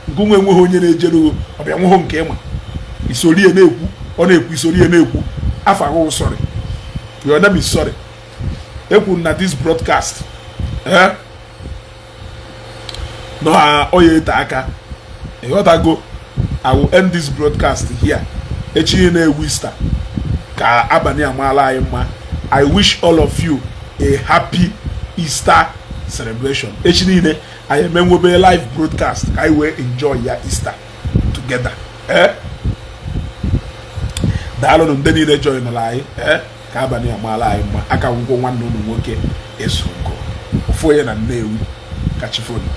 nke nwe enweghị onye na-ejere ọbịa nweghị nke ịma isorie na-ekwu, ọ na-ekwu isorie na-ekwu. Afọ ahụ, sorry, your name is sorry. Ekwu na this broadcast, eh, no ọ ya ete aka, ịghọtago? I will end this broadcast here. Echi na-ewu Easter, ka abalị amaala anyị mma. I wish all of you a happy Easter celebration. Echi niile anyị emenwobe live broadcast ka anyị wee enjoy ya Easter together. Eh, daalụnụ ndị niile joinụrụ anyị. Eh, ka abalị amaala anyị mma. Aka ngwụkwọ nwanne unu nwoke Ezugo, ofu onye na Nnewi. Kachifonu.